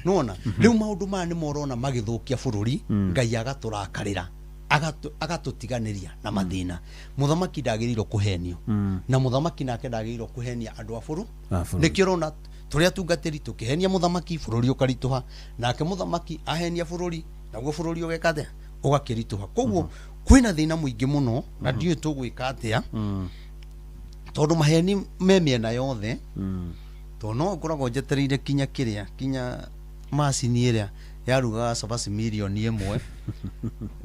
Nona rĩu maũndũ maya nĩmo ũrona magĩthũkia bũrũri, Ngai agatũrakarĩra, agatũtiganĩria na mathĩna. Mũthamaki ndagĩrĩirwo kũhenio, na mũthamaki nake ndagĩrĩirwo kũhenia andũ a bũrũri. Nĩkĩo ũrona tũrĩ atungatĩri tũkĩhenia mũthamaki bũrũri ũkaritũha, nake mũthamaki ahenia bũrũri naguo bũrũri ũgeka atĩa? Ũgakĩritũha. Koguo kwĩna thĩna mũingĩ mũno na ndiũĩ tũgwĩka atĩa tondũ maheni me mĩena yothe. Tondũ no ngoragwo njetereire kinya kĩrĩa kinya macini ĩrĩa yarugaga cabaci mirioni 1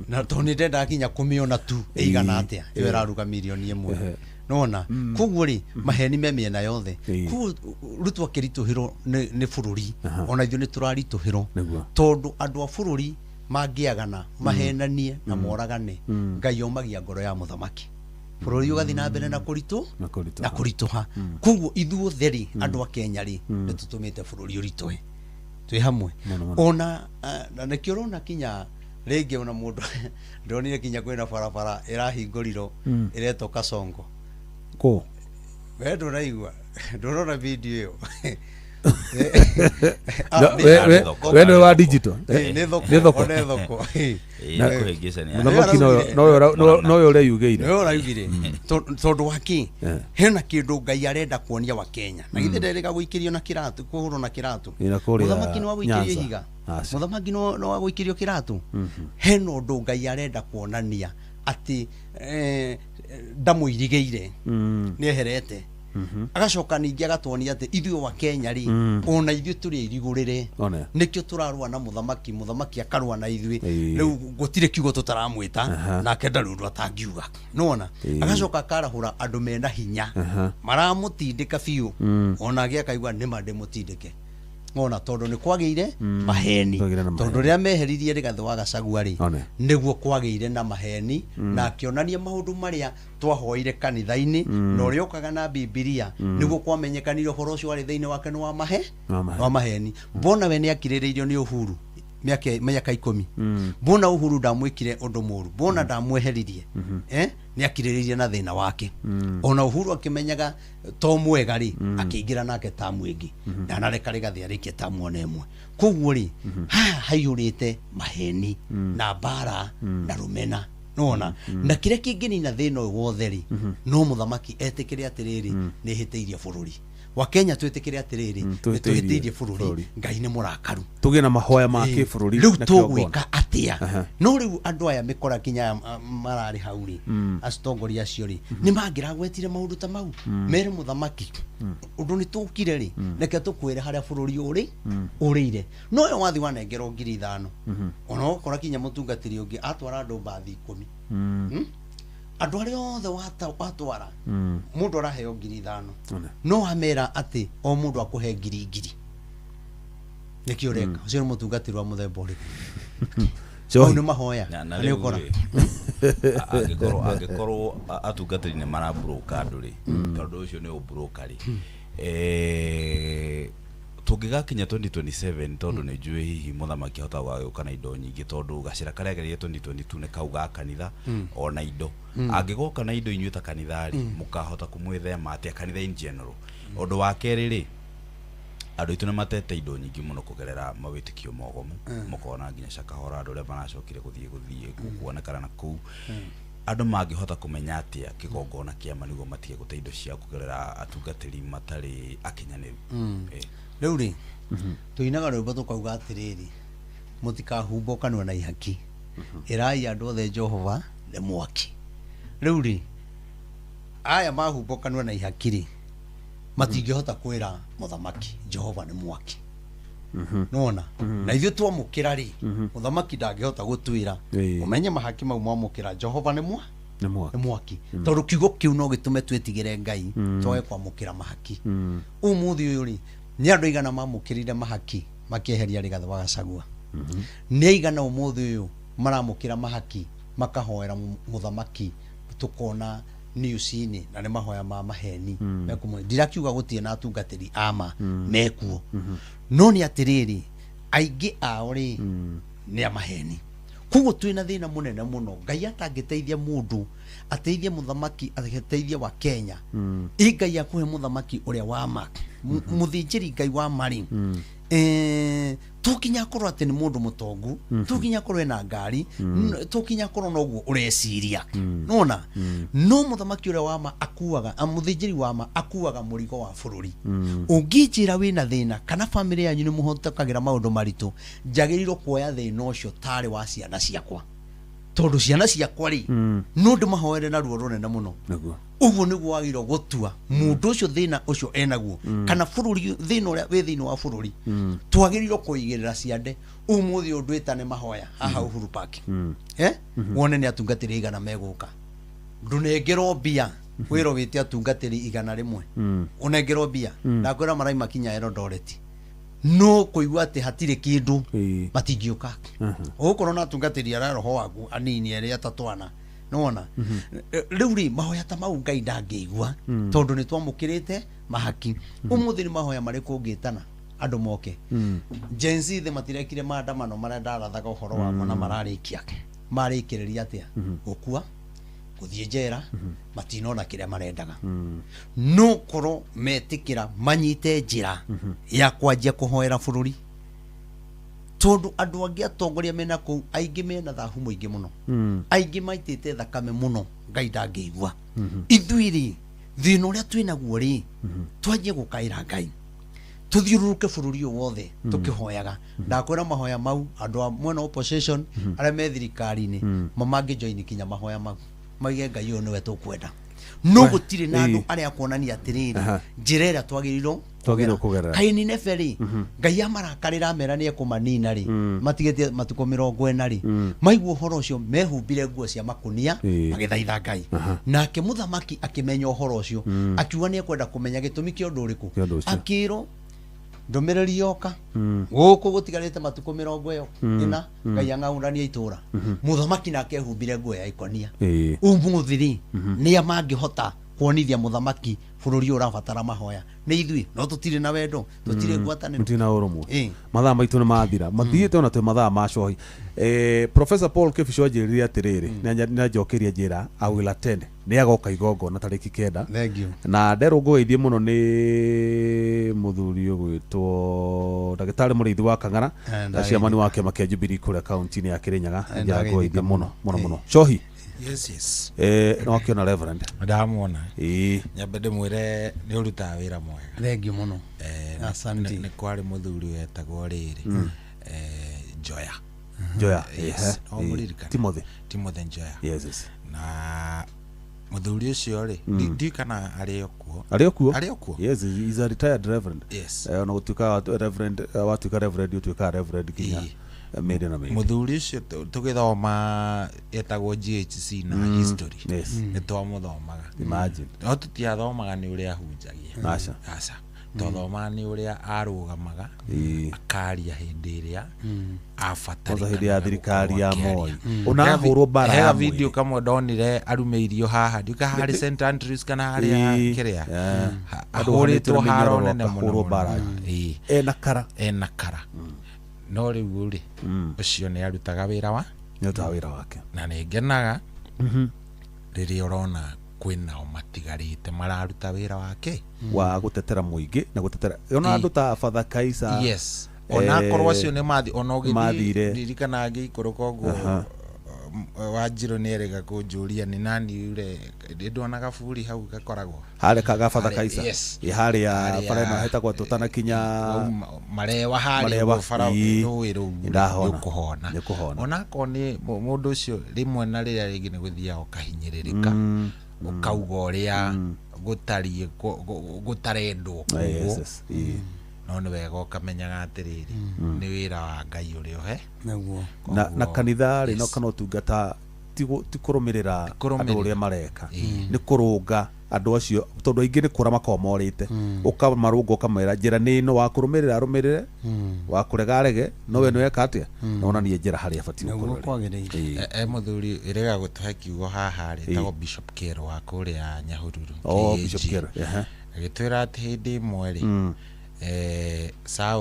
na tondũ nĩ ndendaga kinya kũmĩona tu ĩigana atĩa ĩyo ĩraruga mirioni 1. Nona koguo rĩ maheni me mĩena yothe. Koguo Ruto akĩritũhĩrwo nĩ bũrũri, ona ithuĩ nĩ tũraritũhĩrwo tondũ andũ a bũrũri mangĩagana mahenanie na moragane, Ngai omagia ngoro ya mũthamaki, bũrũri ũgathiĩ na mbere na kũritũha. Koguo ithuothe rĩ andũ a Kenya rĩ nĩ tũtũmĩte bũrũri ũritũhe twĩ hamwe. Ona na nĩkĩo ũrona kinya rĩngĩ ona mũndũ ndonire kinya kwĩna barabara ĩrahingũrirwo ĩretwo Kasongo. Kũ? We ndũraigua, ndũrona video ĩyo. We nĩwe wa digital. Nĩ thoko, nĩ thoko. Mũthamaki nowe ũreyugĩire. Nĩwe ũraugire. Tondũ wa kĩ? Hena kĩndũ Ngai arenda kuonia wa Kenya. Na githĩ nderĩga gũikĩrio na kĩratũ, kũhũrwo na kĩratũ. Mũthamaki nĩ wa gũikĩrio ihiga. Mũthamaki nĩ wa gũikĩrio kĩratũ. Hena ũndũ Ngai arenda kuonania atĩ ndamũirigĩire, nĩ eherete. Agacoka ningĩ agatuonia atĩ ithuĩ wa Kenya rĩ, ona ithuĩ tũrĩ irigũrĩre. One. Nĩkĩo tũrarũa na mũthamaki, mũthamaki akarũa na ithuĩ. Ĩĩ. Rĩu gũtirĩ kiugo tũtaramwĩta, Aha. nake ndarĩ ũndũ atangiuga. Nĩwona? Ĩĩ. Agacoka akarahũra andũ mena hinya, Aha. maramũtindĩka biũ, onake akaigua nĩma ndĩmũtindĩke. Ona tondũ nĩ kwagĩire maheni, Kwagĩire na tondũ maheni. rĩrĩa meheririe Rigathĩ wa Gachagua rĩ, One. nĩguo kwagĩire na maheni, na akĩonania maũndũ marĩa twahoire kanitha-inĩ, na ũrĩa okaga na Bibilia, nĩguo kwamenyekanire ũhoro ũcio warĩ thĩinĩ wake nĩ wa mahe Wa maheni. wa maheni. Mbona we nĩ akirĩrĩirio nĩ Uhuru mĩaka 10. Mbona Uhuru ndamwĩkire ũndũ mũru, mbona ndamweheririe, nĩ akirĩrĩirie na thĩna wake. Ona Uhuru akĩmenyaga to mwega rĩ, akĩingĩra nake tamu ĩngĩ, ndanareka Rigathĩ arĩkie tamu ona ĩmwe. Koguo rĩ, haha haihũrĩte maheni na mbara na rũmena. Nĩwona? Na kĩrĩa kĩngĩnina thĩna ũyũ wothe rĩ, no mũthamaki etĩkĩre atĩrĩrĩ, nĩ hĩtĩirie bũrũri wa Kenya, twĩtĩkĩre atĩrĩrĩ, nĩ tũhĩtĩirie tũhĩtĩirie bũrũri, bũrũri. Ngai nĩ mũrakaru. Tũgĩe na mahoya ma kĩbũrũri Rĩu na kĩgongona. tũgwĩka atĩa? Aha. No rĩu andũ aya mĩkora kinya aya, mararĩ hau rĩ, acitongoria acio rĩ, nĩ mangĩragwetire maũndũ ta mau, mere mũthamaki ũndũ nĩ tũkire rĩ, reke tũkwĩre harĩa bũrũri ũrĩ ũrĩire. No ũyũ wathi wanengerwo 5,000, ona ũgakora kinya mũtungatĩri ũngĩ atwara andũ mbathi 10. Andũ arĩa othe watwara, mũndũ araheo 5,000, One. no amera atĩ o mũndũ akũhe ngiri ngiri, nĩkĩo ũreka? Ũcio nĩ mũtungatĩri wa mũthemba ũrĩkũ? Njohi. Mau nĩ mahoya Na na nĩ rĩu ũkora. rĩ, angĩkorwo atungatĩri nĩ maraburũka andũ rĩ, tondũ ũcio nĩ ũburũka rĩ, tũngĩgakinya 2027, tondũ nĩ njũĩ hihi mũthamaki ahota gũgagĩũka na indo nyingĩ, tondũ gacĩra karĩa agereire 2022 nĩ kau ga kanitha ona indo. Angĩgoka na indo, inyuĩ ta kanitha rĩ, mũkahota kũmwĩthema atĩa, kanitha in general? Ũndũ wa kerĩ rĩ, andũ aitũ nĩ matete indo nyingĩ mũno kũgerera mawĩtĩkio mogomu, mũkona nginya Shakahola, andũ arĩa maracokire gũthiĩ kuonekana na kũu. Andũ mangĩhota kũmenya atĩa kĩgongona kĩama nĩguo matige gũte indo ciao kũgerera atungatĩri matarĩ akinyanĩru? Rĩu rĩ, tũinaga rwĩmbo tũkauga atĩrĩrĩ, mũtikahumbwo kanua na ihaki, ĩrai andũ othe Jehova nĩ mwaki. Rĩu rĩ, aya mahumbwo kanua na ihaki rĩ, matingĩhota kwĩra mũthamaki Jehova nĩ mwaki. Nĩwona? Na ithuĩ twamũkĩra rĩ, mũthamaki ndangĩhota gũtwĩra, Ĩĩ. ũmenye mahaki mau mwamũkĩra Jehova nĩ mwa Nĩ mwaki. nĩ mwaki, tondũ kiugo kĩu no gĩtũme twĩtigĩre Ngai, twage kwamũkĩra mahaki. Ũmũthĩ ũyũ rĩ, nĩ andũ aigana mamũkĩrire mahaki makĩeheria Rigathĩ wa Gachagua? Nĩ aigana ũmũthĩ ũyũ maramũkĩra mahaki makahoera mũthamaki, tũkona news-inĩ, na nĩ mahoya ma maheni mekũmwe? Ndirakiuga gũtirĩ na atungatĩri ama mekuo, no nĩ atĩrĩrĩ, aingĩ ao rĩ, nĩ a maheni. Koguo twĩna thĩna mũnene mũno. Ngai atangĩteithia mũndũ, ateithie mũthamaki, ateithie wa Kenya, ĩ Ngai akũhe mũthamaki ũrĩa wa ma, mũthĩnjĩri Ngai wa ma rĩ, to nginya akorwo atĩ nĩ mũndũ mũtongu, to nginya akorwo ena ngari, to nginya akorwo noguo ũreciria. Nona no mũthamaki ũrĩa wa ma akuaga, mũthĩnjĩri wa ma akuaga mũrigo wa bũrũri. Ũngĩnjĩra wĩna thĩna kana bamĩrĩ yanyu nĩ mũhotokagĩra maũndũ maritũ, njagĩrĩirwo kuoya thĩna ũcio tarĩ wa ciana ciakwa, tondũ ciana ciakwa rĩ, no ndĩmahoere na ruo rũnene mũno. Nĩguo. Ũguo nĩguo wagĩrĩirwo gũtua mũndũ ũcio thĩna ũcio enaguo, kana bũrũri, thĩna ũrĩa wĩ thĩinĩ wa bũrũri, twagĩrĩirwo kũigĩrĩra ciande. Ũmũthĩ ũyũ ndwĩtane mahoya haha Uhuru Park, wone nĩ atungatĩri igana megũka. Ndũnengerwo mbia, wĩrwo wĩte atungatĩri 100, ũnengerwo mbia, ndakwĩra maraima kinya Eldoret, no kũigua atĩ hatirĩ kĩndũ, matingĩũka. Ũgũkorwo na atungatĩri arĩa roho waku anini, erĩ, atatũ, ana. Nĩwona? Rĩu rĩ, mahoya ta mau Ngai ndangĩigua, tondũ nĩ twamũkĩrĩte mahaki. Ũmũthĩ nĩ mahoya marĩkũ ũngĩtana andũ moke? Gen Z thĩ matirekire maandamano marĩa ndarathaga ũhoro wamo, na mararĩkia marĩkĩrĩria atĩa? Gũkua, gũthiĩ njera, matinona kĩrĩa marendaga. No korwo metĩkĩra manyite njĩra ya kwanjia kũhoera bũrũri, tondũ andũ angĩ atongoria mena kũu aingĩ mena thahu mũingĩ mũno, aingĩ maitĩte thakame mũno, Ngai ndangĩigua. Ithuĩ rĩ, thĩna ũrĩa twĩnaguo rĩ, twanjie gũkaĩra Ngai, tuthiũrũrũke bũrũri ũyũ wothe tũkĩhoyaga. Ndakwĩra mahoya mau, andũ a mwena wa opposition arĩa me thirikari-inĩ mamangĩ join kinya mahoya mau, maige Ngai ũyũ nĩwe tũkwenda. No gũtirĩ na andũ arĩa kuonania atĩrĩrĩ, njĩra ĩrĩa twagĩrĩirwo kũgerera. Kaĩ Nineve rĩ, Ngai amarakarĩra amera nĩ ekũmanina rĩ, matigĩtie matukũ 40 rĩ, maigua ũhoro ũcio mehumbire nguo cia makunia magĩthaitha Ngai. Nake mũthamaki akĩmenya ũhoro ũcio, akiuga nĩ ekwenda kũmenya gĩtũmi kĩa ũndũ ũrĩkũ. Akĩrwo ndũmĩrĩri yoka gũkũ gũtigarĩte matukũ 40 Ngai ang'aũrania itũra. Mũthamaki nake ehumbire nguo ya ikonia. Ũmũthĩ rĩ, nĩa mangĩhota kuonithia mũthamaki bũrũri ũrabatara mahoya nĩ ithuĩ, no tũtirĩ na wendo, tũtirĩ ngwatanĩro, tũtirĩ na ũrũmwe. Mathaa maitũ nĩ mathira, mathiĩte ona twĩ mathaa ma cohi. Professor Paul Kibicho anjĩrire atĩrĩrĩ, nĩ anjokeria njĩra I will attend, nĩ agoka igongona tarĩki 9. Na nderwo ngũgeithie mũno nĩ mũthuri ũgwĩtwo ndagĩtarĩ Mũrĩithi wa Kang'ara, na ciamani wa kĩama kĩa Jubilee kũrĩa kaunti-inĩ ya Kĩrĩnyaga. Ngũgeithie mũno mũno mũno. Cohi. Yes, yes. No akiona Reverend. Ndamwona. Nyambe ndĩmwĩre nĩ ũrutaga wĩra mwega. Thank you mũno. Asante. Nĩ kwarĩ mũthuri wetagwo rĩrĩ Njoya. Njoya. Yes. No mũririkane. Timothy. Timothy Njoya. Yes, yes. Na mũthuri ũcio rĩ, ndiũĩ kana arĩ o kuo. Arĩ o kuo? Arĩ o kuo. Yes, he is a retired reverend. Yes. Ona gũtuĩka reverend, watuĩka reverend ũtuĩkaga reverend nginya mĩndĩ na mĩndĩ. Mũthuri ũcio tũgĩthoma etagwo GHC na history. Nĩ twamũthomaga. Imagine. No tũtiathomaga nĩ ũrĩa ahunjagia. Aca. Aca. Twathomaga nĩ ũrĩa arũgamaga, akaria hĩndĩ ĩrĩa abatarĩkanaga. Kwanza hĩndĩ ya thirikari ya Moi. Ona ahũrwo mbara ya He video kamwe ndonire arumĩirio haha, ndiũĩ kana harĩ St Andrews kana harĩa kĩrĩa. Ahũrĩtwo haro nene mũno. Ena kara. Ena kara. No rĩu rĩ, ũcio nĩ arutaga wĩra wa? Nĩ arutaga wĩra wake. Na nĩ ngenaga rĩrĩa ũrona kwĩnao matigarĩte mararuta wĩra wake wa gũtetera mũingĩ na gũtetera ona andũ ta Father Kaisa. Yes. Ona akorwo acio nĩ mathi, ona ũgĩthiĩ ndirikana ngĩikũrũka ũguo Wanjirũ nĩ erĩga kũnjũria nĩ nani ure ndona gaburi hau gakoragwo harĩa ga Father Kaisa. Yes. Harĩa bara ĩno hetagwo tũtanakinya marewa harĩa ũguo bara rũĩ rũu nĩ ũkũhona. Ona akorwo nĩ mũndũ ũcio rĩmwe na rĩrĩa rĩngĩ nĩ gũthiaga ũkahinyĩrĩrĩka, ũkauga ũrĩa gũtariĩ gũtarendwo koguo, no nĩ wega ũkamenyaga atĩrĩrĩ nĩ wĩra wa Ngai ũrĩa ũhe. Na kanitha rĩ, no kana ũtungata ti kũrũmĩrĩra andũ ũrĩa mareka, nĩ kũrũnga andũ acio, tondũ aingĩ nĩ kũra makoragwo morĩte. Ũkamarũnga ũkamera njĩra nĩ ĩno, wa kũrũmĩrĩra arũmĩrĩre, wa kũrega arege, no we nĩ weka atĩa, na onanie njĩra harĩa abatiĩ gũkorwo. Mũthuri ĩrega gũtũhe kiugo haha rĩ, etagwo Bishop Kero wa kũrĩa Nyahururu. Oh, Bishop Kero. Agĩtwĩra atĩ hĩndĩ ĩmwe rĩ, Saul